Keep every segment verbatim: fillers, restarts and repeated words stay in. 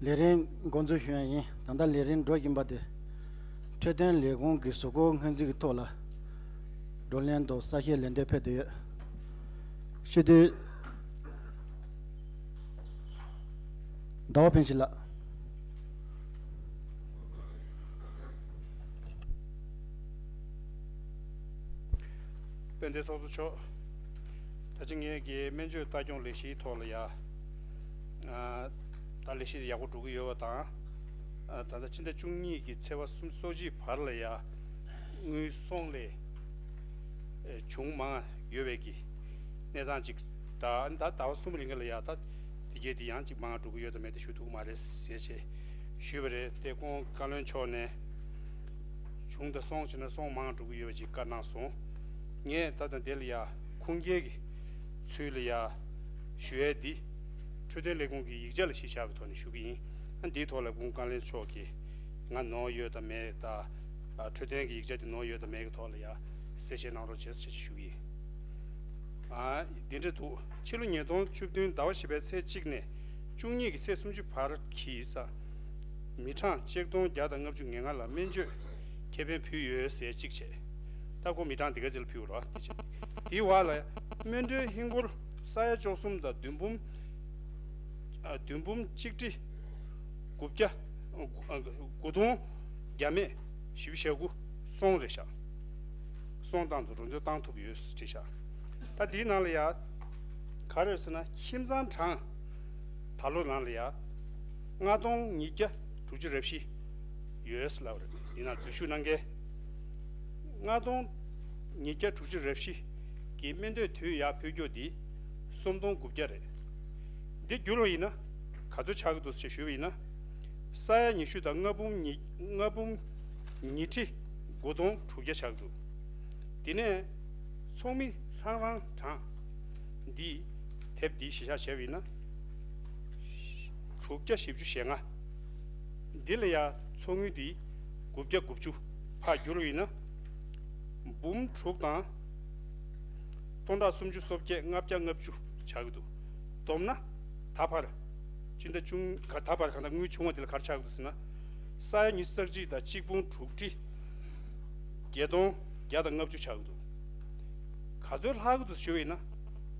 ལས་རིམ་འགོ་འཛུགས་ཞུ་ཡ་ཡིན། ད་ལྟ་ལས་རིམ་འགྲོ་བཞིན་པ་དེ། འཕྲོད་བསྟེན་ལས་ཁུངས་ཀྱི་གཟུགས་སྐོར་སྔོན་རྩིས་ཀྱི་ཐོག་ལ། བགྲོ་གླེང་དང་གསལ་བཤད་ལན་འདེབས་ཕེབས་བསྡད་ཡོད། སྤྱི་འཐུས་ཟླ་བ་ཕུན་ཚོགས་ལགས། དཔལ་ལྡན་ཚོགས་གཙོ་མཆོག་ད་ཅི་ངས་ཀྱི་སྨན་བཅོས་ལྟ་སྐྱོང་ལས་གཞིའི་ཐོག་ལ་ཡ། ཨ། ད་ལས་གཞི་དེ་ཡག་པོ་འགྲོ་གི་ཡོད་པ་དང་། ཨ། ད་ལྟ་ཕྱི་ཟླ་བཅུ་གཉིས་ཀྱི་ཚེས་པ་སུམ་ཅུ་སོ་གཅིག་བར་ལ་ཡ། དངུལ་སོང་ལས། ཨེ། བྱུང་མ་ཡོད་པའི་གི་གནས་སྟངས་ཅིག་ད་ད་ཟླ་བ་གསུམ་རིང་ག་ལ་ཡ་ད་དེ་གས་དེ་ཡང་ཅིག་མང་འགྲོ་གི་ཡོད་དམ་མེད་དེ་ཞུ་ཐུབ་ཀྱི་མ་རེད་ཟེར་བྱས་ཞུས་པ་རེད། དེ་ཁོང་བཀའ་བློན་མཆོག་ནས་བྱུང་དང་སོང་བྱས་ན་སོང་མང་འགྲོ་གི་ཡོད་པ་ཅིག་བཀའ་གནང་སོང་། ངས་ད་ལྟ་དེ་ལ་ཡ་ཁུངས་སྐྱེལ་གྱི་ཚུལ་ལ་ཡ་ཞུ་ཡས་འདི་འཕྲོད་བསྟེན་ལས་ཁུངས་ཀྱི་ཡིག་ཆ་ལ་གཞི་བཞག་པའི་ཐོག་ནས་ཞུ་གི་ཡིན། ཨ། འདིའི་ཐོག་ལ་ཁོང་བཀའ་བློན་མཆོག་གིས་ང་ནོར་ཡོད་དམ་མེད་ད། ཨ། འཕྲོད་བསྟེན་གྱི་ཡིག་ཆ་འདི་ནོར་ཡོད་དམ་མེད་ཀྱི་ཐོག་ལ་ཡ་གསལ་བཤད་གནང་རོགས་བྱེད་ཟེར་ཞུ་གི་ཡིན། ཨ། འདི་འདྲ་འདུག་ཕྱི་ལོ་ཉིས་སྟོང་བཅུ་བདུན་ཟླ་བ་བཞི་པའི་ཚེས་གཅིག་ནས་བཅུ་གཉིས་ཀྱི་ཚེས་སུམ་ཅུ་བར་གྱི་ས། མི་གྲངས་ཆིག་སྟོང་བརྒྱ་དང་ལྔ་བཅུ་ང་ལྔ་ལ་སྨན་བཅོས་ཁེ་ཕན་ཕུལ་ཡོད་ཟེར་གཅིག་བྱས། ད་ཁོ་མི་གྲངས་འདི་ག་ཚོད་ལ་ཕུལ་བ་རེད་བ། དེ་བྱས། དེའི་འོག་ལ་སྨིན་གྲོལ་ཧིན་སྒོར་ས་ཡ་བཅུ་གསུམ་དང་བདུན་འབུམ། ཨ། བདུན་འབུམ་གཅིག་ཁྲི་དགུ་བརྒྱ། ཨ། དགུ་སྟོང་བརྒྱ་མེད་བཞི་བཅུ་ཞེ་དགུ་སོང་རེད་ཤག་སོང་བཏང་དུ་འགྲོ་འདོད་བཏང་ཐུབ་ཡོད་ཅེས་བྱ། ད་འདིའི་ནང་ལ་ཡ། ག་རེ་ཟེར་ན་ཁྱིམ་ཚང་གྲངས་ད་ལོ་ནང་ལ་ཡ། ལྔ་སྟོང་ཉིས་བརྒྱ་དྲུག་ཅུ་རེ་བཞི་ཡོད་ལབ་རེད། འདི་ནང་འཛུལ་ཞུགས་གནང་མཁན། ལྔ་སྟོང་ཉིས་བརྒྱ་དྲུག་ཅུ་རེ་བཞི་གི་སྨན་དོན་དུས་ཡར་ཕུལ་རྒྱུ་འདི་གསུམ་སྟོང་དགུ་བརྒྱ་རེད། འདི་བསྒྱུར་བ་ཡིན་ན་ག་ཚོད་ཆགས་ཀྱི་འདུག་ཅེས་ཞུས་པ་ཡིན་ན། ས་ཡ་ཉི་ཤུ་དང་ལྔ་འབུམ་ཉི་ལྔ་འབུམ་ཉི་ཁྲི་དགུ་སྟོང་དྲུག་བརྒྱ་ཆགས་ཀྱི་འདུག་དེ་ནས་ཚོགས་མི་ཧྲང་ཧྲང་གྲངས་འདི་དེབ་འདི་གཞི་བཞག་བྱས་པ་ཡིན་ན། དྲུག་བརྒྱ་བཞི་བཅུ་ཞེ་ལྔ། འདི་ལ་ཡ་ཚོགས་དངུལ་འདི་དགུ་བརྒྱ་དགུ་བཅུ་ཕར་བསྒྱུར་བ་ཡིན་ན། འབུམ་དྲུག་དང་སྟོང་ཕྲག་སུམ་ཅུ་སོ་བརྒྱད་ལྔ་བརྒྱ་ལྔ་བཅུ་ཆགས་ཀྱི་འདུག་བསྡོམས་ན་ད་བར་སྤྱི་ཟླ་བཅུ་ག་ད་བར་གང་ལྟར་དངུལ་བྱུང་བ་དེ་ལ་ག་རེ་ཆགས་ཀྱི་འདུག་ཟེར་ན། ས་ཡ་ཉི་ཤུ་རྩ་གཅིག་དང་གཅིག་འབུམ་དྲུག་ཁྲི་བརྒྱད་སྟོང་བརྒྱ་དང་ལྔ་བཅུ་ཆགས་ཀྱི་འདུག་ག་ཚོད་ལྷག་གི་འདུག་ཞུ་བ་ཡིན་ན།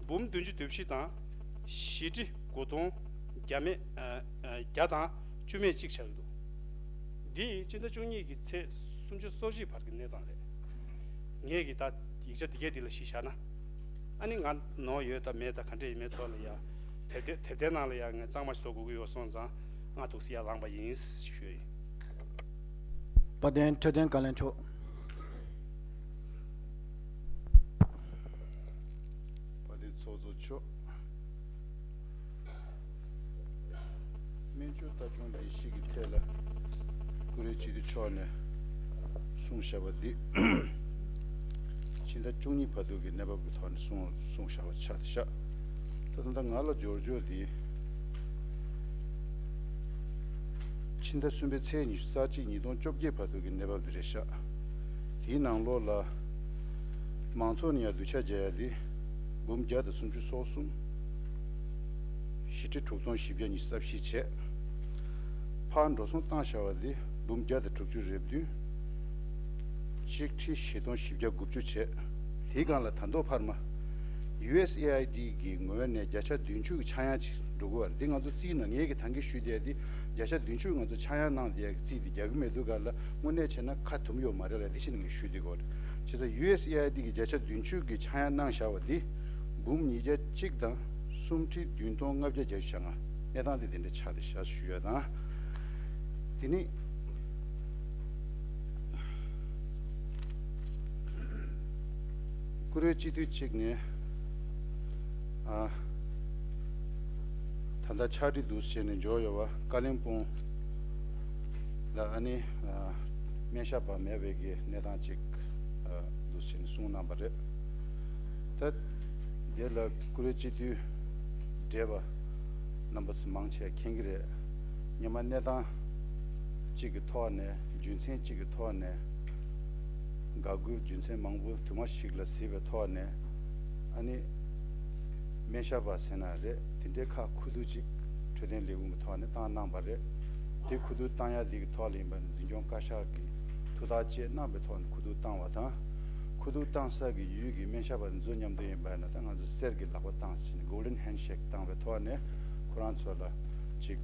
འབུམ་བདུན་ཅུ་དོན་བཞི་དང་བཞི་ཁྲི་དགུ་སྟོང་བརྒྱ་མེད་ཨ་ཨ་བརྒྱ་དང་བཅུ་མེད་གཅིག་ཆགས་ཀྱི་འདུག་འདི་ཡིས་སྤྱི་ཟླ་བཅུ་གཉིས་ཀྱི་ཚེས་སུམ་ཅུ་སོ་གཅིག་བར་གྱི་གནས་སྟངས་རེད། ངས་ཀྱི་ད་ཡིག་ཆ་འདི་གས་འདི་ལ་གཞི་བཞག་ན། ཨ་ནི་ང་ནོར་ཡོད་དམ་མེད་དམ་ག་འདྲ་ཡིན་མིན་ཐོག་ལ་ཡ། དེབ་དེ་དེབ་དེ་ནང་ལ་ཡ་ངས་གཙང་མ་བཟོ་དགོས་ཀྱི་ཡོད་སོང་ཙང་ང་འདུག་སེ་ཡར་ལངས་པ་ཡིན་ཞུ་ཡིན། དཔལ་ལྡན་འཕྲོད་བསྟེན་བཀའ་བློན་མཆོག་དཔལ་ལྡན་ཚོགས་གཙོ་མཆོག་སྨན་བཅོས་ལྟ་སྐྱོང་ལས་གཞི་གི་ཐད་ལ་བཀུར་འོས་སྤྱི་འཐུས་མཆོག་ནས་གསུངས་བཞག་པ་འདི། ཕྱི་ཟླ་བཅུ་གཉིས་བར་དུ་གི་གནས་བབ་ཀྱི་ཐོག་ནས་གསུངས་གསུངས་བཞག་པ་ཆགས་བཞག་ད་ད་ལྟ་ང་ལ་འབྱོར་འབྱོར་འདི། ཕྱི་ཟླ་གསུམ་པའི་ཚེས་ཉི་ཤུ་རྩ་གཅིག་ཉིས་སྟོང་བཅོ་བརྒྱད་བར་དུ་གི་གནས་བབ་འདི་རེད་ཤག་དེའི་ནང་ལོགས་ལ། མང་ཚོགས་ནས་ཡང་སྡུག་ཆ་རྒྱག་ཡ་འདི། འབུམ་བརྒྱ་དང་སུམ་ཅུ་སོ་གསུམ། བཞི་ཁྲི་དྲུག་སྟོང་བཞི་བརྒྱ་ཉི་ཤུ་རྩ་བཞི་བྱས། ཕར་འགྲོ་སོང་བཏང་བཞག་པ་འདི་འབུམ་བརྒྱ་དང་དྲུག་ཅུ་རེ་བདུན། གཅིག་ཁྲི་བཞི་སྟོང་བཞི་བརྒྱ་དགུ་བཅུ་བྱས། དེའི་སྒང་ལ་ད་མདོ་འཕར་མ། ཡུ་ཨེས་ཨེ་ཨའི་ཌི་གི་ངོས་ནས་བརྒྱ་ཆ་བདུན་ཅུ་གི་ཆག་ཡང་ཅིག་འགྲོ་གི་བ་རེད། འདི་ང་ཚོ་རྩིས་ན་ངས་ཀྱི་ད་གིན་ཞུས་བསྡད་འདི་བརྒྱ་ཆ་བདུན་ཅུ་ང་ཚོ་ཆག་ཡང་གནང་བསྡད་ཀྱི་རྩིས་འདི་རྒྱག་གི་མེད་འདུག་ག་ལ། དངོས་གནས་བྱས་ན་ཁ་འཐུམ་ཡོད་མ་རེད་ལ། འདི་ཕྱི་ནས་ངས་ཞུས་བསྡད་གོ་རེད། བྱས་ཙང་ཡུ་ཨེས་ཨེ་ཨའི་ཌི་གི་བརྒྱ་ཆ་བདུན་ཅུ་གི་ཆག་ཡང་གནང་བཞག་པ་འདི་འབུམ་ཉིས་བརྒྱ་གཅིག་དང་སུམ་ཁྲི་བདུན་སྟོང་ལྔ་བརྒྱ་བརྒྱད་ཅུ་གྱ་ལྔ། གནས་སྟངས་འདི་དེ་འདྲ་ཆགས་བསྡད་བཞག་ཞུ་ཡ་དང་། དེ་ནི། བཀུར་འོས་སྤྱི་འཐུས་གཅིག་ནས་ཨ། ད་ལྟ་ཕྱག་བྲིས་འདུག་སེ་བྱས་ནས་འབྱོར་ཡོད་པ་བཀའ་བློན་སྤུན་ལ་ཨ་ནི་ཨ། སྨན་ཞབས་པ་མེད་པའི་གི་གནས་སྟངས་ཅིག་ཨ། འདུག་སེ་བྱས་ནས་གསུངས་གནང་པ་རེད། ད་དེ་ལ་བཀུར་འོས་སྤྱི་འཐུས་བགྲེས་པ་རྣམ་པ་ཚོ་མང་ཆེ་མཁྱེན་གྱི་རེད། སྔོན་མ་གནས་སྟངས་གཅིག་གི་ཐོག་ནས་རྒྱུ་མཚན་གཅིག་གི་ཐོག་ནས་དགག་སྐུལ་རྒྱུ་མཚན་མང་པོ་དུ་མ་ཞིག་ལ་གཟིགས་པའི་ཐོག་ནས་ཨ་ནི་སྨན་ཞབས་པ་ཟེར་ན་རེད། དེ་འདྲའི་ཁ་ཁུ་བསྡུ་ཅིག་ འཕྲོད་བསྟེན་ལས་ཁུངས་ཀྱི་ཐོག་ནས་བཏང་གནང་བ་རེད། དེ་ཁུ་བསྡུ་བཏང་ཡ་དེ་གི་ཐོག་ལ་ཡིན་པ་ནི་འཛིན་སྐྱོང་བཀའ་ཤག་གིས་ཐུགས་ཐག་བཅད་གནང་བའི་ཐོག་ནས་ཁུ་བསྡུ་བཏང་བ་དང་། ཁུ་བསྡུ་བཏང་ས་གི་ཡུལ་གྱི་སྨན་ཞབས་པ་ཚོ་མཉམ་དུ་ཡིན་པ་ན་ད་ང་ཚོ་གསེར་གྱི་ལག་པ་བཏང་ཟིན། Golden Handshake བཏང་བའི་ཐོག་ནས་ཁོ་རང་ཚོ་ལ་ཅིག་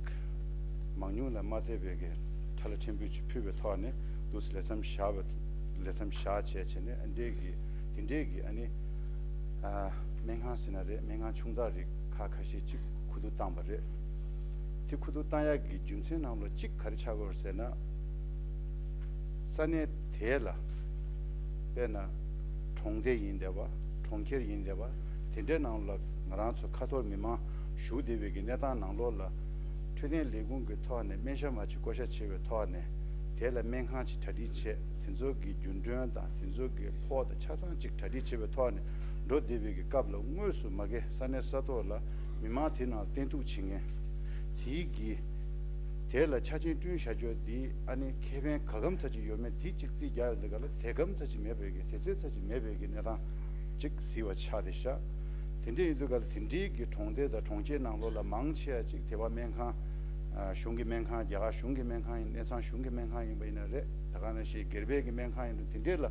མང་ཉུང་ལ་མ་ལྟོས་པའི་གི་ཁྲ་ལ་ཕྲན་བུ་ཅིག་ཕུལ་བའི་ཐོག་ནས་འདུག་སེ་ལས་མཚམས་བཞག་པའི་ལས་མཚམས་བཞག་བྱས་བྱས་ནས་ཨ་འདྲས་ཀྱི་དེ་འདྲས་ཀྱི་ཨ་ནི་ཨ་སྨན་ཁང་ཟེར་ན་རེད། སྨན་ཁང་ཆུང་ཙག་རིགས་ཁག་ཁ་ཤས་ཅིག་ཁུ་བསྡུ་བཏང་བ་རེད། དེ་ཁུ་བསྡུ་བཏང་ཡག་གི་རྒྱུ་མཚན་ནང་ལོགས་གཅིག་ག་རེ་ཆགས་ཀྱི་ཡོད་ཟེར་ན། ས་གནས་དེ་ལ་དཔེར་ན་གྲོང་སྡེ་ཡིན་བསྡད་པ། གྲོང་ཁྱེར་ཡིན་བསྡད་པ། དེ་འདྲའི་ནང་ལ་ང་རང་ཚོ་ཁ་ཐོར་མི་མང་བཞུགས་བསྡད་པའི་གི་གནས་སྟངས་ནང་ལོགས་ལ། འཕྲོད་བསྟེན་ལས་ཁུངས་ཀྱི་ཐོག་ནས་སྨན་ཞབས་པ་ཅིག་བསྐོ་བཞག་བྱས་པའི་ཐོག་ནས་དེ་ལ་སྨན་ཁང་ཅིག་གྲ་སྒྲིག་བྱས། དེ་ཚོ་གི་རྒྱུན་གྲོན་དང་དེ་ཚོ་གི་ཕོགས་དང་ཆ་ཚང་ཅིག་གྲ་སྒྲིག་བྱས་པའི་ཐོག་ནས་འགྲོ་བསྡད་པའི་གི་སྐབས་ལ་དངོས་སུ་མ་གི་ས་གནས་ས་ཐོག་ལ་མི་མང་དེ་ནང་བསྟེན་གཏུགས་བྱེད་མཁན་དེའི་གི་དེ་ལ་ཆ་རྐྱེན་བསྐྲུན་བཞག་རྒྱུ་དེ་ཨ་ནི་ཁེ་ཕན་ག་གམ་ཚ་ཅིག་ཡོད་མེད་དེ་ཅིག་རྩིས་རྒྱག་ཡོང་དུས་ག་ལ་དེ་གམ་ཚ་ཅིག་མེད་པའི་གི་དེ་ཚོད་ཚ་ཅིག་མེད་པའི་གི་གནས་སྟངས་ཅིག་གཟིགས་པ་ཆགས་བསྡད་ཤག་དེ་འདྲ་ཡིན་དུས་ག་ལ་དེ་འདྲའི་གི་གྲོང་སྡེ་དང་གྲོང་ཁྱེར་ནང་ལོགས་ལ་མང་ཆེ་བ་ཅིག་དེ་བ་སྨན་ཁང་། ཨ་གཞུང་གི་སྨན་ཁང་། རྒྱ་གར་གཞུང་གི་སྨན་ཁང་ཡིན། གནས་ཚང་གཞུང་གི་སྨན་ཁང་ཡིན་པ་ཡིན་ན་རེད། ད་ག་ནང་བཞིན་སྒེར་པའི་གི་སྨན་ཁང་ཡིན་ན་དེ་འདྲས་ལ་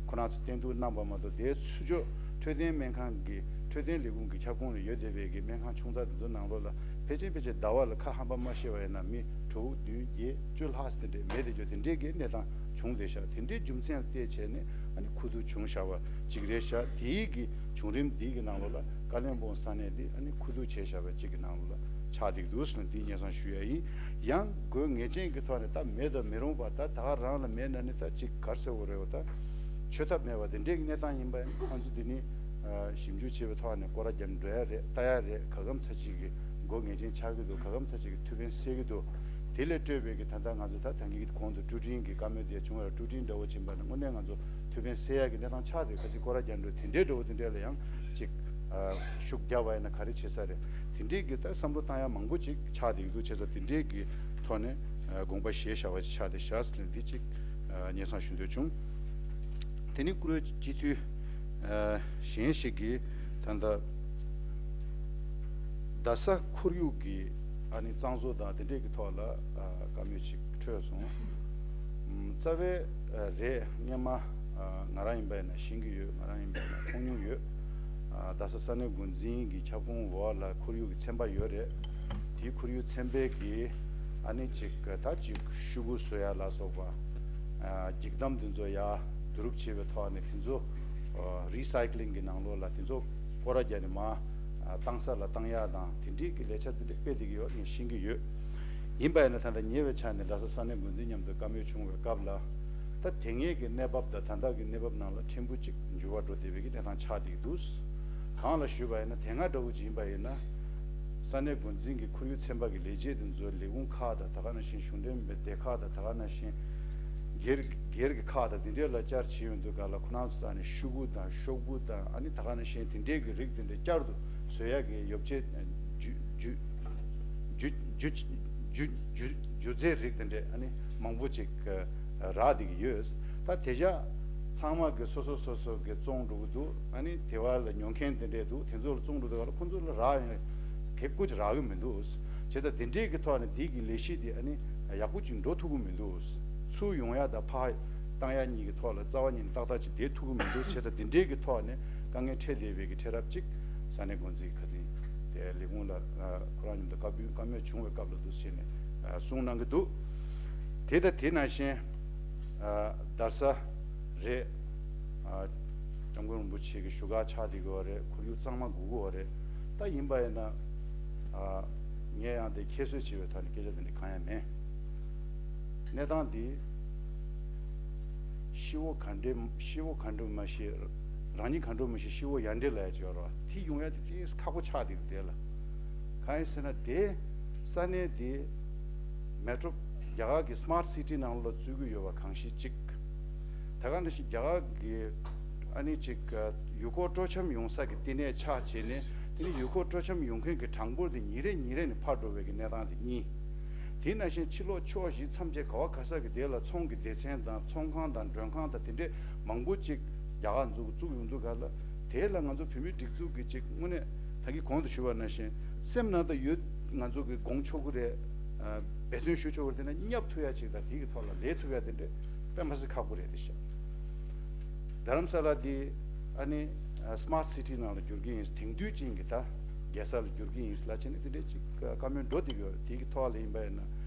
ཁོ་རང་ཚོ་བསྟེན་གཏུགས་གནང་པ་མ་གཏོགས། དེའི་ཚུར་ཕྱོགས་འཕྲོད་བསྟེན་སྨན་ཁང་གི་འཕྲོད་བསྟེན་ལས་ཁུངས་ཀྱི་ཁྱབ་ཁོངས་ལ་ཡོད་བསྡད་པའི་གི་སྨན་ཁང་ཆུང་ཙག་དེ་ཚོ་ནང་ལོགས་ལ་ཕལ་ཆེར་ཕལ་ཆེར་ཟླ་བ་ལ་ཁ་ཧམ་པ་མ་ཤེས་པ་ཡིན་ན་མི་དྲུག་བདུན་བརྒྱད་བཅུ་ལྷག་ཙམ་དེ་འདྲས་མེད་དེ་ཅོ་དེ་འདྲས་ཀྱི་གནས་སྟངས་བྱུང་བསྡད་ཤག་དེ་འདྲའི་རྒྱུ་མཚན་ལ་བལྟས་བྱས་ནས་ཨ་ནི་ཁུ་བསྡུ་བྱུང་བཞག་པ་ཅིག་རེད་ཤག་དེའི་གི་བྱུང་རིམ་འདི་གི་ནང་ལོགས་ལ་ཀ་ལོན་སྦུག་ས་གནས་འདི་ཨ་ནི་ཁུ་བསྡུ་བྱས་བཞག་པ་ཅིག་གི་ནང་ལོགས་ལ་ཆགས་བསྡད་འདུག་ཟེར་ནས་འདི་སྙན་སེང་ཞུ་ཡ་ཡིན། ཡང་དགོས་ངེས་ཅན་གྱི་ཐོག་ནས་ད་མེད་དང་མི་རུང་བ། ད་ད་ག་རང་ལ་མེད་ན་ནི་ད་ཅིག་ག་རེ་ཟེར་དགོས་རེད་བ། ད་བཅོས་ཐབས་མེད་པ་དེ་འདྲའི་གི་གནས་སྟངས་ཡིན་པ་ཡིན་ང་ཚོ་འདི་ནི་ཞིབ་འཇུག་བྱེད་པའི་ཐོག་ནས་སྐོར་ར་རྒྱབ་འགྲོ་ཡ་རེད། ལྟ་ཡ་རེད། ག་གམ་ཚ་ཅིག་གི་དགོས་ངེས་ཅན་ཆགས་ཀྱི་འདུག་ག་གམ་ཚ་ཅིག་གི་ཐུགས་ཕན་གསོས་ཀྱི་འདུག་དེ་ལས་སྤྲོས་པའི་གི་ད་ལྟ་ང་ཚོ་ད་ད་གིན་གི་གོང་དུ་ཀྲུའུ་ཀྲིན་གྱི་བཀའ་མོལ་དེ་བྱུང་བ་ལ་ཀྲུའུ་ཀྲིན་འདྲ་བོ་ཕྱིན་པ་ན་དངོས་གནས་ང་ཚོ་ཐུགས་ཕན་གསོས་ཡ་གི་གནས་སྟངས་ཆགས་དེ་ཁ་ཅིག་སྐོར་ར་རྒྱག་འགྲོ་དེ་འདྲའི་འདྲ་བོ་དེ་འདྲའི་ལ་ཡང་ཅིག་ཤུགས་རྒྱག་པ་ཡིན་ན་ག་རེ་བྱེད་ས་རེད། དེ་འདྲའི་གི་ད་བསམ་བློ་བཏང་ཡ་མང་པོ་ཅིག་ཆགས་དེ་འདུག་བྱས་ཙང་དེ་འདྲའི་གི་ཐོག་ནས་དགོངས་པ་བཞེས་བཞག་པ་ཅིག་ཆགས་དེ་བཞག་ཟེར་ནས་འདི་ཅིག་སྙན་སེང་ཞུ་འདོད་བྱུང་། དེ་ནས་བཀུར་འོས་སྤྱི་འཐུས་གཞན་ཞིག་གིས་ད་ལྟ་རྡ་ས་ཁོར་ཡུག་གི་ཨ་ནི་གཙང་བཟོ་དང་དེ་འདྲས་ཀྱི་ཐོག་ལ་བཀའ་མོལ་ཅིག་འཕྲོས་སོང་། རྩ་བའི་རེད། སྔོན་མ་ང་རང་ཡིན་པ་ཡིན་ན་ཤེས་ཀྱི་ཡོད། ང་རང་ཡིན་པ་ཡིན་ན་མཐོང་མྱོང་ཡོད། རྡ་ས་ས་གནས་འགོ་འཛིན་གྱི་ཁྱབ་ཁོངས་འོག་ལ་ཁོར་ཡུག་གི་ཚན་པ་ཡོད་རེད། དེའི་ཁོར་ཡུག་ཚན་པའི་གི་ཨ་ནི་ཅིག་ད་ཅིག་ཤོག་གུ་བཟོ་ཡ་ལ་སོགས་པ། འགྱིག་དམ་དེ་ཚོ་ཡ་བསྡུ་རུབ་བྱས་པའི་ཐོག་ནས་དེ་ཚོ་རི་སའི་ཀི་ལིང་གི་ནང་ལོགས་ལ་དེ་ཚོ་སྐོར་ར་རྒྱག་ནས་མར་བཏང་ས་ལ་བཏང་ཡ་དང་དེ་འདྲའི་གི་ལས་འཆར་དེ་འདྲ་སྤེལ་བསྡད་ཀྱི་ཡོད། ངས་ཤེས་ཀྱི་ཡོད། ཡིན་པ་ཡིན་ན་ད་ལྟ་ཉེ་བའི་ཆར་ནས་རྡ་ས་ས་གནས་འགོ་འཛིན་མཉམ་དུ་བཀའ་མོལ་བྱུང་བའི་སྐབས་ལ། ད་དེ་སྔའི་གི་གནས་བབ་དང་ད་ལྟ་གི་གནས་བབ་ནང་ལ་ཕྲན་བུ་ཅིག་འགྱུར་བ་འགྲོ་བསྡད་པའི་གི་གནས་སྟངས་ཆགས་བསྡད་ཀྱི་འདུག་གང་ལ་ཞུས་པ་ཡིན་ན་དེ་སྔ་འདྲ་བོ་ཅིག་ཡིན་པ་ཡིན་ན། ས་གནས་འགོ་འཛིན་གྱི་ཁོར་ཡུག་ཚན་པ་གི་ལས་བྱེད་དེ་ཚོའི་ལས་ཁུངས་ཁག་དང་ད་ག་ནང་བཞིན་གཞུང་འབྲེལ་མིན་པའི་སྡེ་ཁག་དང་ད་ག་ནང་བཞིན་སྒེར་སྒེར་གྱི་ཁག་དང་དེ་འདྲའི་ལ་བཅར་བྱས་ཡོང་དུས་ག་ལ་ཁོ་རང་ཚོ་རྩ་ནས་ཤོག་གུ་དང་ཤོག་བུ་དང་ཨ་ནི་ད་ག་ནང་བཞིན་དེ་འདྲའི་གི་རིགས་དེ་འདྲ་བསྐྱར་དུ་བཟོ་ཡག་གི་ཡོ་བྱད་སྒྱུ་སྒྱུ་སྒྱུ་སྒྱུ་སྒྱུ་སྒྱུ་རྩལ་རིགས་དེ་འདྲ་ཨ་ནི་མང་པོ་ཅིག་རག་བསྡད་ཀྱི་ཡོད། ད་དེ་བཞག་ཚང་མ་གི་སོ་སོ་སོ་སོ་གི་བཙོང་འགྲོ་གི་འདུག་ཨ་ནི་དེ་བ་ལ་ཉོ་མཁན་དེ་འདྲས་འདུག་དེ་ཚོ་ལ་བཙོང་འགྲོ་དུས་ག་ལ་ཁོ་ཚོ་ལ་རག་ཡོང་གེ་ཀུ་ཅིག་རག་གི་མི་འདུག་བྱས་ཙང་དེ་འདྲས་ཀྱི་ཐོག་ནས་དེ་གི་ལས་གཞི་དེ་ཨ་ནི་ཡག་པོ་ཅིག་འགྲོ་ཐུབ་ཀྱི་མི་འདུག་ཚུར་ཡོང་ཡ་དང་ཕར་བཏང་ཡ་གཉིས་ཀྱི་ཐོག་ལ་རྩ་བ་ཉིད་ནས་ཏག་ཏག་ཅིག་བསྡད་ཐུབ་ཀྱི་མི་འདུག་བྱས་ཙང་དེ་འདྲས་ཀྱི་ཐོག་ནས་དཀའ་ངལ་འཕྲད་བསྡད་པའི་གི་འཕྲད་རབས་ཅིག་ས་གནས་འགོ་འཛིན་གྱི་ཁ་སང་དེ་ལས་ཁུངས་ལ་ཁོ་རང་མཉམ་དུ་བཀའ་མོལ་བཀའ་མོལ་བྱུང་བའི་སྐབས་ལ་འདུག་བྱས་ནས་གསུངས་གནང་གི་འདུག་དེ་དང་དེ་ནང་བཞིན་རྡ་ས་རེད། སྐྱབས་མགོན་རིན་པོ་ཆེ་གི་བཞུགས་སྒར་ཆགས་བསྡད་ཀྱི་ཡོད་རེད། ཁོར་ཡུག་གཙང་མ་དགོས་ཀྱི་ཡོད་རེད། ད་ཡིན་པ་ཡིན་ན། ཨ། ངས་ཡང་དེ་ཁྱད་གསོད་བྱེད་པའི་ཐོག་ནས་སྐད་ཆ་དེ་འདྲ་གང་ཡང་མེད། གནས་སྟངས་འདི། ཤི་བོ་ག་འདྲས་ཤི་བོ་ག་འདྲས་མ་ཤེས། རང་ཉིད་ག་འདྲས་མ་ཤེས་ཤི་བོ་ཡ་འདྲས་ལབ་ཡ་ཅིག་ཡོད་རེད་བ། དེ་ཡོང་ཡ་དེ་ཏོག་ཙམ་ཁག་པོ་ཆགས་བསྡད་ཀྱི་དེ་ལ། གང་ཡིན་ཟེར་ན་དེ་ས་གནས་དེ་མེ་ཊོ་རྒྱ་གར་གྱི་སི་མཱར་ཊི་སི་ཊི་ནང་ལ་བརྩི་གི་ཡོད་པ་གང་ཤེས་གཅིག་ད་ག་འདྲ་ཞིག་རྒྱ་གར་གྱི་ཨ་ནི་ཅིག་ཡུལ་སྐོར་སྤྲོ་འཆམ་ཡོང་ས་གི་ལྟེ་གནས་ཆགས་བྱས་ནས་དེ་ནི་ཡུལ་སྐོར་སྤྲོ་འཆམ་ཡོང་མཁན་གྱི་གྲངས་འབོར་དེ་ཉིན་རེ་ཉིན་རེ་ནས་འཕར་འགྲོ་བའི་གི་གནས་སྟངས་དེ་གཉིས། དེ་ནང་བཞིན་ཕྱི་ལོགས་ཕྱོགས་བཞི་མཚམས་བཅད་ག་བ་ག་ས་གི་དེ་ལ་ཚོང་གི་སྡེ་ཚན་དང་ཚོང་ཁང་དང་མགྲོན་ཁང་དང་དེ་འདྲས་མང་པོ་ཅིག་རྒྱ་གར་ཚོ་གིས་བཙུགས་ཡོང་དུས་ག་ལ་དེ་ལ་ང་ཚོ་བོད་མིའི་སྒྲིག་འཛུགས་ཀྱི་ཅིག་དངོས་གནས་ད་གིན་གོང་དུ་ཞུས་པ་ནང་བཞིན་སེམས་ནང་དུ་ཡོད་ ང་ཚོ་གི་དགོངས་ཆོག་གི་རེད། ཨ། འབད་བརྩོན་ཞུ་ཆོག་གི་རེད། དེ་ན་བསྙབ་ཐུབ་ཡ་ཅིག་དང་དེ་གི་ཐོག་ལ་ལས་ཐུབ་ཡ་དེ་འདྲ་དཔེ་མ་སྲིད་ཁག་པོ་རེད་དེ་ཤག་རྡ་རམ་ས་ལ་དེ་ཨ་ནི་ཨ་སི་མཱར་ཊི་སི་ཊི་ནང་ལ་བསྒྱུར་གྱི་ཡིན། དེང་དུས་ཅན་གྱི་ད་རྒྱལ་ས་ལ་བསྒྱུར་གྱི་ཡིན་ལབ་བྱས་ནས་དེ་འདྲའི་ཅིག་བཀའ་མོལ་འགྲོ་བསྡད་ཀྱི་ཡོད་རེད། དེ་གི་ཐོག་ལ་ཡིན་པ་ཡིན་ན་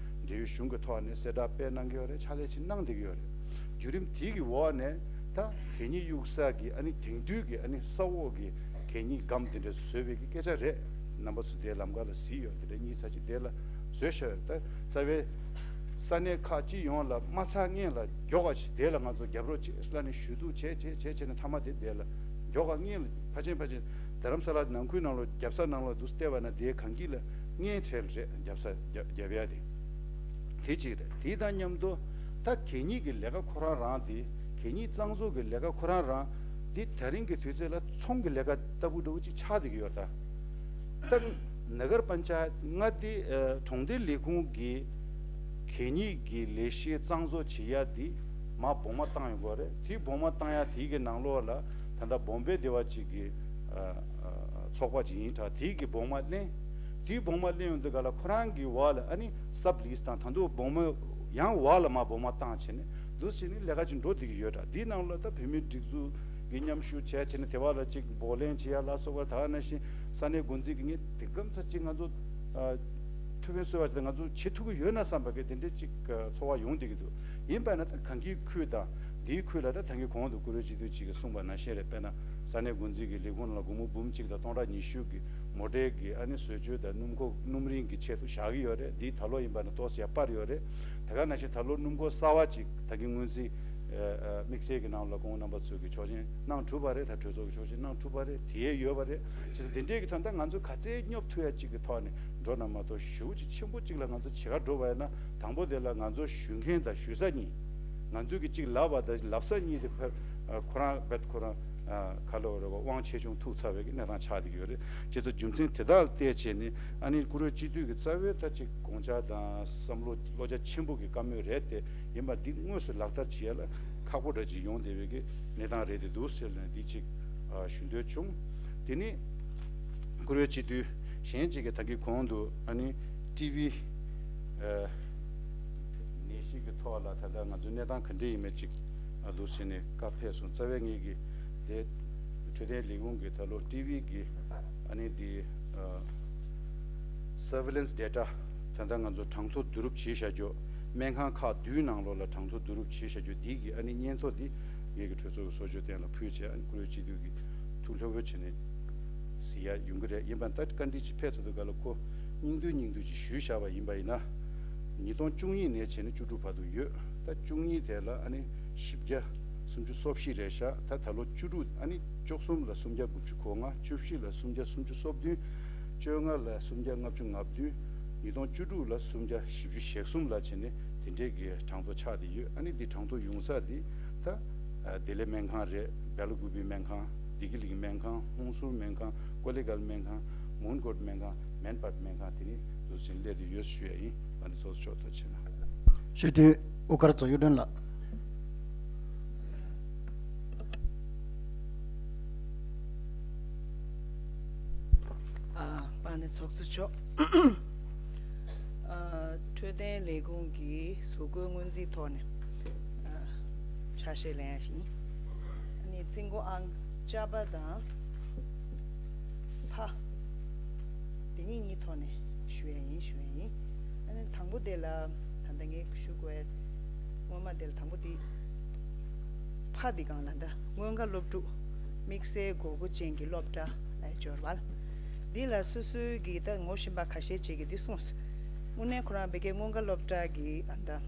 འབྲེལ་ཡོད་གཞུང་གི་ཐོག་ནས་གསལ་བསྒྲགས་སྤེལ་གནང་གི་ཡོད་རེད། ཕྱག་ལས་ཅིག་གནང་བསྡད་ཀྱི་ཡོད་རེད། བརྒྱུད་རིམ་དེ་གི་འོག་ནས་ད་གད་སྙིགས་གཡུག་ས་གི་ཨ་ནི་དེང་དུས་ཀྱི་ཨ་ནི་ས་འོག་གི་གད་སྙིགས་སྒམ་དེ་འདྲ་བཟོས་པའི་གི་སྐད་ཆ་རེད། རྣམ་པ་ཚོ་དེའི་ལམ་ཁ་ལ་གཟིགས་ཡོད། དེ་འདྲ་གཉིས་ཚར་གཅིག་དེ་ལ་བཟོས་བཞག་ཡོད། ད་རྩ་བའི་ས་གནས་ཁག་སྤྱི་ཡོངས་ལ་མ་ཚར་སྔོན་ལ་མགྱོགས་པ་ཞིག་དེ་ལ་ང་ཚོ་རྒྱབ་རོགས་བྱེད་ཟེར་ལབ་ནས་ཞུ་གཏུག་བྱས་བྱས་བྱས་བྱས་ནས་མཐའ་མ་དེ་དེ་ལ་མགྱོགས་པ་སྔོན་ལ་ཕལ་ཆེར་ཕལ་ཆེར་རྡ་རམ་ས་ལ་ནང་ཁུལ་ནང་ལ་རྒྱབ་ས་ནང་ལ་འདུག་བལྟས་པ་ན་དེའི་གངས་སྐྱིད་ལ་སྔོན་གྲལ་རེད། རྒྱབ་ས་རྒྱབ་རྒྱབ་ཡ་དེ་དེ་གཅིག་རེད། དེ་དང་མཉམ་དུ་ད་གད་སྙིགས་ཀྱི་ལས་ཀ་ཁོ་རང་རང་དེ་གད་སྙིགས་གཙང་བཟོ་གི་ལས་ཀ་ཁོ་རང་རང་དེ་ད་རིང་གི་དུས་ཚོད་ལ་ཚོང་གི་ལས་ཀ་ལྟ་བུ་འདྲ་བོ་ཅིག་ཆགས་བསྡད་ཀྱི་ཡོད་ད། ཏང་ནགར་པན་ཅ་ཡ་ཏི་ལྔ་དེ་ཨ་གྲོང་སྡེ་ལས་ཁུངས་ཀྱི་གད་སྙིགས་ཀྱི་ལས་གཞི་གཙང་བཟོ་བྱེད་ཡ་དེ་མར་སྦོང་མ་བཏང་ཡོང་གི་རེད། དེ་སྦོང་མ་བཏང་ཡ་དེ་གི་ནང་ལོགས་ལ་ད་ལྟ་བོམ་བེ་དེ་བ་ཅིག་གི་ཨ་ཨ་ཚོགས་པ་ཅིག་ཡིན་ད། དེ་གི་སྦོང་མ་ལེན། དེ་སྦོང་མ་ལེན་ཡོང་དུས་ག་ལ་ཁོ་རང་གི་འོག་ལ་ཨ་ནི་སབ་ལིས་དང་ད་དུང་སྦོང་མ་ཡང་འོག་ལ་མར་སྦོང་མ་བཏང་བྱས་ནས་འདུག་བྱས་ནས་ལས་ཀ་ཅིག་འགྲོ་བསྡད་ཀྱི་ཡོད་ད། དེའི་ནང་ལ་ད་བོད་མིའི་སྒྲིག་འཛུགས་གི་མཉམ་ཞུགས་བྱས་བྱས་ནས་དེ་བ་ལ་ཅིག་བགྲོ་གླེང་བྱེད་ཡ་ལ་སོགས་པ། ད་ག་ནང་བཞིན་ས་གནས་འགོ་འཛིན་གྱི་ངས་དེང་སྐབས་ས་ཅིག་ང་ཚོ་ཨ་ཐུགས་ཕན་གསོས་པ་ཅིག་དང་ང་ཚོ་བྱེད་ཐུབ་ཀྱི་ཡོད་ན་བསམ་པ་གི་དེ་འདྲའི་ཅིག་ཨ་ཚོར་བ་ཡོང་བསྡད་ཀྱི་འདུག་ཡིན་པ་ན་ད་གངས་སྐྱིད་ཁུལ་དང་འདིའི་ཁུལ་ལ་ད་ད་གིན་གོང་དུ་བཀུར་འོས་སྤྱི་འཐུས་ཅིག་གིས་གསུངས་པ་ནང་བཞིན་རེད། དཔེར་ན་ས་གནས་འགོ་འཛིན་གྱི་ལས་ཁུངས་ནང་ལ་སྒོར་མོ་འབུམ་གཅིག་དང་སྟོང་ཕྲག་ཉི་ཤུ་གི་མོ་ཊའི་གི་ཨ་ནི་བཟོ་བཅོས་དང་སྣུམ་འཁོར་སྣུམ་རིན་གྱི་ཆེད་དུ་བཞག་གི་ཡོད་རེད། འདི་ད་ལོ་ཡིན་པ་ན་ཏོག་ཙམ་ཡར་སྤར་ཡོད་རེད། དེ་ག་ནང་བཞིན་ད་ལོ་སྣུམ་འཁོར་གསར་བ་ཅིག་ད་གིན་སྔོན་རྩིས་ཨ་ཨ་དམིགས་བསལ་གྱི་ནང་ལ་ཁོང་རྣམ་པ་ཚོས་ཀྱི་ཆོག་མཆན་གནང་གྲུབ་པ་རེད། ད་གྲོས་ཚོགས་ཀྱི་ཆོག་མཆན་གནང་གྲུབ་པ་རེད། དེ་ཡོད་པ་རེད། བྱས་ཙང་དེ་འདྲའི་གི་ད་ལྟ་ང་ཚོས་ག་ཚད་སྙོབ་ཐུབ་ཡ་ཅིག་གི་ཐོག་ནས་འགྲོ་ན་མ་གཏོགས་ཞེ་པོ་ཅིག་ཆེན་པོ་ཅིག་ལ་ང་ཚོ་བྱེད་ག་འགྲོ་བ་ཡིན་ན། དང་པོ་དེ་ལ་ང་ཚོ་ཞུ་མཁན་དང་ཞུ་ས་གཉིས། ང་ཚོས་ཀྱི་གཅིག་ལབ་པ་དང་ལབ་ས་གཉིས་དེ་ཕར་ཨ་ཁོ་རང་རྦད་ཁོ་རང་ཨ་ཁ་ལོ་རེ་བ་དབང་ཆེ་ཆུང་ཐུག་ཚར་བའི་གི་གནས་སྟངས་ཆགས་བསྡད་ཀྱི་ཡོད་རེད། བྱས་ཙང་རྒྱུ་མཚན་དེ་དག་ལ་བལྟས་བྱས་ནས་ཨ་ནི་བཀུར་འོས་སྤྱི་འཐུས་ཀྱི་རྩ་བའི་ད་ཅིག་དགོངས་འཆར་དང་བསམ་བློ་བློ་རྒྱ་ཆེན་པོ་གི་བཀའ་མོལ་རེད་དེ། ཡིན་པ་འདི་དངོས་སུ་ལག་བསྟར་བྱེད་ཡ་ལ་ཁག་པོ་འདྲ་ཅིག་ཡོང་བསྡད་པའི་གི་གནས་སྟངས་རེད་དེ་འདུག་ཟེར་ནས་འདི་ཅིག་ཨ་ཞུ་འདོད་བྱུང་། དེ་ནི་བཀུར་འོས་སྤྱི་འཐུས་གཞན་ཅིག་གིས་ད་གིན་གོང་དུ་ཨ་ནི་ཊི་ཝི་ཨ་ནད་གཞི་གི་ཐོག་ལ་ད་ལྟ་ང་ཚོའི་གནས་སྟངས་ག་འདྲ་ཡིན་མིན་ཅིག་ཨ་འདུག་བྱས་ནས་བཀའ་ཕེབས་སོང་། རྩ་བའི་ངེད་ཀྱི་དེ་འཕྲོད་བསྟེན་ལས་ཁུངས་ཀྱི་ད་ལོ་ཊི་ཝི་གི་ཨ་ནི་དེ་ཨ་surveillance data ད་ལྟ་ང་ཚོ་གྲངས་ཐོ་བསྡུ་རུབ་བྱས་བཞག་རྒྱུ། སྨན་ཁང་ཁག་བདུན་ནང་ལོགས་ལ་གྲངས་ཐོ་བསྡུ་རུབ་བྱས་བཞག་རྒྱུ་འདི་གི་ཨ་ནི་སྙན་ཐོ་འདི་ངེད་ཀྱི་གྲོས་ཚོགས་ཀྱི་ཚོགས་གཙོ་སྟེང་ལ་ཕུལ་བྱས། ཨ་ནི་བཀུར་འོས་སྤྱི་འཐུས་ཀྱི་ཐུགས་ལྷོད་པོ་བྱས་ནས་གཟིགས་ཡ་ཡོང་གི་རེད། ཡིན་པ་ད་བཀའ་འདྲི་ཅིག་ཕེབས་ཚར་དུས་ག་ལ་ཁོ་སྙིང་བསྡུས་སྙིང་བསྡུས་ཅིག་ཞུས་བཞག་པ་ཡིན་པ་ཡིན་ན། ཉིས་སྟོང་བཅུ་གཉིས་ནས་བྱས་ནས་བཅུ་དྲུག་བར་དུ་ཡོད། ད་བཅུ་གཉིས་དེ་ལ་ཨ་ནི་བཞི་བརྒྱ་སུམ་ཅུ་སོ་བཞི་རེད་བཞག་ད་ད་ལོ་བཅུ་དྲུག་ཨ་ནི་བཅུ་གསུམ་ལ་སུམ་བརྒྱ་དགུ་བཅུ་གོ་ལྔ། བཅུ་བཞི་ལ་སུམ་བརྒྱ་སུམ་ཅུ་སོ་བདུན། བཅོ་ལྔ་ལ་སུམ་བརྒྱ་ལྔ་བཅུ་ང་བདུན། ཉིས་སྟོང་བཅུ་དྲུག་ལ་སུམ་བརྒྱ་བཞི་བཅུ་ཞེ་གསུམ་ལ་བྱས་ནས་དེ་འདྲས་ཀྱི་གྲངས་ཐོ་ཆགས་བསྡད་ཡོད། ཨ་ནི་འདི་གྲངས་ཐོ་ཡོང་ས་འདི་ད་ཨ་བདེ་ལེགས་སྨན་ཁང་རེད། སྦེ་ལ་ཀུ་པི་སྨན་ཁང་། བདེ་སྐྱིད་གླིང་སྨན་ཁང་། ཧུན་སུར་སྨན་ཁང་། ཀོ་ལི་གལ་སྨན་ཁང་། མོན་གྷོ་སྨན་ཁང་། མན་པད་སྨན་ཁང་། དེ་ནི་འདུག་ཅིང་སླེབས་བསྡད་ཡོད་ཞུ་ཡ་ཡིན། ཨ་ནི་ཚོགས་གཙོ་མཆོག་ཐུགས་རྗེ་གནང་། སྤྱི་འཐུས་དབུ་དཀར་རྫོང་གཡུ་སྒྲོན་ལགས། ཨ། དཔལ་ལྡན་ཚོགས་གཙོ་མཆོག་ཨ། འཕྲོད་བསྟེན་ལས་ཁུངས་ཀྱི་བཟོ་བཀོད་སྔོན་རྩིས་ཐོག་ནས་ཨ། ཕྱག་བཞེས་ལེན་ཡ་ཞིག་ཡིན། ཨ་ནི་རྩིས་འགོ་ཨང་ཅ་པ་དང་ཕ། འདི་གཉིས་གཉིས་ཐོག་ནས་ཞུ་ཡ་ཡིན། ཞུ་ཡ་ཡིན། ཨ་ནི་དང་པོ་དེ་ལ་ད་ལྟ་ངས་ཞུ་དགོས་ཡ་སྔོན་མ་དེ་ལ་དང་པོ་དེ་ཕ་འདི་སྒང་ལ་ད་མངོན་དགའ་སློབ་ཕྲུག་དམིགས་བསལ་དགོས་མཁོ་ཅན་གྱི་སློབ་གྲྭ་ལ་འབྱོར་བ་ལ། འདི་ལ་སོ་སོའི་གི་ད་ངོ་ཤེས་པ་ཁ་ཤས་ཅིག་གིས་འདི་གསུངས་སོང་། དངོས་གནས་ཁོ་རང་བོད་སྐད་མངོན་དགའ་སློབ་གྲྭ་གི་ཨ་ད་ཨ་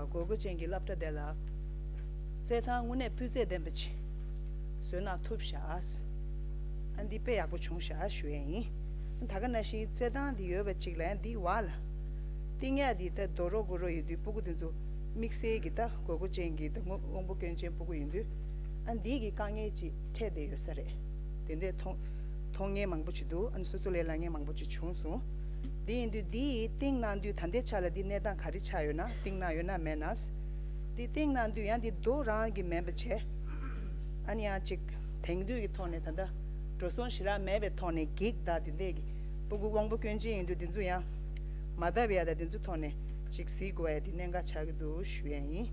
དགོས་མཁོ་ཅན་གྱི་སློབ་གྲྭ་དེ་ལ་རྩེད་ཐང་དངོས་གནས་སྤུས་ཚད་ལྡན་པ་ཅིག་བཟོས་ན་ཐུབ་ཤག་ཨ་འདི་དཔེ་ཡག་པོ་བྱུང་ཤག་ཞུ་ཡས་ཡིན། ད་ག་ནང་བཞིན་རྩེད་ཐང་འདི་ཡོད་པ་ཅིག་ལ་ཡང་འདི་བར་ལ་བཏིང་ཡག་འདི་ད་རྡོ་རོ་སྒོ་རོ་ཡོད་དུས་སྤུ་གུ་འདི་ཚོ་དམིགས་བསལ་གྱི་ད་དགོས་མཁོ་ཅན་གྱི་ད་དངོས་དབང་པོ་སྐྱོན་ཅན་སྤུ་གུ་ཡིན་དུས་ཨ་འདི་གི་དཀའ་ངལ་ཅིག་འཕྲད་བསྡད་ཡོད་ས་རེད། དེ་འདྲའི་མཐོང་མཐོང་མཁན་མང་པོ་ཅིག་འདུག་ཨ་ནི་སོ་སོ་ལས་སླ་མཁན་མང་པོ་ཅིག་བྱུང་སོང་། འདི་ཡིན་དུས་འདི་བཏིང་གནང་དུས་ད་ལྟའི་ཆ་ལ་འདི་གནས་སྟངས་ག་རེ་ཆགས་ཡོད་ན་བཏིང་གནང་ཡོད་ན་མེད་ན། འདི་བཏིང་གནང་དུས་ཡང་འདི་རྡོ་རང་གི་མིན་པ་བྱས། ཨ་ནི་ཡང་ཅིག་དེང་དུས་ཀྱི་ཐོག་ནས་ད་ལྟ་འགྲོ་སོང་ཞེ་དྲག་མེད་པའི་ཐོག་ནས་འགྱིག་དང་དེ་འདྲས་ཀྱི་ སྤུ་གུ་དབང་པོ་སྐྱོན་ཅན་ཡིན་དུས་འདི་ཚོ་ཡང་མ་བཏབ་ཡ་དང་འདི་ཚོ་ཐོག་ནས་ཅིག་གཟིགས་དགོས་ཡ་དེ་གནད་འགག་ཆགས་ཀྱི་འདུག་ཞུ་ཡ་ཡིན།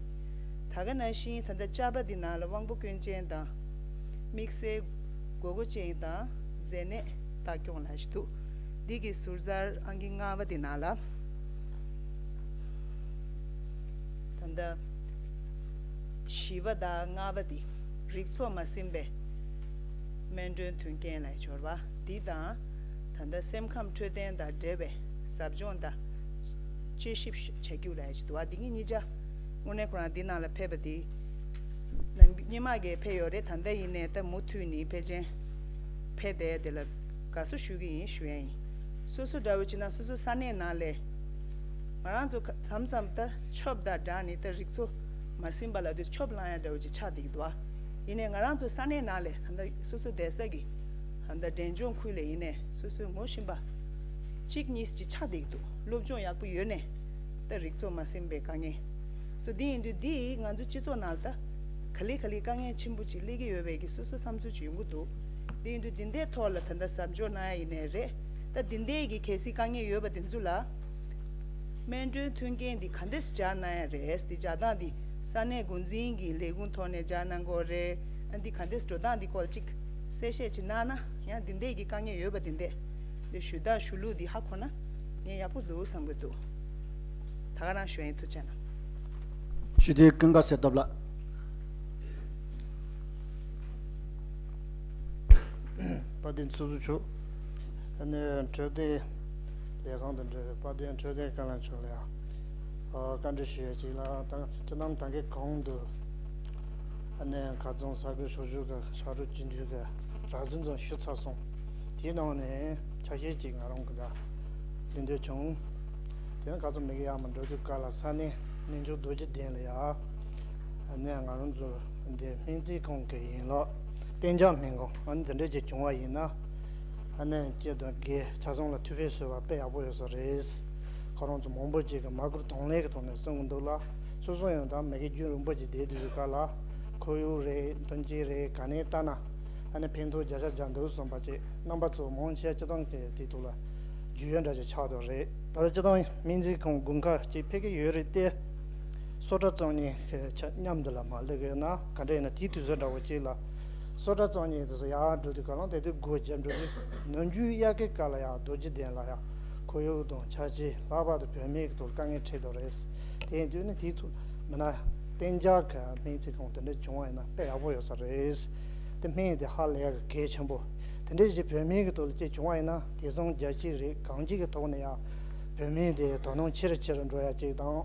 ད་ག་ནང་བཞིན་ད་ལྟ་ཅ་པ་འདི་ནང་ལ་དབང་པོ་སྐྱོན་ཅན་དང་། དམིགས་བསལ་དགོས་མཁོ་ཅན་དང་མཛེ་ནད་ལྟ་སྐྱོང་ལ་ཞིག་འདུག་འདི་གི་ཟུར་གསར་ཨང་ཀི་ལྔ་པ་འདི་ནང་ལ། ད་ལྟ་བཞི་པ་དང་ལྔ་པ་འདི་རིགས་ཚོགས་མ་ཟིན་པའི་སྨན་གྲོན་མཐུན་རྐྱེན་ལ་སྦྱོར་བ་འདི་དང་། ད་ལྟ་སེམས་ཁམས་འཕྲོད་བསྟེན་དང་འབྲེལ་བའི་ཟབ་སྦྱོང་དང་དཔྱད་ཞིབ་བྱ་རྒྱུ་ལ་ཞིག་འདུག་བ། འདི་གཉིས་གཉིས་ཆ་དངོས་གནས་ཁོ་རང་འདི་ནང་ལ་ཕེབས་པ་འདི་ནམ་རྒྱུན་སྔོན་མ་གས་ཕེབས་ཡོད་རེད། ད་ལྟ་ཡིན་ནའི་ད་མུ་མཐུད་ནས་ཕལ་ཆེར་ཕེབས་བསྡད་དེ་ལ་དགའ་བསུ་ཞུ་གི་ཡིན་ཞུ་ཡ་ཡིན། སོ་སོ་འདྲ་བོ་བྱས་ན་སོ་སོ་ས་གནས་ནང་ལས་ང་རང་ཚོ་ག་མཚམས་མཚམས་ད་ཆོབ་དང་སྦྲགས་ནས་ད་རིགས་ཚོགས་མ་ཟིན་པ་ལ་དུས་ཆོབ་བསླང་ཡ་འདྲ་བོ་ཅིག་ཆགས་བསྡད་ཀྱི་འདུག་ཨ། ཡིན་ནའི་ང་རང་ཚོ་ས་གནས་ནང་ལས་ད་ལྟ་སོ་སོ་བསྡད་ས་གི་ད་ལྟ་འབྲས་ལྗོངས་ཁུལ་ལ་ཡིན་ནའི་སོ་སོའི་ངོ་ཤེས་པ་གཅིག་གཉིས་ཅིག་ཆགས་བསྡད་ཀྱི་འདུག་སློབ་སྦྱོང་ཡག་པོ་ཡོད་ནའི་ད་རིགས་ཚོགས་མ་ཟིན་པའི་དཀའ་ངལ་སོ་འདི་ཡིན་དུས་འདི་ང་ཚོ་སྤྱི་ཚོགས་ནང་ལ་ད་ག་ལེ་ག་ལེ་དཀའ་ངལ་ཆེན་པོ་ཅིག་སླེབས་ཀྱི་ཡོད་པའི་གི་སོ་སོ་བསམ་ཚུལ་ཅིག་ཡོང་གི་འདུག་འདི་ཡིན་དུས་འདི་འདྲའི་ཐོག་ལ་ད་ལྟ་ཟབ་སྦྱོང་གནང་ཡ་ཡིན་ནའི་རེད། ད་འདི་འདྲའི་གི་གལ་སྲིད་དཀའ་ངལ་ཡོད་པ་དེ་ཚོ་ལ་སྨན་གྲོན་མཐུན་རྐྱེན་འདི་ག་འདྲས་སྦྱར་གནང་ཡ་རེད། འདི་སྦྱར་སྟངས་འདི་ས་གནས་འགོ་འཛིན་གྱི་ལས་ཁུངས་ཐོག་ནས་སྦྱར་གནང་དགོས་རེད། ཨ་འདི་ག་འདྲས་འགྲོ་སྟངས་འདི་སྐོར་ཅིག་གསལ་བཤད་ཅིག་གནང་ན་ཡང་འདི་འདྲའི་གི་དཀའ་ངལ་ཡོད་པ་དེ་འདྲས་འདི་ཞུ་དག་ཞུ་ལུགས་འདི་ཧ་གོ་ན་ངས་ཡག་པོ་འདུག་བསམ་གྱི་འདུག་ད་ག་རང་ཞུ་ཡ་ཡིན། ཐུགས་རྗེ་གནང་། ཞུ་དེ་ཀུན་དགའ་གསལ་སྟོབས་ལགས། དཔལ་ལྡན་ཚོགས་གཙོ་མཆོག་ཨ་ནི་འཕྲོད་བསྟེན་ལས་ཁང་དང་འབྲེལ་བའི་དཔལ་ལྡན་འཕྲོད་བསྟེན་བཀའ་བློན་མཆོག་ལ་ཡང་བཀའ་འདྲི་ཞུ་ཡ་གཅིག་ལ་དང་སྤྱི་བཏང་ད་གིན་གོང་དུ་ཨ་ནི་ཁ་རྩང་ས་ཁུལ་ཕྱོགས་བཞུགས་ཀྱི་ཕྱག་རོགས་སྤྱི་འཐུས་ཀྱི་རགས་ཟིན་ཙམ་ཞུ་ཚར་སོང་། དེའི་ནང་ནས་ཆ་ཤས་ཅིག་ང་རང་གི་ད་ལེན་འདོད་བྱུང་། དེ་ནི་ཁ་རྩང་མི་གི་ཡག་མ་འགྲོ་དུས་ག་ལ་ས་གནས་གནས་མཆོག་རྡོ་རྗེ་གདན་ལ་ཡ། ཨ་ནི་ང་རང་ཚོ་འདི་སྨན་རྩིས་ཁང་གི་ཡན་ལག་གཏན་འཇགས་སྨན་ཁང་ཨ་ནི་དེ་འདྲ་ཅིག་བྱུང་བ་ཡིན་ན། ཨ་ནི་སྐྱེ་དང་དགེ་ཆ་ཚང་ལ་ཐུགས་ཕན་གསོས་པ་དཔེ་ཡག་པོ་ཡོད་ས་རེད། ཁོ་རང་ཚོ་མང་པོ་ཅིག་གིས་མ་བསྐུར་གདོང་ལེན་གྱི་ཐོག་ནས་གསུང་གི་འདུག་ལ། སོ་སོ་ཡང་ད་མི་གི་རྒྱུན་རིང་པོ་ཅིག་བསྡད་དུས་ག་ལ་ཁོར་ཡུག་རེད་མཐུན་རྐྱེན་རེད་ག་ནས་ལྟ་ན་ཨ་ནི་ཕན་ཐོགས་བརྒྱ་ཆ་བརྒྱ་འདུག་བསམ་པ་ཅིག་རྣམ་པ་ཚོ་མང་ཆེ་སྤྱི་བཏང་གི་དེ་ཐོག་ལ། རྒྱུས་ཡོད་འདྲ་ཅིག་ཆགས་འདུག་རེད། ད་ལྟ་སྤྱི་བཏང་སྨན་རྩིས་ཁང་དགུན་ཁ་ཅིག་ཕེབས་ཀྱི་ཡོད་རེད་དེ། སོ་ཊ་བཙོང་མཁན་གྱི་ཆ་མཉམ་དུ་ལ་མ་སླེབས་ཡོད་ན་ག་འདྲ་ཡིན་ན་དེའི་དུས་ཚོད་འདྲ་བོ་ཅིག་ལ། སོ་ཊ་བཙོང་མཁན་དེ་ཚོ་ཡར་འགྲོ་དུས་ག་ལང་དེ་དུས་སྒོ་བརྒྱབ་འགྲོ་དུས་ནམ་རྒྱུན་དབྱར་ཁའི་སྐབས་ལ་ཡང་རྡོ་རྗེ་གདན་ལ་ཡང་ཁོར་ཡུག་དང་ཆ་ཤས་ལྷག་པར་དུ་བོད་སྨན་གྱི་ཐོག་དཀའ་ངལ་འཕྲད་འདུག་རེད། དེ་ཡིན་དུས་ནི་དེའི་ཚོ་མི་སྣ་གཏན་འཇགས་ཀྱི་སྨན་རྩིས་ཁང་དེ་འདྲ་བྱུང་བ་ཡིན་ན་དཔེ་ཡག་པོ་ཡོད་ས་རེད། དེ་སྨན་དེ་ཧ་ལས་ཀྱི་གལ་ཆེན་པོ། དེ་འདྲའི་ཞིག་བོད་སྨན་གྱི་ཐོག་ལ་ཅིག་བྱུང་བ་ཡིན་ན་དེང་སང་རྒྱལ་སྤྱི་རེད་གང་ཅིའི་ཐོག་ནས་ཡང་བོད་སྨན་དེ་དོ་སྣང་ཆེ་རུ་ཆེ་རུ་འགྲོ་ཡ་ཅིག་དང་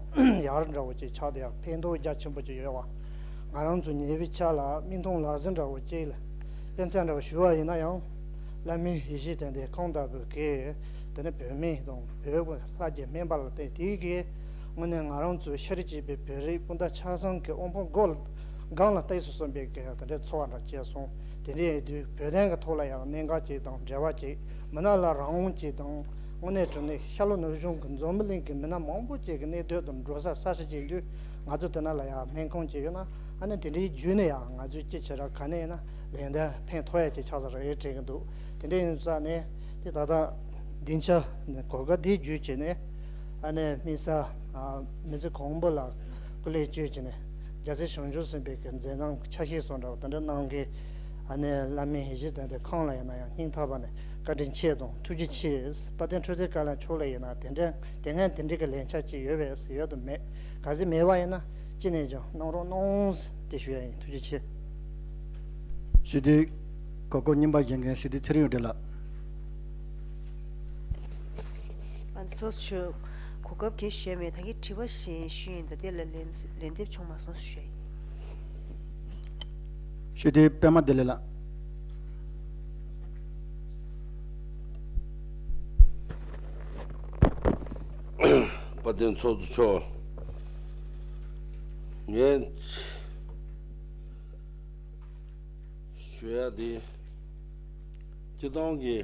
ཡག་རུ་འདྲ་བོ་ཅིག་ཆགས་བསྡད་ཡ་ཕན་ཐོགས་རྒྱ་ཆེན་པོ་ཅིག་ཡོད་བ། ང་རང་ཚོ་ཉེ་བའི་ཆར་ལ་སྨན་ཐང་ལག་ཟིན་འདྲ་བོ་ཅིག་ལ་དཔེ་མཚོན་འདྲ་བོ་ཞུ་བ་ཡིན་ན་ཡང་། བླ་སྨན་ཡེ་ཤེས་དོན་ལྡན་ཁོང་ལྟ་བུ་གིས་དེ་ནི་བོད་སྨན་དང་བོད་ཀྱི་ལྷ་རྗེ་སྨན་པ་ལ་བརྟེན་དེ་གིས་དངོས་གནས་ང་རང་ཚོའི་ཤེས་རིག་བཅས་པའི་བོད་རིགས་སྤུན་ཟླ་ཆ་ཚང་གི་དབུ་འཕང་མགོ་ལ་སྒང་ལ་བཏེགས་སུ་སོན་པའི་གི་དེ་འདྲའི་ཚོར་བ་འདྲ་སྐྱེས་སོང་། དེ་འདྲའི་ཡིན་དུས་བོད་དོན་གྱི་ཐོག་ལ་ཡང་གནད་འགག་ཅིག་དང་འབྲེལ་བ་ཅིག་མི་སྣ་ལ་རང་དབང་ཅིག་དང་དངོས་གནས་དྲང་གནས་ཤར་ལྷོ་ནུབ་བྱང་གི་འཛམ་བུ་གླིང་གི་མི་སྣ་མང་པོ་ཅིག་གི་གནས་སྡོད་དང་འགྲོ་ས་ས་ཆ་ཅིག་ཡིན་དུས་ང་ཚོ་དེ་ན་ལ་ཡང་སྨན་ཁང་ཅིག་ཡོད་ན་ཨ་ནི་དེ་འདྲའི་བརྒྱུད་ནས་ཡང་ང་ཚོས་ཅི་བྱེད་ར་ག་ནས་ཡིན་ན་ལན་འདེབས་ཕན་ཐོགས་ཡ་ཅིག་ཆགས་ས་རེད་དྲན་གི་འདུག་དེ་འདྲ་ཡིན་ཙང་ནས་དེ་ད་ལྟ་སྡིངས་ཆ་གོ་སྐབས་འདི་བརྒྱུད་བྱས་ནས་ཨ་ནི་དམིགས་བསལ་མི་ཚེ་གང་པོ་ལ་སྐུ་ལས་བསྐྱོན་བྱས་ནས་རྒྱལ་སྲས་བྱང་ཆུབ་སེམས་དཔའི་གི་མཛད་རྣམ་ཆ་ཤས་སོགས་འདྲ་བ་དེ་འདྲ་གནང་མཁན་ཨ་ནི་བླ་སྨན་ཡེ་ཤེས་དོན་ལྡན་ཁོང་ལ་ཡིན་ན་ཡང་སྙིང་ཐག་པ་ནས་བཀའ་དྲིན་ཆེ་དང་ཐུགས་རྗེ་ཆེ། དཔལ་ལྡན་འཕྲོད་བསྟེན་བཀའ་བློན་མཆོག་ལ་ཡིན་ན་དེ་འདྲ་དེ་སྔ་དེ་འདྲའི་གི་ལན་ཆ་ཅིག་ཡོད་པས་ཡོད་དམ་མེད། གལ་སྲིད་མེད་པ་ཡིན་ན་ཅི་ནས་ཀྱང་གནང་རོགས་གནང་ཟེར་དེ་ཞུ་ཡ་ཡིན། ཐུགས་རྗེ་ཆེ། ཞུ་དེ་གོ་སྐབས་རྙིང་པ་བཞེས་མཁན་ཞུ་དེ་ཚེ་རིང་དབང་འདུས་ལགས། ཨ་ཚོགས་གཙོ་མཆོག་གོ་སྐབས་གལ་ཞེ་མེད་ད་གིན་དྲི་བ་གཞན་ཞུས་ཡིན་ད་དེ་ལ་ལན་ལན་འདེབས་བྱུང་མ་སོང་ཞུ་ཡ་ཡིན། ཞུ་དེ་པད་མ་བདེ་ལེགས་ལགས། དཔལ་ལྡན་ཚོགས་གཙོ་མཆོག་ངས་ཞུ་ཡ་དེ་སྤྱི་བཏང་གི་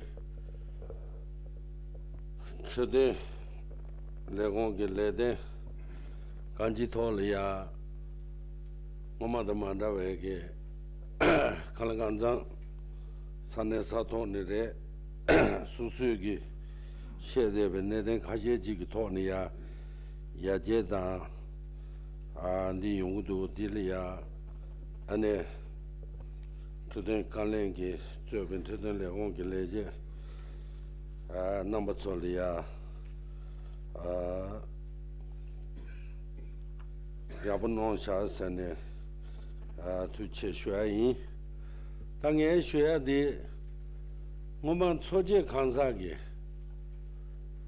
འཕྲོད་བསྟེན་ལས་ཁུངས་ཀྱི་ལས་དོན་གང་ཅིའི་ཐོག་ལ་ཡ་སྔོན་མ་དང་མ་འདྲ་བའི་གི་གང་ལ་གང་འཚམ་ས་གནས་ས་ཐོག་ནས་རེད། སོ་སོའི་གི་ བཤད་བསྡད་པའི་གནད་དོན་ཁ་ཤས་ཅིག་གི་ཐོག་ནས་ཡ་ཡར་རྒྱས་དང་ཨ་འདི་ཡོང་གི་འདུག་འདི་ལ་ཡ་ཨ་ནི་འཕྲོད་བསྟེན་བཀའ་བློན་གྱིས་གཙོས་པའི་འཕྲོད་བསྟེན་ལས་ཁུངས་ཀྱི་ལས་བྱེད་ཨ་རྣམ་པ་ཚོ་ལ་ཡ་ཨ་ཡག་པོ་གནང་བཞག་ཟེར་ནས་ཨ་ཐུགས་རྗེ་ཆེ་ཞུ་ཡ་ཡིན། ད་ངས་ཞུ་ཡ་འདི་སྔོན་མ་མཚོ་སྐྱེས་གང་ཟག་གིས་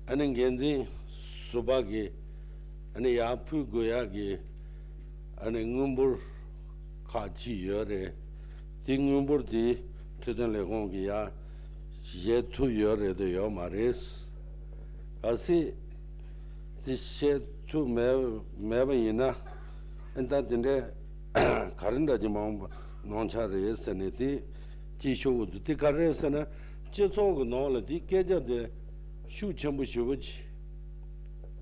ཨ་ནི་འགན་འཛིན་ཟུར་པ་གིས་ཨ་ནི་ཡར་ཕུལ་དགོས་ཡག་གི་ཨ་ནི་དངུལ་འབོར་ཁག་ཅིག་ཡོད་རེད། དེ་དངུལ་འབོར་དེ་འཕྲོད་བསྟེན་ལས་ཁུངས་ཀྱིས་ཡར་བཞེས་ཐུབ་ཡོད་རེད་དང་ཡོད་མ་རེད། གལ་སྲིད་དེ་བཞེས་ཐུབ་མེད་མེད་པ་ཡིན་ན་ཨ་ནི་ད་དེ་འདྲའི་ག་རེ་འདྲ་ཅིག་མ་འོངས་པ་གནང་འཆར་རེད་ཟེར་ནས་དེ་ཅིག་ཤོད་དགོས་འདུག་དེ་ག་རེ་རེད་ཟེར་ན་སྤྱི་ཚོགས་ཀྱི་ནང་ལ་དེ་སྐད་ཆ་དེ་ཤུགས་ཆེན་པོ་ཞེ་པོ་ཅིག་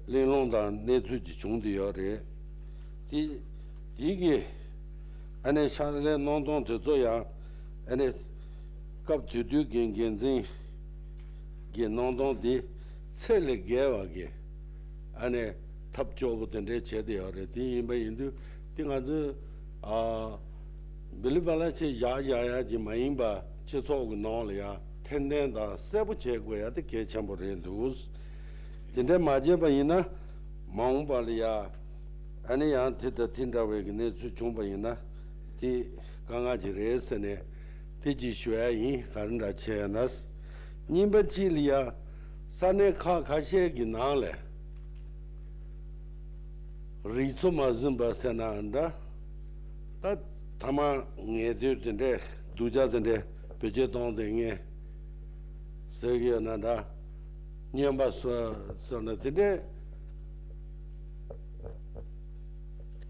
གླེང་སློང་དང་གནས་ཚུལ་ཅིག་བྱུང་བསྡད་ཡོད་རེད། དེ་དེ་གི་ཨ་ནི་ཕྱག་ལས་གནང་སྟངས་དེ་ཚོ་ཡང་ཨ་ནི་སྐབས་དེ་དུས་ཀྱི་འགན་འཛིན་གྱི་གནང་སྟངས་དེ་ཚད་ལས་བརྒལ་བ་གི་ཨ་ནི་ཐབས་སྐྱོ་པོ་དེ་འདྲའི་བྱས་བསྡད་ཡོད་རེད། དེ་ཡིན་པ་ཡིན་དུས་དེ་ང་ཚོས་ཨ་བི་ལི་བ་ལ་ཆེ་བཞག་བཞག་ཡ་གི་མ་ཡིན་པ་སྤྱི་ཚོགས་ཀྱི་ནང་ལ་ཡང་ཐེར་འདོན་དང་གསལ་པོ་བྱེད་དགོས་ཡ་དེ་གལ་ཆེན་པོ་རེད་འདུག་དེ་འདྲ་མ་བྱས་པ་ཡིན་ན་མ་འོངས་པ་ལ་ཡ་ཨ་ནི་ཡང་དེ་དང་དེ་འདྲ་བའི་གི་གནས་ཚུལ་བྱུང་པ་ཡིན་ན་དེ་དཀའ་ངལ་ཅིག་རེད་ཟེར་ནས་དེ་ཅིག་ཞུ་ཡ་ཡིན། ག་རེ་འདྲ་བྱས་ན། གཉིས་པ་གཅིག་ལ་ཡ་ས་གནས་ཁག་ཁ་ཤས་ཀྱི་ནང་ལ་རིགས་ཚོ་མ་ཟིན་པ་ཟེར་ན་འདྲ། ད་ཐ་མ་ངེས་དོན་དེ་འདྲས་སྡུག་ཅག་དེ་འདྲས་བེད་སྤྱོད་གཏོང་དེ་ངས་ཟེར་གི་ཡོད་ན་འདྲ། སྨྱོན་པ་སོ་སོ་ན་དེ་འདྲས་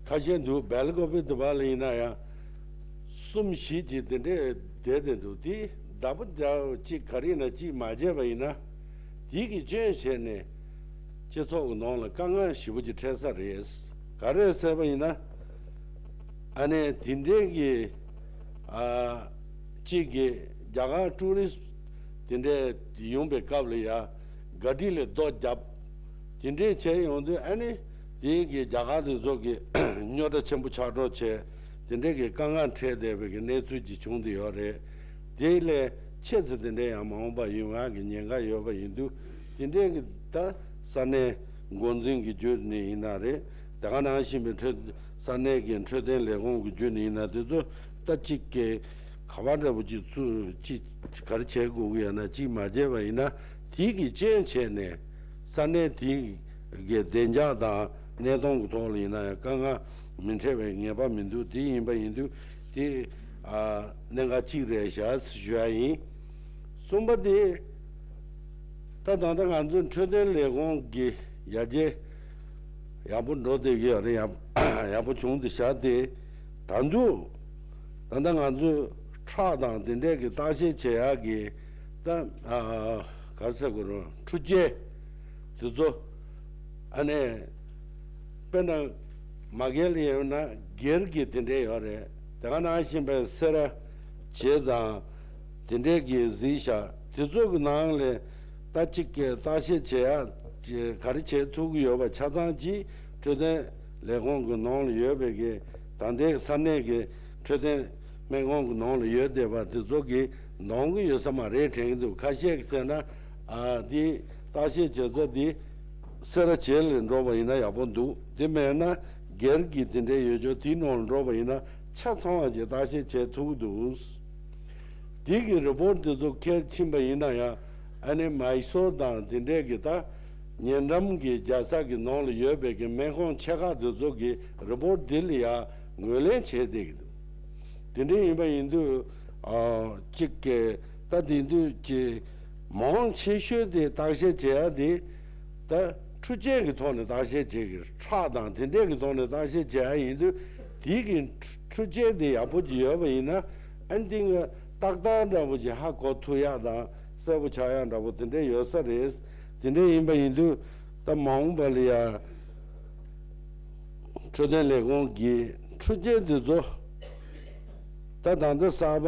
ཁ་ཤས་འདུག་བེལ་ཀོབ་པི་དུ་བ་ལ་ཡིན་ན་ཡང་གསུམ་བཞི་ཅིག་དེ་འདྲས་བསྡད་དེ་འདུག་དེ་བདག་པོ་བདག་གཅིག་ག་རེ་ཡིན་ན་གཅིག་མ་བྱས་པ་ཡིན་ན་དེ་གི་སྐྱོན་བྱས་ནས་སྤྱི་ཚོགས་ཀྱི་ནང་ལ་དཀའ་ངལ་ཞེ་པོ་ཅིག་འཕྲད་ས་རེད། ག་རེ་ཟེར་བ་ཡིན་ན། ཨ་ནེ་དེ་འདྲའི་གི་ཨ་གཅིག་གི་རྒྱ་གར་ཀྲུ་རི་སི་དེ་འདྲའི་ཡོང་པའི་སྐབས་ལ་ཡ་ག་ཌི་ལ་རྡོ་བརྒྱབ། དེ་འདྲའི་བྱས་ཡོང་དུས་ཨ་ནེ་དེའི་གི་རྒྱ་གར་དེ་ཚོ་གི་རྙོག་དྲ་ཆེན་པོ་ཆགས་འགྲོ་བྱས་དེ་འདྲའི་གི་དཀའ་ངལ་འཕྲད་བསྡད་པའི་གི་གནས་ཚུལ་ཅིག་བྱུང་བསྡད་ཡོད་རེད། དེ་ལས་ཆེ་ཚེ་དེ་འདྲའི་ཡང་མ་འོངས་པ་ཡོང་ཡག་གི་ཉེན་ཁ་ཡོད་པ་ཡིན་དུས་དེ་འདྲའི་གི་ད་ས་གནས་འགོ་འཛིན་གྱི་བརྒྱུད་ནས་ཡིན་ན་རེད། དེ་ག་ནང་བཞིན་པའི་འཕྲོད་ས་གནས་ཀྱི་འཕྲོད་བསྟེན་ལས་ཁུངས་ཀྱི་བརྒྱུད་ནས་ཡིན་ན་དེ་ཚོ་ད་གཅིག་གི་ག་བ་འདྲ་པོ་གཅིག་བཙུགས་གཅིག་ག་རེ་བྱེད་དགོས་ཀྱི་ཡོད་ན་གཅིག་མ་བྱས་པ་ཡིན་ན་དེ་གི་སྐྱོན་བྱས་ནས་ས་གནས་དེ་གི་བདེ་འཇགས་དང་གནས་སྟངས་ཀྱི་ཐོག་ལ་ཡིན་ན་ཡང་དཀའ་ངལ་མི་འཕྲད་པའི་ངེས་པ་མི་འདུག་དེ་ཡིན་པ་ཡིན་དུས་དེ་ཨ་གནད་འགག་གཅིག་རེད་ཤག་ཞུ་ཡ་ཡིན། གསུམ་པ་དེ། ད་ད་ལྟ་ང་ཚོའི་འཕྲོད་བསྟེན་ལས་ཁུངས་ཀྱི་ཡར་རྒྱས་ཡག་པོ་འགྲོ་བསྡད་ཀྱི་ཡོད་རེད། ཡག་ཡག་པོ་བྱུང་བསྡད་ཤག་སྟེ། ད་དུང་ད་ལྟ་ང་ཚོའི་ཁྲག་དང་དེ་འདྲས་ཀྱི་བརྟག་དཔྱད་བྱེད་ཡག་གི་ད་ཨ་ག་རེ་ཟེར་དགོས་རེད། འཕྲུལ་ཆས་དེ་ཚོ་ཨ་ནི་དཔེར་ན་མ་སྒེར་ལ་ཡོད་ན་སྒེར་གྱི་དེ་འདྲས་ཡོད་རེད། དེ་ག་ནང་བཞིན་པའི་སེ་ར་བྱེས་དང་། དེ་འདྲས་ཀྱི་གཟིགས་ཤག་དེ་ཚོ་གི་ནང་ལས་ད་གཅིག་གི་བརྟག་དཔྱད་བྱེད་ཡ་ག་རེ་བྱེད་ཐུབ་ཀྱི་ཡོད་པ་ཆ་ཚང་གཅིག་འཕྲོད་བསྟེན་ལས་ཁུངས་ཀྱི་ནང་ལ་ཡོད་པའི་གི་ད་ལྟའི་ས་གནས་ཀྱི་འཕྲོད་བསྟེན་སྨན་ཁང་གི་ནང་ལ་ཡོད་བསྡད་པ་དེ་ཚོ་གི་འདང་གི་ཡོད་ས་མ་རེད་དྲན་གྱི་འདུག་ཁ་ཤས་ཀྱིས་ཟེར་ན་ཨ་དེ་བརྟག་དཔྱད་བྱེད་ས་དེ་སེ་ར་བྱེས་ལ་འགྲོ་བ་ཡིན་ན་ཡག་པོ་འདུག་དེ་མེད་ན་སྒེར་གྱི་དེ་འདྲའི་ཡོད་ཆོག་དེའི་ནང་ལ་འགྲོ་བ་ཡིན་ན་ཆ་ཚང་བ་ཅིག་བརྟག་དཔྱད་བྱེད་ཐུབ་ཀྱི་འདུག་དེ་གི་རི་པོར་ཊི་དེ་ཚོ་འཁྱེར་ཕྱིན་པ་ཡིན་ན་ཡང་ཨ་ནི་མའི་སོར་དང་དེ་འདྲས་ཀྱི་ད་ཉེ་འགྲམ་གྱི་རྒྱལ་ས་གི་ནང་ལ་ཡོད་པའི་གི་སྨན་ཁང་ཆེ་ཁག་དེ་ཚོ་གི་རི་པོར་ཊི་དེ་ལ་ཡང་ངོས་ལེན་བྱས་བསྡད་ཀྱི་འདུག་དེ་འདྲ་ཡིན་པ་ཡིན་དུས་ཨ་གཅིག་གི་ད་དེང་དུས་ཀྱི་མང་ཆེ་ཤོས་དེ་བརྟག་དཔྱད་བྱེད་ཡ་དེ་ད་འཕྲུལ་ཆས་ཀྱི་ཐོག་ནས་བརྟག་དཔྱད་བྱེད་ཀྱི་ཁྲག་དང་དེ་འདྲས་ཀྱི་ཐོག་ནས་བརྟག་དཔྱད་བྱེད་ཡ་ཡིན་དུས་དེའི་གི་འཕྲུལ་ཆས་དེ་ཡག་པོ་ཅིག་ཡོད་པ་ཡིན་ན་ཨ་ནི་དེ་ང་ཏག་ཏག་འདྲ་པོ་ཅིག་ཧ་གོ་ཐུབ་ཡ་དང་གསལ་པོ་ཆགས་ཡ་འདྲ་པོ་དེ་འདྲས་ཡོད་ས་རེད། དེ་འདྲས་ཡིན་པ་ཡིན་དུས་ད་མ་འོངས་པ་ལ་ཡ། འཕྲོད་བསྟེན་ལས་ཁུངས་ཀྱི་འཕྲུལ་ཆས་འདི་ཚོ་ད་ད་ལྟ་གསར་པ་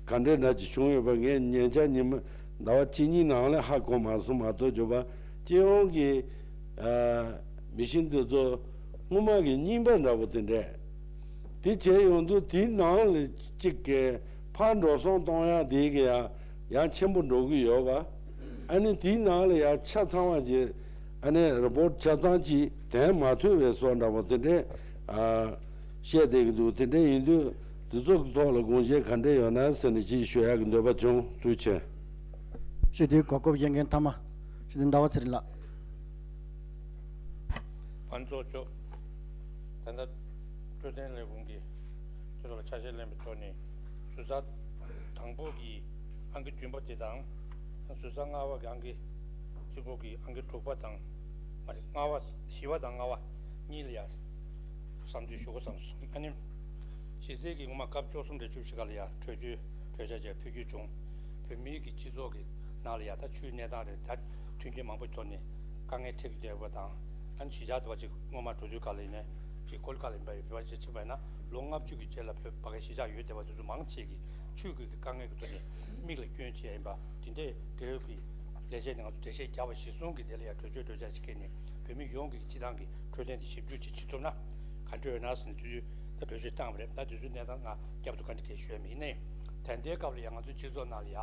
ག་འདྲས་འདྲ་ཅིག་བྱུང་ཡོད་པ་ངས་ཉེ་ཆར་ཉི་མ་ ཟླ་བ་གཅིག་གཉིས་ནང་ལ་ཧ་གོ་མ་སོང་མ་གཏོགས་བརྗོད་པ་སྤྱི་ཡོངས་ཀྱི་ཨ་མི་ཤིན་དེ་ཚོ་སྔོན་མ་གི་རྙིང་པ་འདྲ་པོ་དེ་འདྲས། དེ་བྱས་ཡོང་དུས་དེའི་ནང་ལ་གཅིག་གི་ཕར་འགྲོ་སོང་གཏོང་ཡག་དེ་གི་ཡང་ཡང་ཆེན་པོ་འགྲོ་གི་ཡོད་པ། ཨ་ནི་དེའི་ནང་ལ་ཡང་ཆ་ཚང་བ་ཅིག་ཨ་ནི་རི་པོར་ཆ་ཚང་ཅིག་དོན་མ་ཐོས་པའི་བཟོ་འདྲ་པོ་དེ་འདྲས་ཨ་བཤད་བསྡད་ཀྱི་འདུག་དེ་འདྲས་ཡིན་དུས་དེ་ཚོ་གི་ཐོག་ལ་དགོངས་བཞེས་ག་འདྲས་ཡོད་ན་ཟེར་ནས་ཅིག་ཞུ་ཡག་གི་འདོད་པ་བྱུང་། ཐུགས་རྗེ་ཆེ། ཞུ་དེའི་གོ་སྐབས་བཞེས་མཁན་མཐའ་མ་ཞུ་དེ་ཟླ་བ་ཚེ་རིང་ལགས། ཕན་ཚོགས་མཆོག་ད་ལྟ་འཕྲོད་བསྟེན་ལས་ཁུངས་ཀྱི་ཁྱེད་རང་ལ་ཆ་ཤས་ལེན་པའི་ཐོག་ནས་ཟུར་ཟ་དང་པོ་གི་ཨང་ཀི་བདུན་པ་དེ་དང་ཟུར་ཟ་ལྔ་པ་གི་ཨང་ཀི་གཅིག་པོ་གི་ཨང་ཀི་དྲུག་པ་དང་མ་རེད། ལྔ་པ་བཞི་པ་དང་ལྔ་པ་གཉིས་ལ་ཡ་བསམ་ཚུལ་ཞུ་དགོས་བསམ་སོང་། ཨ་ནི་གཞི་རྩའི་གི་ངོ་མ་སྐབས་བཅུ་གསུམ་དང་བཅུ་བཞི་སྒང་ལ་ཡ་གྲོས་ཆོད་གྲོས་འཆར་བཅས་ཕུལ་རྒྱུ་བྱུང་། བོད་མིའི་གི་སྤྱི་ཚོགས་ཀྱི་ནང་ལ་ཡ་ད་ཆུའི་གནས་སྟངས་རེད། ད་མཐུན་རྐྱེན་མང་པོ་ཐོག་ནས་དཀའ་ངལ་འཕྲད་ཀྱི་བསྡད་པ་དང་། ཨ་ནི་གཞིས་ཆགས་དེ་བ་ཅིག་སྔོན་མ་འགྲོ་དུས་སྒང་ལ་ཡིན་ནའི་ཅིག་ཀོ་ལི་གྷལ་ཡིན་པ་ཡོད། བོད་པ་ཅིག་ཕྱིན་པ་ཡིན་ན་ལོ་ལྔ་བཅུ་གི་རྗེས་ལ་བོད་ཕ་གའི་གཞིས་ཆགས་ཡོད་བསྡད་པ་དེ་ཚོ་མང་ཆེ་གིས་ཆུ་གི་དཀའ་ངལ་གྱི་ཐོག་ནས་མིག་ལ་སྐྱོན་བྱས་ཡིན་པ་དེ་འདྲའི་འབྲེལ་ཡོད་ཀྱི་ལས་བྱེད་ནས་ང་ཚོ་འགྲེལ་བཤད་བརྒྱབ་པ་གཞིར་བཟུང་གིས་དེ་ལ་ཡ་གྲོས་ཆོད་གྲོས་འཆར་ཅིག་འཁྱེར་ནས་བོད་མི་ཡོངས་ཀྱི་སྤྱི་བཏང་གི་འཕྲོད་བསྟེན་དེ་ཞིབ་འཇུག་ཅིག་བྱེད་ཐུབ་ན་ག་འདྲ་ཡོད་ན་ཟེར་ནས་དུས་ཚོད་ད་གྲོས་ཆོད་བཏང་བ་རེད། ད་དུས་ཚོད་གནས་སྟངས་ང་བསྐྱར་དུ་ག་འདྲ་གས་ཞུ་ཡ་མེད། ཡིན་ནའི་ད་ལྟའི་སྐབས་ལ་ཡ་ང་ཚོའི་སྤྱི་ཚོགས་ནང་ལ་ཡ་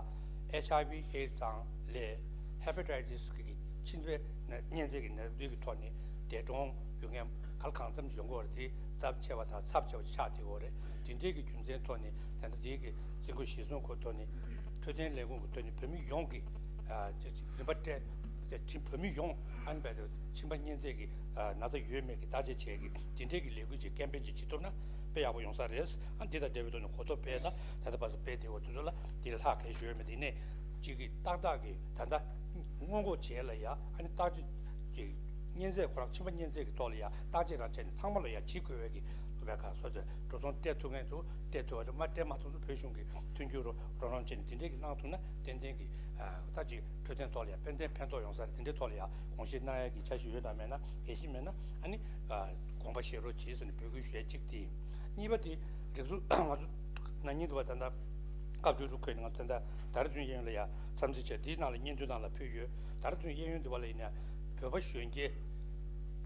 ཨེཆ་ཨའི་ཝི་ཨེ་ཌི་སི་དང་ལས་ཧེ་པ་ཊའི་ཊི་སི་གི་མཆིན་པའི་ན་གཉན་ཚད་ཀྱི་ནད་དུག་གི་ཐོག་ནས་འདས་གྲོངས་ཡོང་མཁན་ག་ལ་གང་འཚམ་ཡོང་གི་ཡོད་རེད། དེ་ཚབས་ཆེ་བ་དང་ཚབས་ཆེ་བ་ཆགས་བསྡད་ཡོད་རེད། དེ་འདྲའི་གི་རྒྱུ་མཚན་ཐོག་ནས་ད་ལྟ་དེའི་གི་རྩིས་འགོ་གཞིར་བཟུང་གི་ཐོག་ནས་འཕྲོད་བསྟེན་ལས་ཁུངས་ཀྱི་ཐོག་ནས་བོད་མི་ཡོངས་ཀྱི་ཨ་ཅེ་ཅེ་རིན་པ་སྤྲད་དེ་བོད་མི་ཡོངས་ཨ་ནི་བས་མཆིན་པ་གཉན་ཚད་ཀྱི་ཨ་ན་ཚ་ཡོད་མེད་ཀྱི་བརྟག་དཔྱད་བྱེད་ཀྱི་དེ་འདྲའི་གི་ལས་འགུལ་ཅིག་ཀེམ་པེན་ཅིག་བྱེད་ཐུབ་ན་དཔེ་ཡག་པོ་ཡོང་ས་རེད། ཨ་འདི་དང་འབྲེལ་བའི་ཐོག་ནས་གོ་རྟོགས་སྤེལ་དང་ད་ལྟ་བར་དུ་སྤེལ་བསྡད་ཡོད་དེ་ཚོ་ལ་དེ་ལས་ལྷག་གང་ཞུ་ཡོད་མེད། དེ་ནས་གཅིག་གི་ཏག་ཏག་གི་ད་ལྟ་སྔོན་འགོག་བྱེད་ལ་ཡ་ཨ་ནི་བརྟག་དཔྱད་ཀྱི་གཉན་ཚད་ཁོ་རང་མཆིན་པ་གཉན་ཚད་ཀྱི་ཐོག་ལ་ཡ་བརྟག་དཔྱད་རང་བྱས་ནས་ཚང་མ་ལ་ཡ་བྱེད་དགོས་པའི་གི་ལུགས་པའི་ཁ་སོ་སོས་འགྲོ་སོང་སྤྲད་ཐུབ་མཁན་ཚོ་སྤྲད་ཐུབ་པ་རེད། མ་སྤྲད་མ་ཐུབ་ཚོ་བོད་གཞུང་གི་མཐུན་འགྱུར་རོགས་རམ་བྱས་ནས་དེ་འདྲའི་གི་གནང་ཐུབ་ན་ཏན་ཏན་གི་ད་ཅིག་འཕྲོད་བསྟེན་ཐོག་ལ་ཡ་ཏན་ཏན་ཕན་ཐོགས་ཡོང་ས་རེད། དེ་འདྲའི་ཐོག་ལ་ཡ་དགོངས་བཞེས་གནང་ཡ་གི་འཆར་གཞི་ཡོད་དམ་མེད་ན་འགན་ཤེས་མེད་ན་ཨ་ནི་དགོངས་པ་བཞེས་རོགས་གྱིས་ཟེར་ནས་འབོད་སྐུལ་ཞུ་ཡ་གཅིག་དེ་ཡིན། གཉིས་པ་དེ་རིགས་གཟུགས་ང་ཚོ་ན་ནིང་དུ་བ་ད་ལྟ་སྐབས་བཅུ་དྲུག་ཁོས་ང་ཚོ་ད་ལྟ་རྡ་ར་ལྡུན་གཡས་གཡོན་ལ་ཡ་འཚམས་གཟིགས་བྱས་དེའི་ནང་ལ་སྙན་ཐོའི་ནང་ལ་ཕུལ་ཡོད། རྡ་ར་ལྡུན་གཡས་གཡོན་དུ་བ་ལ་ཡིན་ན་བོད་པ་གཞོན་སྐྱེས་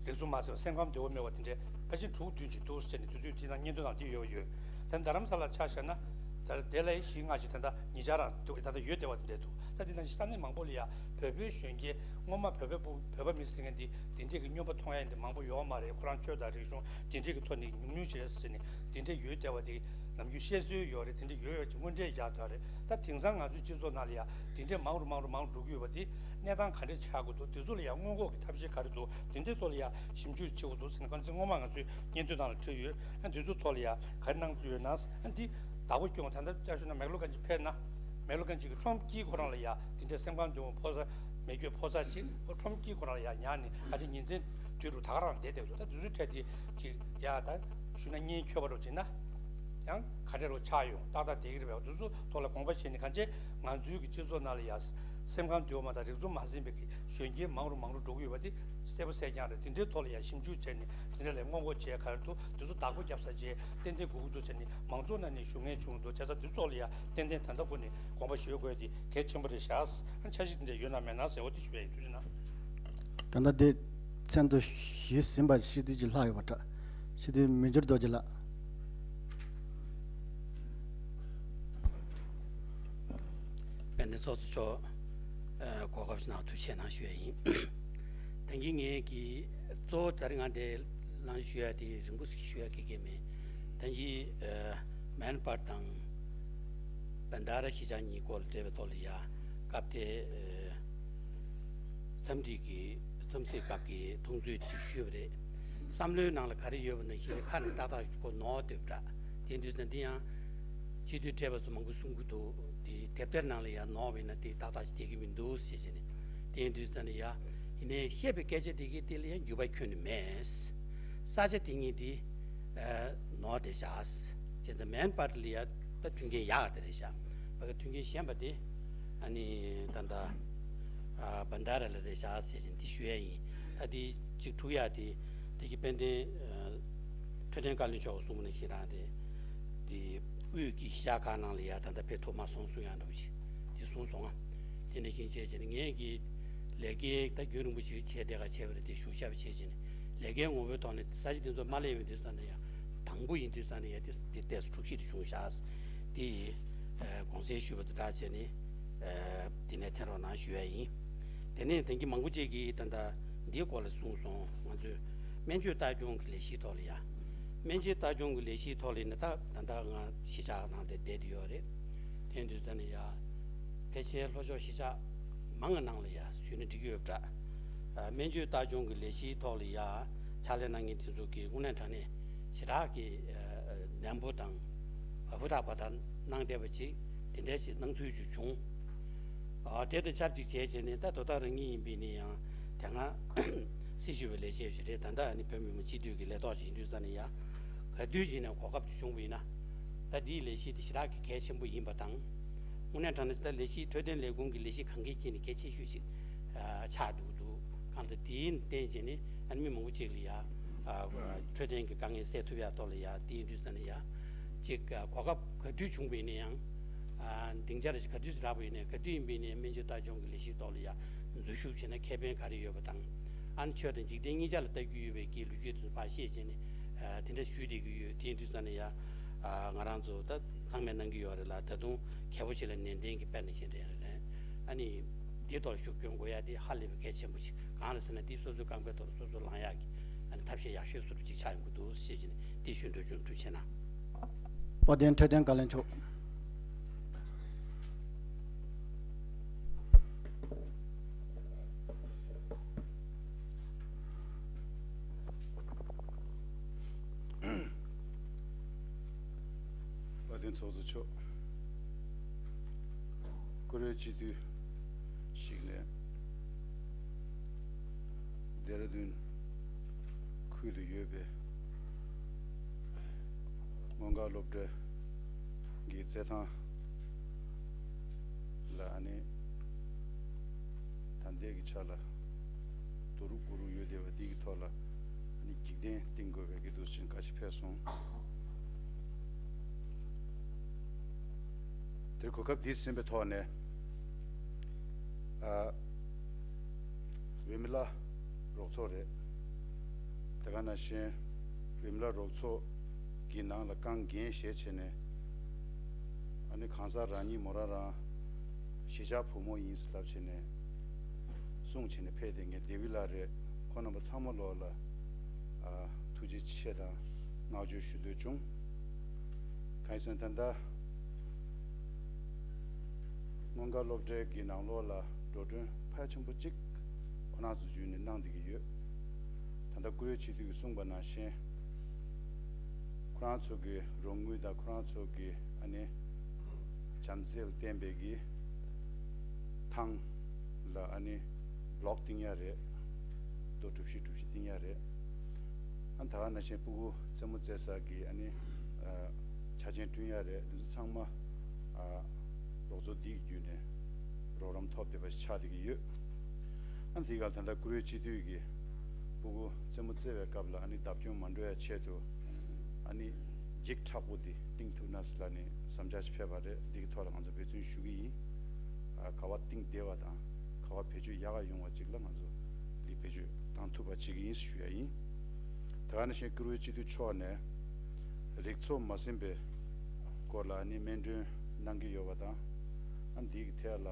རིགས་གཟུགས་མ་ཟེར་བ་སེམས་ཁམས་བདེ་བོ་མེད་པ་དེ་འདྲའི་ཕལ་ཆེར་དྲུག་བདུན་ཅིག་འདུག་ཟེར་ནས་དེ་དུས་དེའི་ནང་སྙན་ཐོའི་ནང་དེ་ཡོད་ཡོད། ད་རྡ་རམ་ས་ལ་ཆ་བཞག་ན་ད་དེ་ལ་བཞི་ལྔ་ཅིག་ད་ལྟ་ཉེ་ཆར་རང་ད་ལྟ་ཡོད་བསྡད་པ་དེ་འདྲ་འདུག་ད་དེ་ནང་བཞིན་ས་གནས་མང་པོ་ལ་ཡ་བོད་པའི་གཞོན་སྐྱེས་སྔོན་མ་བོད་པའི་བུ་བོད་པ་མི་ཟེར་མཁན་དེ་དེ་འདྲས་ཀྱི་སྨྱོན་པ་མཐོང་ཡ་དེ་མང་པོ་ཡོད་མ་རེད། ཁོ་རང་ཆོས་དང་རིག་གཞུང་དེ་འདྲས་ཀྱི་ཐོག་ནས་ཉུང་ཉུང་བྱས་ཟེར་ནས་དེ་འདྲས་ཡོད་བསྡད་པ་དེ་ནམ་རྒྱུན་བཤད་སྲོལ་ཡོད་རེད། དེ་འདྲས་ཡོད་ཡོད་ཅིག་དངོས་འབྲེལ་རྒྱག་ཐུབ་རེད། ད་དེང་སང་ང་ཚོའི་སྤྱི་ཚོགས་ནང་ལ་ཡ་དེ་འདྲས་མང་རུ་མང་རུ་མང་རུ་འགྲོ་གི་ཡོད་པ་དེ་གནས་སྟངས་ག་འདྲས་ཆགས་ཀྱི་འདུག་དེ་ཚོ་ལ་ཡ་སྔོན་འགོག་གི་ཐབས་ཤེས་ག་རེ་འདུག་དེ་འདྲས་ཐོག་ལ་ཡ་ཞིབ་འཇུག་བྱེད་དགོས་འདུག་ཟེར་ནས་ཁ་སང་སྔོན་མ་ང་ཚོའི་སྙན་ཐོའི་ནང་ལ་བྲིས་ཡོད། ཨ་དེ་ཚོའི་ཐོག་ལ་ཡ་ག་རེ་གནང་རྒྱུ་ཡོད་ན་ཨ་འདི་བདག་པོ་སྐྱོང་། ད་ལྟ་བསྐྱར་ཞུ་ན་མེག་ལོ་གན་ཇི་ཕེབས་ན་མེག་ལོ་གན་ཇི་གི་ཁྲོམ་དཀྱིལ་ཁོ་རང་ལ་ཡ་དེ་འདྲའི་སེམས་ཁམས་བདེ་བོ་ཕོ་གསར་མེ་སྐྱོན་ཕོ་གསར་ཅིག་ཁྲོམ་དཀྱིལ་ཁོ་རང་ལ་ཡ་ཉར་ནས་ཁ་ཆེ་ཉིན་མཚན་དུས་རུ་ད་ག་རང་བསྡད་བསྡད་འདུག་ད་དེ་ཚོའི་གྲས་དེ་ཅིག་ཡ་ད་ཞུ་ན་གཉེན་འཁྱོལ་བ་རུ་བྱེད་ན་ཡང་ག་འདྲ་རུ་ཆགས་ཡོང་ཏག་ཏག་བསྡད་ཀྱི་རེད་པས། དེ་ཚོ་ཐོག་ལ་དགོངས་པ་བཞེས་ནས་གང་ཅི་ང་ཚོའི་གི་སྤྱི་ཚོགས་ནང་ལ་ཡ་སེམས་ཁམས་བདེ་བོ་མ་དང་རིག་མཚམས་མ་ཟིན་པའི་གི་གཞོན་སྐྱེས་མང་རུ་མང་རུ་འགྲོ་གི་ཡོད་པ་དེ་གསལ་པོ་གསལ་རྐྱང་རེད། དེ་འདྲའི་ཐོག་ལ་ཡང་ཞིབ་འཇུག་བྱས་ནས་དེ་འདྲ་ལས་སྔོན་འགོག་བྱས་ག་རེ་འདུག་དེ་ཚོ་བདག་པོ་རྒྱབ་ས་བྱས་ཏན་ཏན་དགོས་ཀྱི་འདུག་ཟེར་ནས་མང་ཚོགས་ནང་ནས་ཞུ་མཁན་བྱུང་འདུག་བྱས་ཙང་དེ་ཚོ་ལ་ཡང་ཏན་ཏན་ད་ལྟ་ཁོ་ནས་དགོངས་པ་ཞུ་དགོས་དེ་གལ་ཆེན་པོ་རེད་ཤག་འཆར་གཞི་དེ་འདྲ་ཡོད་ན་མེད་ན་ཟེར་བ་དེ་ཞུ་ཡ་ཡིན། ཐུགས་རྗེ་གནང་། ད་ལྟ་དེ་མཚན་ཐོ་ཞུས་ཟིན་པ་ཕྱི་དུས་ཀྱི་ལྷག་ཡོད་པ་འདྲ། ཕྱི་དུས་མི་འགྱུར་རྡོ་རྗེ་ལགས། དཔལ་ལྡན་ཚོགས་གཙོ་མཆོག་ཨ་གོ་སྐབས་གནང་ཐུགས་ཆེ་གནང་ཞུ་ཡ་ཡིན། ད་གིན་ངས་ཀྱི་གཙོ་བོ་ད་རེས་ང་འདི་ལངས་ཞུ་ཡ་དེ་རིང་པོ་ཞིག་ཞུ་ཡ་གི་གེ་མེད། ད་གིན་ཨ་མན་པར་དང་བན་དྷ་ར་གཞིས་ཆགས་གཉིས་སྐོར་ལ་འབྲེལ་བའི་ཐོག་ལ་ཡ་སྐབས་དེ་ཨ་འཚམས་འདྲི་གི་འཚམས་གཟིགས་སྐབས་ཀྱི་མཐོང་ཚུལ་དེ་ཞུས་པ་རེད། བསམ་བློའི་ནང་ལ་ག་རེ་ཡོད་པ་ནང་བཞིན་ཁ་ནས་ཏག་ཏག་ཁོ་ནོར་སྡོད་པ་འདྲ། དེ་དུས་ཙང་འདི་ཡང་སྤྱི་འཐུས་བགྲེས་པ་ཚོ་མང་པོ་གསུང་གི་འདུག་དེ་དེབ་ཐེར་ནང་ལ་ཡང་ནོར་བ་ཡིན་ན་དེ་ཏག་ཏག་ཅིག་བསྡད་ཀྱི་མི་འདུག་ཟེར་བྱས་ནས། དེ་དུས་ཙང་ནས་ཡ་ཡིན་ནའི་བཤད་པའི་སྐད་ཆ་དེ་གི་དེ་ལ་ཡང་འགྱུར་བ་ཁྱོན་ནས་མེད། ས་ཆ་དེ་གཉིས་དེ་ཨ་ནོར་བསྡད་ཤག་བྱས་ཙང་མན་པར་ལ་ཡ་ད་མཐུན་རྐྱེན་ཡག་ག་དེ་རེད་ཤག་ཕ་གི་མཐུན་རྐྱེན་ཞན་པ་དེ་ཨ་ནི་ད་ལྟ་ཨ་བན་དྷ་ར་ལ་རེད་ཤག་ཟེར་བཞིན་དེ་ཞུ་ཡ་ཡིན། ད་དེ་གཅིག་དྲུག་ཡ་དེ་དེ་གི་དཔལ་ལྡན་ཨ་འཕྲོད་བསྟེན་བཀའ་བློན་མཆོག་གིས་གསུངས་པ་ནང་བཞིན་རང་རེད། དེ་དབུས་ཀྱི་གཞིས་ཆགས་ཁག་ནང་ལ་ཡ་ད་ལྟ་ཕེབས་ཐུབ་མ་སོང་གསུང་ཡ་འདྲ་པོ་ཞིག་དེ་གསུངས་སོང་ང་། དེ་ནས་བཞིན་བྱས་བྱས་ནས་ངས་ཀྱི་ལས་ཀའི་ད་རྒྱུན་རིང་པོ་ཞིག་བྱས་བསྡད་ག་བྱས་པ་རེད། དེ་ཞུ་ཞབས་བྱས་བྱས་ནས་ལས་ཀའི་ངོ་བོའི་ཐོག་ནས་ས་ཆ་དེ་ཚོ་མ་སླེབས་ཡོང་དུས་ཙམ་ནས་ཡང་དང་པོ་ཡིན་དུས་ཙམ་ནས་ཡང་དེ་དེ་ལྟས་སུ་འཁྲུག་གཞི་དེ་བྱུང་ཤག་དེ་ཡི་དགོངས་སེལ་ཞུས་པ་དང་སྦྲགས་བྱས་ནས་དེ་ནས་འཐེན་རོགས་གནང་ཞུ་ཡ་ཡིན། དེ་ནས་དེང་གི་མང་པོ་ཅིག་གིས་ད་ལྟ་འདིའི་སྐོར་ལ་གསུངས་སོང་། ང་ཚོས་སྨན་བཅོས་ལྟ་སྐྱོང་གི་ལས་གཞིའི་ཐོག་ལ་ཡ། སྨན་བཅོས་ལྟ་སྐྱོང་གི་ལས་གཞིའི་ཐོག་ལ་ཡིན་ན་ད་ད་ལྟ་ང་གཞིས་ཆགས་ནང་དེ་བསྡད་དེ་ཡོད་རེད། དེ་དུས་ཙམ་ནས་ཡ། ཕལ་ཆེར་ལྷོ་ཕྱོགས་གཞིས་ཆགས་མང་གི་ནང་ལ་ཡ་ཞུས་ན་འགྲིག་གི་ཡོད་པ་འདྲ། ཨ། སྨན་བཅོས་ལྟ་སྐྱོང་གི་ལས་གཞིའི་ཐོག་ལ་ཡ་ཕྱག་ལས་གནང་མཁན་དེ་ཚོ་གིས་དངོས་གནས་དྲང་གནས་ཞེ་དྲག་གི་ཨ་ནན་པོ་དང་ཧུར་ཐག་པ་དང་གནང་བསྡད་པ་ཅིག་དེ་འདྲའི་ཞིག་གནང་ཚུལ་ཅིག་བྱུང་། ཨ། དེ་དང་ཆབས་ཅིག་བྱས་བྱས་ནས་ད་དོ་བདག་རང་ཉིད་ཡིན་པས་ནི་ཡང་དེ་སྔ་སྲི་ཞུ་བའི་ལས་བྱེད་ཞིག་རེད། ད་ལྟ་ཨ་ནི་བོད་མི་མང་སྤྱི་འཐུས་ཀྱི་ལས་ཐོག་ཅིག་ཡིན་དུས་ཙམ་ནས་ཡ། ག་དུས་ཡིན་ནའང་གོ་སྐབས་ཅིག་བྱུང་བ་ཡིན་ན། ད་འདིའི་ལས་གཞི་དེ་ཞེ་དྲག་གི་གལ་ཆེན་པོ་ཡིན་པ་དང་། དངོས་གནས་དྲང་གནས་ད་ལས་གཞི་འཕྲོད་བསྟེན་ལས་ཁུངས་ཀྱི་ལས་གཞི་གང་གའི་དཀྱིལ་ནས་གལ་ཆེ་ཤོས་ཤིག་ཨ་ཆགས་འདུག་འདུག་གང་ལྟར་དེའི་བརྟེན་བྱས་ནས་ཨ་ནི་མི་མང་པོ་ཅིག་ལ་ཡ་ཨ་འཕྲོད་བསྟེན་གྱི་དཀའ་ངལ་སེལ་ཐུབ་ཡ་ཐོག་ལ་ཡ་དེ་ཡིན་དུས་ཙམ་ནས་ཡ་ཅིག་ཨ་གོ་སྐབས་ག་དུས་བྱུང་བ་ཡིན་ན་ཡང་ཨ་སྡིངས་ཆ་རེ་ཞིག་ག་དུས་སུ་རག་པ་ཡིན་ན་ཡང་ག་དུས་ཡིན་པ་ཡིན་ན་ཡང་སྨན་བཅོས་ལྟ་སྐྱོང་གི་ལས་གཞིའི་ཐོག་ལ་ཡ་འཛུལ་ཞུགས་བྱས་ན་ཁེ་ཕན་ག་རེ་ཡོད་པ་དང་། ཨ་ནི་ཆོས་དང་འཇིག་རྟེན་གཉིས་ཆ་ལ་ལྟ་རྒྱུ་ཡོད་པའི་གི་ལོ་རྒྱུས་དེ་ཚོ་ཕར་བཤད་བྱས་ནས་ཨ་དེ་འདྲ་ཞུས་བསྡད་ཀྱི་ཡོད། དེ་ཡིན་དུས་ཙམ་ནས་ཡ་ཨ་ང་རང་ཚོ་ད་ཚང་མས་གནང་གི་ཡོད་རེད་ལ། ད་དུང་གལ་པོ་ཆེ་ལ་ནན་ཏན་གྱིས་དཔེ་ནས་བཞིན་རེད་རེད། ཨ་ནི་དེའི་ཐོག་ལ་ཤུགས་སྐྱོན་དགོས་ཡ་དེ་ཧ་ལས་པའི་གལ་ཆེན་པོ་ཞིག་གང་རེད་ཟེར་ན་དེ་སོ་སོའི་རྐང་པའི་ཐོག་ལ་སོ་སོ་ལངས་ཡག་གི་ཨ་ནི་ཐབས་ཤེས་ཡག་ཤོས་སུ་ཅིག་ཆགས་ཡོང་གི་འདུག་ཞེས་བྱས་ནས་དེ་ཞུ་འདོད་བྱུང་། ཐུགས་རྗེ་གནང་། དཔལ་ལྡན་འཕྲོད་བསྟེན་བཀའ་བློན་མཆོག་དཔལ་ལྡན་ཚོགས་གཙོ་མཆོག་བཀུར་འོས་སྤྱི་འཐུས་ཤིག་ནས་ལྡེ་ར་ལྡུན་ཁུལ་དུ་ཡོད་པའི་སྔོན་འགག་སློབ་གྲྭ་གི་རྩེད་ཐང་ལ་ཨ་ནི་ད་ལྟའི་གི་ཆ་ལ་དུ་རུ་གུ་རུ་ཡོད་བསྡད་པ་འདི་གི་ཐོག་ལ་ཨ་ནི་འཇིག་རྟེན་བཏིང་དགོས་པའི་གི་འདུག་ཅིང་བཀའ་ཁྲིད་ཕེབས་སོང་། དེར་གོ་སྐབས་འདི་ཟིན་པའི་ཐོག་ནས་ཨ། བི་མི་ལ་རོགས་ཚོགས་རེད། དེ་ག་ནང་བཞིན་བི་མི་ལ་རོགས་ཚོགས་ཀྱི་ནང་ལ་རྐང་འགན་བཞེས་བྱས་ནས་ཨ་ནི་གང་ཟག་རང་ཉིད་མོ་རང་རང་གཞིས་ཆགས་བུ་མོ་ཡིན་ལབ་བྱས་ནས་གསུངས་བྱས་ནས་ཕེབས་བསྡད་མཁན་ལྡེ་བི་ལགས་རེད། ཁོང་རྣམ་པ་ཚང་མ་ལོག་ལ་ཨ་ཐུགས་རྗེ་ཆེ་དང་བསྔགས་བརྗོད་ཞུ་འདོད་བྱུང་། གང་ཡིན་ཟེར་ན་ད་ལྟ་སྔོན་འགག་སློབ་གྲྭའི་གི་ནང་ལོགས་ལ་འགྲོ་གྲོན་ཕལ་ཆེན་པོ་གཅིག་ཁོ་རང་ཚོ་བརྒྱུད་ནས་གནང་བསྡད་ཀྱི་ཡོད། ད་ལྟ་བཀུར་འོས་སྤྱི་འཐུས་ཀྱིས་གསུངས་པ་ནང་བཞིན་ཁོ་རང་ཚོ་གི་རོགས་དངུལ་དང་ཁོ་རང་ཚོ་གི་ཨ་ནི་བྱམས་བརྩེ་ལ་བརྟེན་པའི་གི་ཐང་ལ་ཨ་ནི་བློག་བཏིང་ཡ་རེད། རྡོ་གྲུ་བཞི་གྲུ་བཞི་བཏིང་ཡ་རེད། ཨ་ད་ག་ནང་བཞིན་སྤུ་གུ་རྩེད་མོ་རྩེ་ས་གི་ཨ་ནི་ཨ་ཆ་རྐྱེན་བསྐྲུན་ཡ་རེད། འདི་ཚོ་ཚང་མ་ཨ་རོགས་ཚོགས་འདི་གི་བརྒྱུད་ནས་རོགས་རམ་ཐོབ་བསྡད་པ་ཞིག་ཆགས་བསྡད་ཀྱི་ཡོད། ཨ་འདི་ག་ད་ལྟ་བཀུར་འོས་སྤྱི་འཐུས་ཀྱིས་སྤུ་གུ་རྩེད་མོ་རྩེ་བའི་སྐབས་ལ་ཨ་ནི་བརྡབ་སྐྱོན་མ་འགྲོ་ཡ་ཆེད་དུ་ཨ་ནི་འགྱིག་མཁྲེགས་པོ་འདི་བཏིང་ཐུབ་ན་ཟེར་ལབ་ནས་བསམ་འཆར་ཞིག་ཕེབས་པ་རེད། འདི་གི་ཐོག་ལ་ང་ཚོ་འབད་བརྩོན་ཞུ་གི་ཡིན། ཨ་ག་བ་བཏིང་བདེ་བ་དང་ག་བ་བེད་སྤྱོད་ཡག་ག་ཡོང་བ་ཅིག་ལ་ང་ཚོ་འདི་བེད་སྤྱོད་བཏང་ཐུབ་པ་བྱེད་ཀྱི་ཡིན་ཞུ་ཡ་ཡིན། དེ་ག་ནང་བཞིན་བཀུར་འོས་སྤྱི་འཐུས་མཆོག་ནས་རིགས་ཚོགས་མ་ཟིན་པའི་སྐོར་ལ་ཨ་ནི་སྨན་གྲོན་གནང་གི་ཡོད་པ་དང་། ཨ་འདི་གི་ཐད་ལ་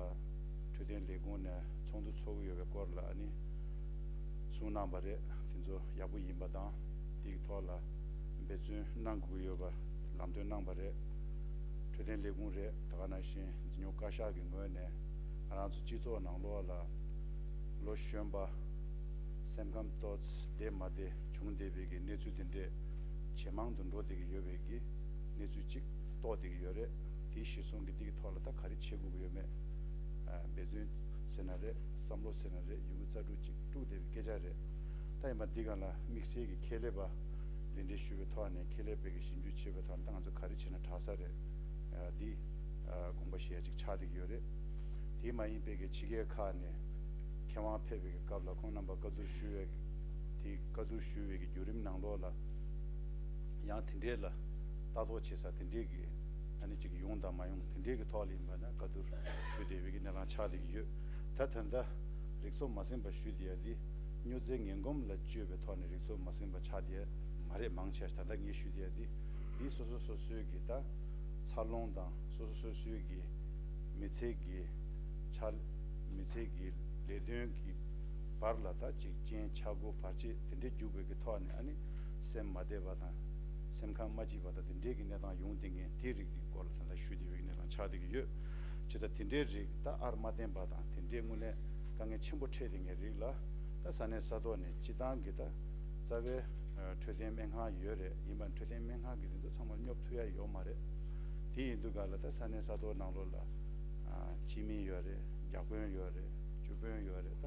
འཕྲོད་བསྟེན་ལས་ཁུངས་ནས་ཚོགས་འདུ་ཚོགས་ཀྱི་ཡོད་པའི་སྐོར་ལ་ཨ་ནི་གསུངས་གནང་པ་རེད། དེ་ཚོ་ཡག་པོ་ཡིན་པ་དང་དེ་གི་ཐོག་ལ་འབད་བརྩོན་གནང་དགོས་ཀྱི་ཡོད་པ་ལམ་སྟོན་གནང་པ་རེད། འཕྲོད་བསྟེན་ལས་ཁུངས་རེད། དེ་ག་ནང་བཞིན་འཛིན་སྐྱོང་བཀའ་ཤག་གི་ངོས་ནས་ང་རང་ཚོ་སྤྱི་ཚོགས་ནང་ལོགས་ལ་ལོ་གཞོན་པ་སེམས་ཁམས་ཏོག་ཙམ་བདེ་མ་བདེ་བྱུང་བསྡད་པའི་གི་གནས་ཚུལ་དེ་འདྲས་ཇེ་མང་དུ་འགྲོ་བསྡད་ཀྱི་ཡོད་པའི་གི་གནས་ཚུལ་གཅིག་རྟོགས་བསྡད་ཀྱི་ཡོད་རེད། དེའི་གཞིར་བཟུང་གི་འདི་གི་ཐོག་ལ་ད་ག་རེ་བྱེད་དགོས་ཀྱི་ཡོད་མེད་ཨ་འབད་བརྩོན་ཟེར་ན་རེད། བསམ་བློ་ཟེར་ན་རེད། ཡོང་གི་རྩལ་སྤྲུགས་གཅིག་སྤྲུགས་བསྡད་པའི་སྐད་ཆ་རེད། ད་ཡིན་པ་འདི་ག་ལ་དམིགས་བསལ་གྱི་ཁེ་ལས་པ་གདན་འདྲེན་ཞུས་པའི་ཐོག་ནས་ཁེ་ལས་པའི་གི་ཞིབ་འཇུག་བྱེད་པའི་ཐོག་ནས་ད་ང་ཚོ་ག་རེ་བྱས་ན་དྲག་ས་རེད། ཨ་འདི་ཨ་དགོངས་པ་བཞེས་ཡ་གཅིག་ཆགས་བསྡད་ཀྱི་ཡོད་རེད། དེ་མ་ཡིན་པའི་གི་ཕྱི་རྒྱལ་ཁག་ནས་མཁས་དབང་ཕེབས་པའི་གི་སྐབས་ལ་ཁོང་རྣམ་པ་བཀའ་བསྡུར་ཞུ་བའི་དེ་བཀའ་བསྡུར་ཞུ་བའི་གི་བརྒྱུད་རིམ་ནང་ལོགས་ལ་ཡང་དེ་འདྲས་ལ་ལྟ་རྟོག་བྱེད་ས་དེ་འདྲས་གི་ཨ་ནི་གཅིག་ཡོང་དང་མ་ཡོང་དེ་འདྲས་གི་ཐོག་ལ་ཡིན་པ་ན་བཀའ་བསྡུར་ཞུ་བསྡད་པའི་གི་གནས་སྟངས་ཆགས་བསྡད་ཀྱི་ཡོད། ད་ད་ལྟ་རིག་ཚོགས་མ་ཟིན་པ་ཞུས་བསྡད་ཡ་འདི་སྨྱོ་རྫས་ངན་གོམས་ལ་སྤྱོད་པའི་ཐོག་ནས་རིག་ཚོགས་མ་ཟིན་པ་ཆགས་བསྡད་ཡ་མ་རེད། མང་ཆེ་ད་ལྟ་ངས་ཞུས་བསྡད་ཡ་འདི་འདི་སོ་སོ་སོ་སོའི་གི་ད་འཚར་ལོངས་དང་སོ་སོ་སོ་སོའི་གི་མི་ཚེ་གི་ཆ་མི་ཚེ་གི་ལས་དོན་གི་བར་ལ་ད་ཅིག་རྐྱེན་ཆག་སྒོ་བར་ཆད་དེ་འདྲས་རྒྱུག་པའི་གི་ཐོག་ནས་ཨ་ནི་སེམས་མ་བདེ་བ་དང་སེམས་ཁམས་མ་སྐྱིད་པ་དང་དེ་འདྲས་གི་གནས་སྟངས་ཡོང་བསྡད་མཁན་དེའི་རིགས་ཀྱི་སྐོར་ལ་ད་ལྟ་ཞུས་བསྡད་པའི་གནས་སྟངས་ཆགས་བསྡད་ཀྱི་ཡོད། བྱས་ཙང་དེ་འདྲའི་རིགས་ད་ཨར་མ་བསྟན་པ་དང་དེ་འདྲའི་དངོས་གནས་དཀའ་ངལ་ཆེན་པོ་འཕྲད་བསྡད་མཁན་རིགས་ལ་ད་ས་གནས་ས་ཐོག་ནས་སྤྱི་བཏང་གི་ད་རྩ་བའི་ཨ་འཕྲོད་བསྟེན་སྨན་ཁང་ཡོད་རེད། ཡིན་པ་འཕྲོད་བསྟེན་སྨན་ཁང་གི་དེ་ཚོ་ཚང་མ་སྙོབ་ཐུབ་ཡ་ཡོད་མ་རེད། དེ་ཡིན་དུས་ག་ལ་ད་ས་གནས་ས་ཐོག་ནང་ལོགས་ལ་ཨ་སྤྱི་མི་ཡོད་རེད། རྒྱ་དཔོན་ཡོད་རེད། བཅུ་དཔོན་ཡོད་རེད། ད་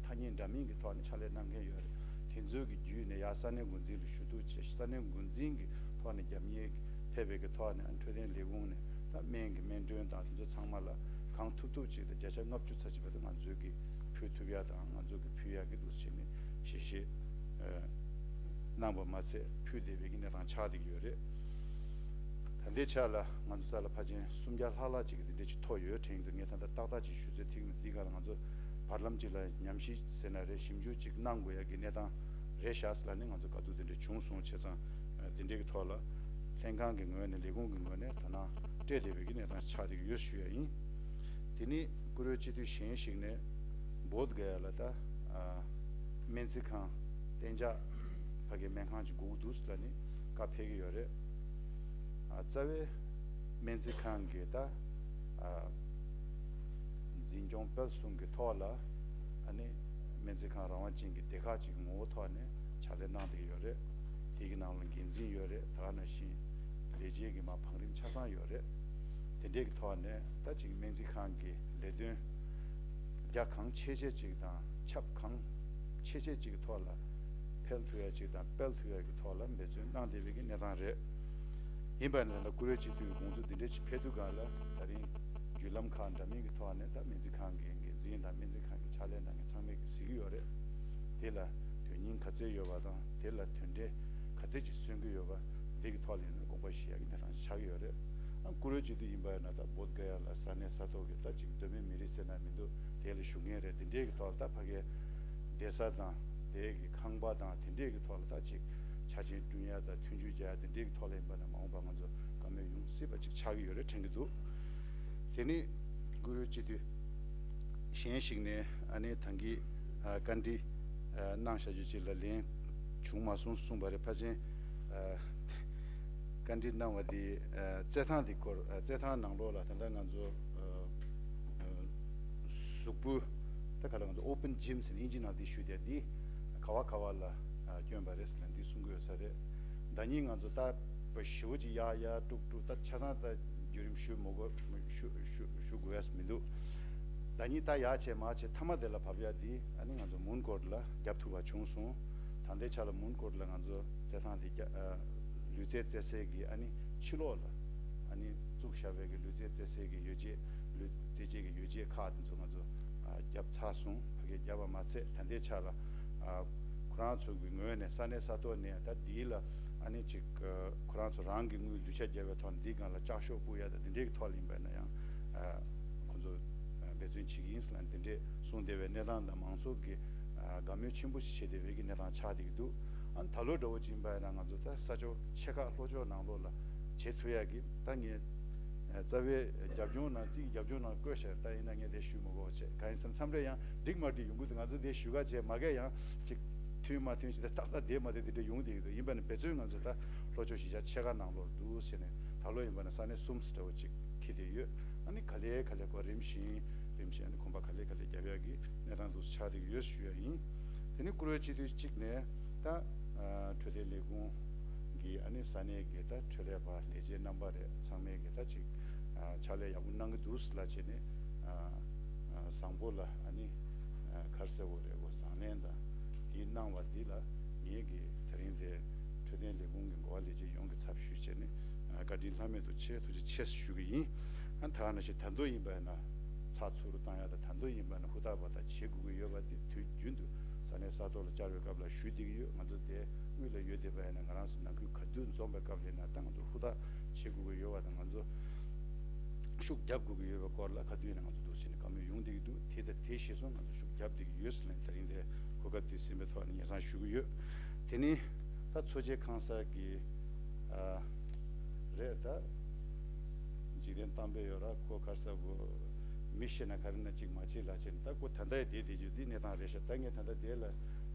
ཐ་སྙད་འདྲ་མིན་གྱི་ཐོག་ནས་ཕྱག་ལས་གནང་མཁན་ཡོད་རེད། དེ་ཚོའི་གི་བརྒྱུད་ནས་ཡར་ས་གནས་འགོ་འཛིན་ལ་ཞུ་གཏུག་བྱས། ས་གནས་འགོ་འཛིན་གྱི་ཐོག་ནས་རྒྱབ་གཉེར་ཐེབས་པའི་གི་ཐོག་ནས་འཕྲོད་བསྟེན་ལས་ཁུངས་ནས་ད་སྨན་གྱི་སྨན་གྲོན་དང་དེ་ཚོ་ཚང་མ་ལ་གང་ཐུབ་ཐུབ་ཅིག་དང་བརྒྱ་ཆ་ལྔ་བཅུ་ཚ་ཅིག་བར་དུ་ང་ཚོས་གི་ཕུལ་ཐུབ་ཡ་དང་ང་ཚོ་གི་ཕུལ་ཡ་གི་འདུག་བྱས་ནས་ཞལ་བཞེས་ཨ་གནང་བ་མ་ཚད་ཕུལ་བསྡད་པའི་གི་གནས་སྟངས་ཆགས་བསྡད་ཀྱི་ཡོད་རེད། ད་ལྟའི་ཆ་ལ་ང་ཚོ་རྩ་ལ་ཕལ་ཆེར་སུམ་བརྒྱ་ལྷག་ལྷག་ཅིག་གི་དེ་འདྲས་ཅིག་ཐོ་ཡོད་དྲན་གྱི་འདུག་ངས་ད་ལྟ་ཏག་ཏག་ཅིག་ཞུ་ཚོད་ཐིག་མི་འདི་ག་ལ་ང་ཚོ་བར་ལམ་ཅིག་ལ་ཉམས་ཞིབ་ཟེར་ན་རེད། ཞིབ་འཇུག་ཅིག་གནང་དགོས་ཡ་གི་གནས་སྟངས་རེད་ཤག་ཟེར་ལ་ནི་ང་ཚོ་དགའ་སྡུག་དེ་འདྲས་བྱུང་སོང་། བྱས་ཙང་དེ་འདྲས་ཀྱི་ཐོག་ལ་ལྷན་ཁང་གི་ངོས་ནས་ལས་ཁུངས་ཀྱི་ངོས་ནས་དོ་སྣང་སྤྲད་བསྡད་པའི་གི་གནས་སྟངས་ཆགས་བསྡད་ཀྱི་ཡོད་ཞུ་ཡ་ཡིན། དེ་ནི་བཀུར་འོས་སྤྱི་འཐུས་གཞན་ཞིག་ནས་བོད་ག་ཡ་ལ་ད་ཨ་སྨན་རྩིས་ཁང་གཏན་འཇགས་ཕ་གི་སྨན་ཁང་ཅིག་དགོས་ཀྱི་འདུག་ཟེར་ལ་ནི་བཀའ་ཕེབས་ཀྱི་ཡོད་རེད། ཨ་རྩ་བའི་སྨན་རྩིས་ཁང་གི་ད་ཨ་འཛིན་སྐྱོང་སྤེལ་གསུམ་གྱི་ཐོག་ལ་ཨ་ནི་སྨན་རྩིས་ཁང་རང་དབང་ཅན་གྱི་སྡེ་ཁག་ཅིག་གི་ངོ་བོ་ཐོག་ནས་ཕྱག་ལས་གནང་བསྡད་ཡོད་རེད། དེ་གི་ནང་ལ་འགན་འཛིན་ཡོད་རེད། ད་ག་ནང་བཞིན་ལས་བྱེད་ཀྱི་མ་བང་རིམ་ཆ་ཚང་ཡོད་རེད། དེ་འདྲས་ཀྱི་ཐོག་ནས་ད་ཅིག་སྨན་རྩིས་ཁང་གི་ལས་དོན་རྒྱ་གང་ཆེ་ཆེ་ཅིག་དང་ཁྱབ་གང་ཆེ་ཆེ་ཅིག་གི་ཐོག་ལ་འཕེལ་ཐུབ་ཡ་ཅིག་དང་སྤེལ་ཐུབ་ཡ་གི་ཐོག་ལ་འབད་བརྩོན་གནང་བསྡད་པའི་གི་གནས་སྟངས་རེད། ཡིན་པ་ནི་ད་ལྟ་བཀུར་འོས་སྤྱི་འཐུས་ཀྱི་དགོངས་ཚུལ་འདི་འདྲས་ཅིག་ཕེབས་དུས་གང་ལ་ད་རིང་བརྒྱུད་ལམ་ཁག་འདྲ་མིན་གྱི་ཐོག་ནས་ད་སྨན་རྩིས་ཁང་གི་འགན་འཛིན་དང་སྨན་རྩིས་ཁང་གི་ཕྱག་ལས་གནང་མཁན་ཚང་མས་གི་གཟིགས་ཀྱི་ཡོད་རེད། དེ་ལ་དོན་སྙིང་ག་ཚོད་ཡོད་པ་དང་དེ་ལ་དོན་འབྲས་ག་ཚོད་ཅིག་སོན་གྱི་ཡོད་པ་འདི་གི་ཐོག་ལ་ཡིན་ན་དགོངས་པ་བཞེས་ཡག་གི་གནས་སྟངས་ཤིག་ཆགས་ཀྱི་ཡོད་རེད། ཨ་བཀུར་འོས་སྤྱི་འཐུས་ཡིན་པ་ཡིན་ན་ད་བོད་ག་ཡ་ལ་ས་གནས་ས་ཐོག་གི་ད་ཅིག་གདོད་མའི་མི་རིགས་ཟེར་ན་མི་འདུག་དེ་ལ་བཞུགས་མཁན་རེད། འདི་འདྲས་ཀྱི་ཐོག་ལ་ད་ཕ་གའི་བསྡད་ས་དང་དེ་གི་ཁང་པ་དང་དེ་འདྲས་ཀྱི་ཐོག་ལ་ད་ཅིག་ཆ་རྐྱེན་བསྐྲུན་ཡ་དང་མཐུན་འགྱུར་རྒྱག་ཡ་དེ་འདྲས་ཀྱི་ཐོག་ལ་ཡིན་པ་ན་མ་འོངས་པ་ང་ཚོ་བཀའ་མོལ་ཡོང་སྲིད་པ་ཅིག་ཆགས་ཀྱི་ཡོད་རེད་དྲན་གྱི་འདུག་དེ་ནི་བཀུར་འོས་སྤྱི་འཐུས་གཞན་ཞིག་ནས་ཨ་ནི་ད་གིན་ཨ་བཀའ་འདྲི་ཨ་གནང་བཞག་རྒྱུ་ཅིག་ལ་ལན་བྱུང་མ་སོང་གསུངས་པ་རེད། ཕལ་ཆེར་ཨ་བཀའ་འདྲི་གནང་བ་དེ་ཨ་རྩེད་ཐང་དེ་སྐོར། ཨ་རྩེད་ཐང་ནང་ལོགས་ལ་ད་ལྟ་ང་ཚོ་ཨ་ཨ་གཟུགས་པོ་ད་ག་ལ་ང་ཚོ་ཨོ་པན་ཇིམ་ཟེར་ཨིན་ཇི་ནང་དེ་ཞུ་དེ་འདི་ག་བ་ག་བ་ལ་ཨ་བསྐྱོན་པ་རེད་ཟེར་ན་འདི་གསུང་གི་ཡོད་ས་རེད། ཟླ་ཉིན་ང་ཚོ་ད་པ་ཞེ་པོ་ཅིག་ཡར་ཡར་དཀྲུག་དཀྲུག་ད་ཆ་ཚང་ད་བརྒྱུད་རིམ་ཞུ་མི་དགོས། ཞུ་ཞུ་ཞུ་དགོས་ཡ་མི་འདུག་ཟླ་ཉིན་ད་ཡར་བྱས་མར་བྱས་མཐའ་མ་དེ་ལ་བབས་ཡ་འདི་ཨ་ནི་ང་ཚོ་མུན་ཀོར་ལ་རྒྱབ་ཐུབ་པ་བྱུང་སོང་། ད་ལྟའི་ཆ་ལ་མུན་ཀོར་ལ་ང་ཚོ་རྩེད་ཐང་འདི་རྒྱ་ཨ་ལུས་རྩལ་རྩེད་སའི་གི་ཨ་ནི་ཕྱི་ལོགས་ལ་ཨ་ནི་བཙུགས་བཞག་པའི་གི་ལུས་རྩལ་རྩེད་སའི་གི་ཡོ་བྱད་ལུས་རྩེད་ཆས་ཀྱི་ཡོ་བྱད་ཁག་དེ་ཚོ་ང་ཚོ་ཨ་བརྒྱབ་ཚར་སོང་། ཕ་གིར་བརྒྱབ་པ་མ་ཚད་ད་ལྟའི་ཆ་ལ་ཨ་ཁོ་རང་ཚོ་གི་ངོས་ནས་ས་གནས་ས་ཐོག་ནས་ད་འདི་ལ་ཨ་ནི་ཅིག་ཨ་ཁོ་རང་ཚོ་རང་གི་དངུལ་ལུས་ཆ་བརྒྱབ་པའི་ཐོག་ནས་འདིའི་སྒང་ལ་ལྕགས་ཤོག་སྤུབ་ཡ་དང་འདི་འདྲའི་གི་ཐོག་ལ་ཡིན་པ་ན་ཡང་ཨ་ཁོ་ཚོ་ཨ་འབད་བརྩོན་བྱེད་ཀྱི་ཡིན་ཟེར་ལ་འདི་འདྲའི་གསུངས་བསྡད་པའི་གནས་སྟངས་དང་མང་ཚོགས་ཀྱི་ཨ་དགའ་མོས་ཆེན་པོ་ཞིག་བྱེད་བསྡད་པའི་གི་གནས་སྟངས་ཆགས་བསྡད་ཀྱི་འདུག་ཨ་ད་ལོ་འདྲ་བོ་ཅིག་ཡིན་པ་ཡིན་ན་ང་ཚོ་ད་ས་ཕྱོགས་ཆེ་ཁག་ལྷོ་ཕྱོགས་ནང་ལོགས་ལ་བྱེད་ཐུབ་ཡ་གི་ད་ངས་རྩ་བའི་རྒྱབ་ལྗོངས་ནང་རྩིས་ཀྱི་རྒྱབ་ལྗོངས་ནང་བཀོད་བཞག་ད་ཡིན་ན་ངས་དེ་ཞུ་མི་དགོས་བྱས། གང་ཡིན་ཟེར་ན་མཚམས་རེ་ཡང་འགྲིག་མ་འགྲིག་ཡོང་གི་འདུག་ང་ཚོ་དེ་ཞུ་ག་བྱས་མ་གས་ཡང་ཅིག་མཐུན་མ་མཐུན་ཞིག་ད་ཏག་ཏག་བསྡད་མ་བསྡད་དེ་འདྲ་ཡོང་བསྡད་ཀྱི་འདུག་ཡིན་པ་ནི་འབད་བརྩོན་ང་ཚོ་ད་ལྷོ་ཕྱོགས་གཞིས་ཆགས་ཆེ་ཁག་ནང་ལོགས་འདུག་བྱས་ནས་ད་ལོ་ཡིན་པ་ནི་ས་གནས་གསུམ་འདྲ་བོ་ཅིག་འཁེལ་བསྡད་ཡོད། ཨ་ནི་ག་ལེ་ག་ལེ་ཁོ་རིམ་བཞིན་རིམ་བཞིན་ཨ་ནི་གོམ་པ་ག་ལེ་ག་ལེ་རྒྱབ་ཡག་གི་གནས་སྟངས་འདུག་ཆགས་བསྡད་ཀྱི་ཡོད་ཞུ་ཡ་ཡིན། དེ་ནི་བཀུར་འོས་སྤྱི་འཐུས་གཅིག་ནས་ད་ཨ་འཕྲོད་བསྟེན་ལས་ཁུངས་ཀྱི་ཨ་ནི་ས་གནས་ཀྱི་ད་འཕྲོད་ལས་པ་ལས་བྱེད་རྣམ་པ་རེད། ཚང་མས་ཀྱི་ད་ཅིག་ཨ་ཕྱག་ལས་ཡག་པོ་གནང་གི་འདུག་ལབ་བྱས་ནས་ཨ་ཨ་བཟང་པོ་ལ་ཨ་ནི་ཨ་ག་རེ་ཟེར་དགོས་རེད། འོ་བཟང་ལན་དང་དེ་གནང་བ་འདི་ལ་ངེད་ཀྱི་ད་རིང་དེ་འཕྲོད་བསྟེན་ལས་ཁུངས་ཀྱི་འགོ་བ་ལས་བྱེད་ཡོངས་ཀྱི་ཚབ་ཞུས་བྱས་ནས་ཨ་བཀའ་དྲིན་བླ་མེད་དུ་ཆེ་ཐུགས་རྗེ་ཆེ་ཞུ་གི་ཡིན། ཨ་ད་ག་ནང་བཞིན་ད་དུང་ཡིན་པ་ཡིན་ན་ཚགས་ཚུད་རུ་བཏང་ཡ་དང་ད་དུང་ཡིན་པ་ཡིན་ན་ཧུར་ཐག་པ་ད་བྱེད་དགོས་ཀྱི་ཡོད་པ་དེ་དུས་རྒྱུན་དུ་ས་གནས་ས་ཐོག་ལ་བཅར་བའི་སྐབས་ལ་ཞུ་བསྡད་ཀྱི་ཡོད། ང་ཚོ་དེ་དབུས་ལ་ཡོད་བསྡད་པ་ཡིན་ན་ང་རང་ཚོ་ནང་ཁུལ་ག་དུས་འཛོམས་པའི་སྐབས་ལ་ཡིན་ན་ད་ང་ཚོ་ཧུར་ཐག་བྱེད་དགོས་ཀྱི་ཡོད་པ་དང་ང་ཚོ་ ཤུགས་རྒྱབ་དགོས་ཀྱི་ཡོད་པའི་སྐོར་ལ་ག་དུས་ཡིན་ན་ང་ཚོ་འདུག་བྱས་ནས་བཀའ་མོལ་ཡོང་བསྡད་ཀྱི་འདུག་དེ་དང་དེ་གཞིར་བཟུང་ང་ཚོ་ཤུགས་རྒྱབ་བསྡད་ཀྱི་ཡོད་ཟེར་ནས་ད་རིང་འདིར་གོ་སྐབས་འདི་ཟིན་པའི་ཐོག་ནས་སྙན་སེང་ཞུ་གི་ཡོད། དེ་ནི་ད་མཚོ་བྱེད་ཁང་གསར་གྱི་ཨ་རེད་ད། འཇིག་རྟེན་གཏམ་དཔེ་ཡོད་ར་ཁོ་ག་རེ་ཟེར་དགོས། མི་ཤི་ན་ག་རེ་ན་གཅིག་མ་བྱེད་ལ་བྱེད་ད་ཁོ་ད་ལྟ་ཡི་དེ་དེ་རྒྱུ་འདི་གནས་སྟངས་རེད་ཤག་ད་ངས་ད་ལྟ་དེ་ལ་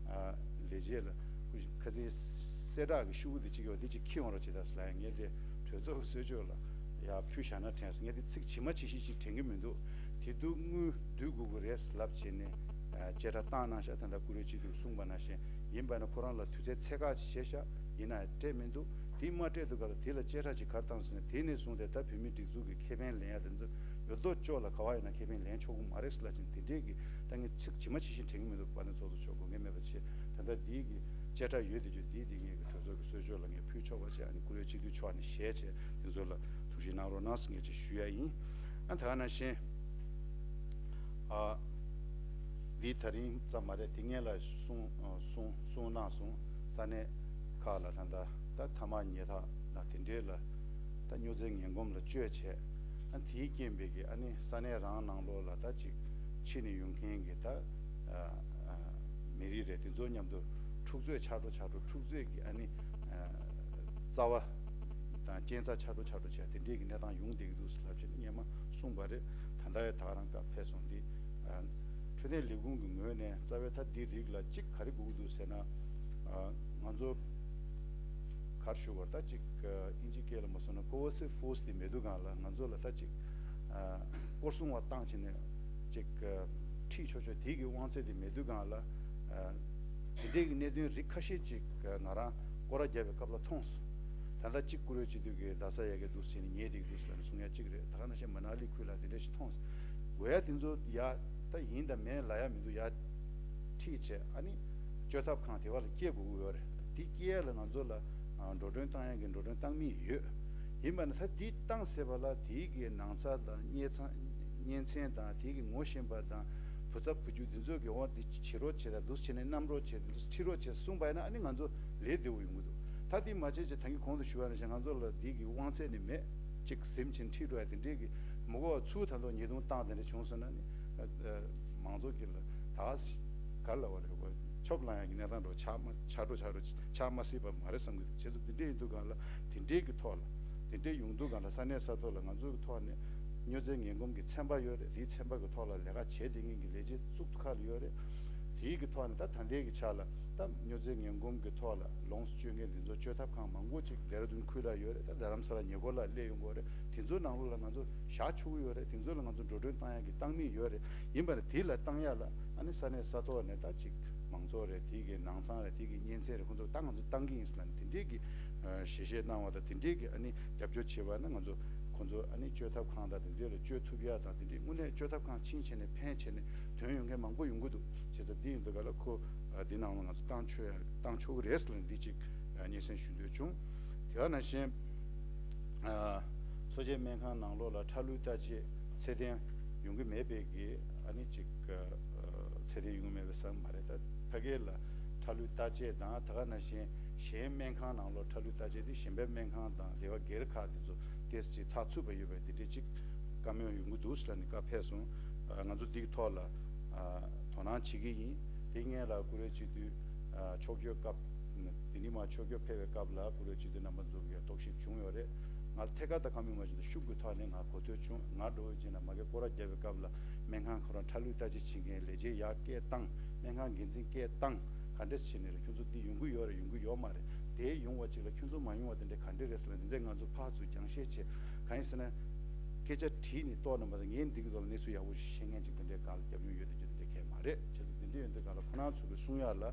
ཨ་ལས་བྱེད་ལ་ཁོ་ཁ་སང་གསལ་བསྒྲགས་ཀྱི་ཤོག་བུ་འདི་གཅིག་ཡོད་འདི་གཅིག་འཁྱེར་ཡོང་རོགས་བྱེད་ད་ཟེར་ལ་ཡང་ངས་དེ་གྲོས་ཚོགས་ཀྱི་གསོལ་ཇོག་ལ་ཡར་ཕུལ་བཞག་ན་དྲན་སོང་། ངས་དེ་ཚིག་ཇི་མ་ཇི་བཞིན་ཅིག་དྲན་གྱི་མི་འདུག་དེ་དུས་དངུལ་བསྡུ་དགོས་ཀྱི་རེད་ལབ་བྱས་ནས་ཨ་བཅད་ཁྲ་བཏང་གནང་ཤག་ད་ལྟ་བཀུར་འོས་སྤྱི་འཐུས་གསུངས་པ་ནང་བཞིན་ཡིན་པ་ན་ཁོ་རང་ལ་དུས་ཚོད་ཚད་བཀག་ཅིག་བྱས་ཤག་ཡིན་ན་ཡང་སྤྲད་མི་འདུག་དེ་མ་སྤྲད་དུས་ག་ལ་དེ་ལ་བཅད་ཁྲ་ཅིག་ག་རེ་བཏང་ཟེར་ན་དེ་ནས་བཟུང་སྟེ་ད་བོད་མིའི་སྒྲིག་འཛུགས་ཀྱི་ཁེ་ཕན་ལེན་ཡ་དེ་ཚོ་ཡོད་དོ་ཅོག་ལ་ག་བ་ཡིན་ན་ཁེ་ཕན་ལེན་ཆོག་གི་མ་རེད་ལབ་བྱས་ནས་དེ་འདྲས་ཀྱི་ད་ངས་ཚིག་ཇི་མ་ཇི་བཞིན་དྲན་གྱི་མི་འདུག་དཔལ་ལྡན་ཚོགས་གཙོ་མཆོག་དགོངས་འགལ་མེད་པ་བྱས། ད་ལྟ་འདིའི་གི་བཅད་ཁྲ་ཡོད་དེ་ཆོག་འདིའི་དེ་ངས་གི་གྲོས་ཚོགས་ཀྱི་གསོལ་ཇོག་ལ་ངས་ཕུལ་ཆོག་པ་བྱས། ཨ་ནི་བཀུར་འོས་སྤྱི་འཐུས་མཆོག་ནས་ཞལ་བྱས་དེ་ཚོ་ལ་ཐུགས་རྗེ་གནང་རོགས་གནང་ཟེར་ངས་ཅིག་ཞུ་ཡ་ཡིན། ཨ་ད་ག་ནང་བཞིན་ཨ་འདི་ད་རིང་ཙམ་མ་རེད། དེ་སྔོན་ལ་གསུང་གསུང་གསུང་གནང་སོང་། ས་གནས་ཁག་ལ་ད་ལྟ་ད་ཐ་མག་ཉལ་ཐ་ན་དེ་འདྲས་ལ་ད་སྨྱོ་རྫས་ངན་གོམས་ལ་སྤྱོད་བྱས། ཨ་དེའི་རྐྱེན་པས་ཀྱི་ཨ་ནི་ས་གནས་རང་ནང་ལོགས་ལ་ད་ཅིག་ཕྱི་ནས་ཡོང་མཁན་གྱི་ད་ཨ་ཨ་མི་རིགས་རེད། དེ་ཚོ་མཉམ་དུ་འཁྲུག་རྩོད་ཆགས་འགྲོ་ཆགས་འགྲོ་འཁྲུག་རྩོད་ཀྱི་ཨ་ནི་ཨ་རྩ་བ་དང་རྐྱེན་རྩ་ཆགས་འགྲོ་ཆགས་འགྲོ་བྱས་དེ་འདྲས་ཀྱི་གནས་སྟངས་ཡོང་བསྡད་ཀྱི་འདུག་ཟེར་ལབ་བྱས་ནས་སྔོན་མ་གསུངས་པ་རེད། ད་ལྟ་ཡང་ད་ག་རང་སྐབས་ཕེབས་སོང་འདི། ཨ་འཕྲོད་བསྟེན་ལས་ཁུངས་ཀྱི་ངོས་ནས་རྩ་བའི་ད་འདི་རིགས་ལ་གཅིག་ག་རེ་དགོས་ཀྱི་འདུག་ཟེར་ན། ཨ་ང་ཚོ་གར་ཞུ་བར་ད་ཅིག་ཨིན་ཇི་སྐད་ལ་མ་སོང་ན་ཀོ་ཝར་སིབ་ཕོར་སི་དེ་མེད་དུས་སྒང་ལ་ང་ཚོ་ལ་ད་ཅིག་ཨ་སྐོར་སྲུང་བ་བཏང་བྱས་ནས་ཅིག་ཨ་ཁྲིད་ཆོག་ཆོག་དེ་གི་དབང་ཚད་དེ་མེད་དུས་སྒང་ལ་ཨ་དེ་འདྲའི་གི་གནད་དོན་རིགས་ཁ་ཤས་ཅིག་ང་རང་སྐོར་ར་བརྒྱབ་པའི་སྐབས་ལ་མཐོང་སོང་། ད་ལྟ་གཅིག་བཀུར་འོས་སྤྱི་འཐུས་ཀྱི་རྡ་ས་ཡ་གི་འདུག་ཟེར་ནས་ཉེས་སྡིག་འདུག་ཟེར་ནས་གསུང་ཡ་གཅིག་རེད། ད་ག་ནང་བཞིན་མ་ན་ལི་ཁུལ་ལ་དེ་འདྲ་ཞིག་མཐོང་སོང་། དགོས་ཡ་དེ་ཚོ་ཡ་ད་ཡིན་དང་མིན་ལབ་ཡ་མི་འདུག་ཡ་ཁྲིད་བྱས་ཨ་ནི་བཅོས་ཐབས་ཁང་དེ་བ་ལ་སྐྱེལ་དགོས་ཀྱི་ཡོད་རེད། དེ་སྐྱེལ་ཡ་ལ་ང་ཚོ་ལ་ཨ་འགྲོ་གྲོན་བཏང་ཡ་གི་འགྲོ་གྲོན་བཏང་མི་ཡོད། ཡིན་པ་ན་ད་དེ་བཏང་ཟེར་བ་ལ་དེའི་གི་ནང་ཚ་དང་གཉེན་ཚན་གཉེན་ཚན་དང་དེའི་གི་ངོ་ཤེས་པ་དང་བུ་ཚ་བུ་རྒྱུད་འདི་ཚོ་གི་འོ་འདི་བྱེད་རོགས་བྱེད་དང་འདུག་བྱས་ནས་བསྣམས་རོགས་བྱེད་འདུག་ཁྲིད་རོགས་བྱེད་གསུངས་པ་ཡིན་ན་ཨ་ནི་ང་ཚོ་ལས་བདེ་བོ་ཡོང་གི་འདུག་ད་དེ་མ་བྱས་ཅེས་ད་གིན་གོང་དུ་ཞུ་བ་ནང་བཞིན་ང་ཚོ་ལ་དེའི་གི་དབང་ཚད་ནི་མེད། གཅིག་གཟིམ་ཕྱིན་ཁྲིད་འགྲོ་ཡ་དེ་འདྲའི་གི་མི་དགོས་པ་ཚུར་ད་དུང་ཉེས་རྡུང་བཏང་དེ་འདྲ་བྱུང་སོང་ན་ནི་ཨ་ཨ་མང་ཚོགས་ཀྱི་ལ་ད་ག་ལ་བ་རེད་བ་ཆོབ་ལངས་ཡ་གི་གནས་སྟངས་འགྲོ་ཆགས་མ་ཆགས་འགྲོ་ཆགས་འགྲོ་ཆགས་མ་སྲིད་པ་མ་རེད་བསམ་གི་འདུག་བྱས་ཙང་དེ་འདྲ་ཡིན་དུས་གང་ལ་དེ་འདྲའི་གི་ཐོག་ལ་དེ་འདྲའི་ཡོང་དུས་གང་ལ་ས་གནས་ས་ཐོག་ལ་ང་ཚོའི་གི་ཐོག་ནས་སྨྱོ་རྫས་ངན་གོམས་ཀྱི་ཚན་པ་ཡོད་རེད། དེའི་ཚན་པ་གི་ཐོག་ལ་ལས་ཀ་བྱས་བསྡད་མཁན་གི་ལས་བྱེད་བཙུགས་ཁག་ལ་ཡོད་རེད། དེའི་གི་ཐོག་ནས་ད་ད་ལྟའི་གི་ཆ་ལ་ད་སྨྱོ་རྫས་ངན་གོམས་ཀྱི་ཐོག་ལ་ལོངས་སུ་སྤྱོད་མཁན་དེ་ཚོ་བཅོས་ཐབས་ཁང་མང་པོ་ཅིག་ལྡེ་ར་ལྡུན་ཁུལ་ལ་ཡོད་རེད། ད་རྡ་རམ་ས་ལ་ཉེ་འཁོར་ལ་སླེབས་ཡོང་གི་ཡོད་རེད། དེ་ཚོའི་ནང་ལོགས་ལ་ང་ཚོ་བཞག་ཆོག་གི་ཡོད་རེད། དེ་ཚོ་ལ་ང་ཚོ་འགྲོ་གྲོན་བཏང་ཡག་གི་བཏང་མི་ཡོད་རེད། ཡིན་པ་ནི་དེ་ལ་བཏང་ཡག་ལ་ཨ་ནི་ས་གནས་ས་ཐོག་ནས་ད་ཅིག་མང་ཚོགས་རེད། དེ་གི་ནང་ཚང་རེད། དེ་གི་གཉེན་ཚན་རེད། ཁོང་ཚོ་ད་ང་ཚོ་བཏང་གི་ཡིན་ཟེར་ལ་ནི་དེ་འདྲས་ཀྱི་ཨ་ཞལ་བཞེས་གནང་བ་དང་དེ་འདྲས་ཀྱི་ཨ་ནི་རྒྱབ་སྐྱོར་བྱེད་པ་ན་ང་ཚོ་ཁོང་ཚོ་ཨ་ནི་བཅོས་ཐབས་ཁང་དང་དེ་འདྲས་ལ་བཅོས་ཐུབ་ཡག་དང་དེ་འདྲས་དངོས་གནས་བཅོས་ཐབས་ཁང་ཕྱིན་བྱས་ནས་ཕན་བྱས་ནས་དོན་ཡོང་མཁན་མང་པོ་ཡོང་གི་འདུག་བྱས་ཙང་འདི་ཡིན་དུས་ག་ལ་ཁོ་ཨ་འདི་ནང་ལ་ང་ཚོ་བཏང་ཆོག་བཏང་ཆོག་གི་རེད་ཟེར་ལ་འདི་ཅིག་ཨ་སྙན་སེང་ཞུ་འདོད་བྱུང་། དེ་ག་ནང་བཞིན། ཨ་འཚོ་བྱེད་སྨན་ཁང་ནང་ལོགས་ལ་ཁྲག་ལུད་བརྟག་དཔྱད་ཚད་ལྡན་ཡོང་གི་མེད་པའི་གི་ཨ་ནི་ཅིག་ཨ་ཚད་ལྡན་ཡོང་གི་མེད་པའི་བསམ་མ་རེད། ད་ཕ་གི་ལ་ཁྲག་ལུད་བརྟག་དཔྱད་དང་ད་ག་ནང་བཞིན་གཞན་སྨན་ཁང་ནང་ལོགས་ཁྲག་ལུད་བརྟག་དཔྱད་དེ་གཞན་པའི་སྨན་ཁང་དང་སྡེ་བ་སྒེར་ཁག་དེ་ཚོ་ཏེས་ཅིག་ཚགས་ཚུད་པ་ཡོད་པའི་དེ་འདྲའི་ཅིག་བཀའ་མོལ་ཡོང་གི་འདུག་ཟེར་ནས་བཀའ་ཕེབས་སོང་། ཨ་ང་ཚོ་འདིའི་ཐོག་ལ་ཨ་དོ་སྣང་བྱེད་ཀྱི་ཡིན། དེ་སྔོན་ལ་བཀུར་འོས་སྤྱི་འཐུས་ཨ་ཕྱོགས་བསྐྱོད་སྐབས། དེ་ནི་མ་ཆོས་རྒྱལ་ཕེབས་པའི་སྐབས་ལ་བཀུར་འོས་སྤྱི་འཐུས་རྣམ་པ་ཚོ་གིས་རྟོག་ཞིབ་བྱུང་ཡོད་རེད། ང་ཐད་ཀར་དང་བཀའ་མོལ་མ་བྱུང་དུས་ཤུགས་ཀྱི་ཐོག་ནས་ང་གོ་ཐོས་བྱུང་། ང་འགྲོ་བའི་རྗེས་ལ་མ་གི་སྐོར་ར་བརྒྱབ་པའི་སྐབས་ལ་སྨན་ཁང་ཁོ་རང་ཁྲག་ལུད་བརྟག་དཔྱད་བྱེད་མཁན་ལས་བྱེད་ཡར་སྐད་བཏང་། སྨན་ཁང་འགན་འཛིན་སྐད་བཏང་། ག་འདྲས་བྱས་ནས་རེད། ཁྱོད་ཚོ་འདི་ཡོང་གི་ཡོད་རེད། ཡོང་གི་ཡོད་མ་རེད། དེ་ཡོང་བ་ཅིག་ལ་ཁྱོད་ཚོ་མ་ཡོང་བ་དེ་འདྲས་ག་འདྲས་རེད་ཟེར་ལ་འདི་འདྲས་ང་ཚོ་ཕར་ཚུར་རྒྱང་བཤད་བྱས། གང་ཡིན་ཟེར་ན། སྐད་ཆ་དྲིས་ནས་ལྟོགས་ན་མ་གཏོགས་ངས་འདི་གི་ཐོག་ལ་གནས་ཚུལ་ཡག་པོ་ཞིག་ཤེས་མཁན་ཅིག་དེ་འདྲའི་སྒང་ལ་རྒྱབ་མྱོང་ཡོད་དེ་རྒྱུ་དེ་འདྲ་གང་ཡང་མ་རེད། བྱས་ཙང་དེ་འདྲ་ཡོད་དུས་སྒང་ལ་ཁོ་རང་ཚོ་གི་གསུང་ཡག་ལ་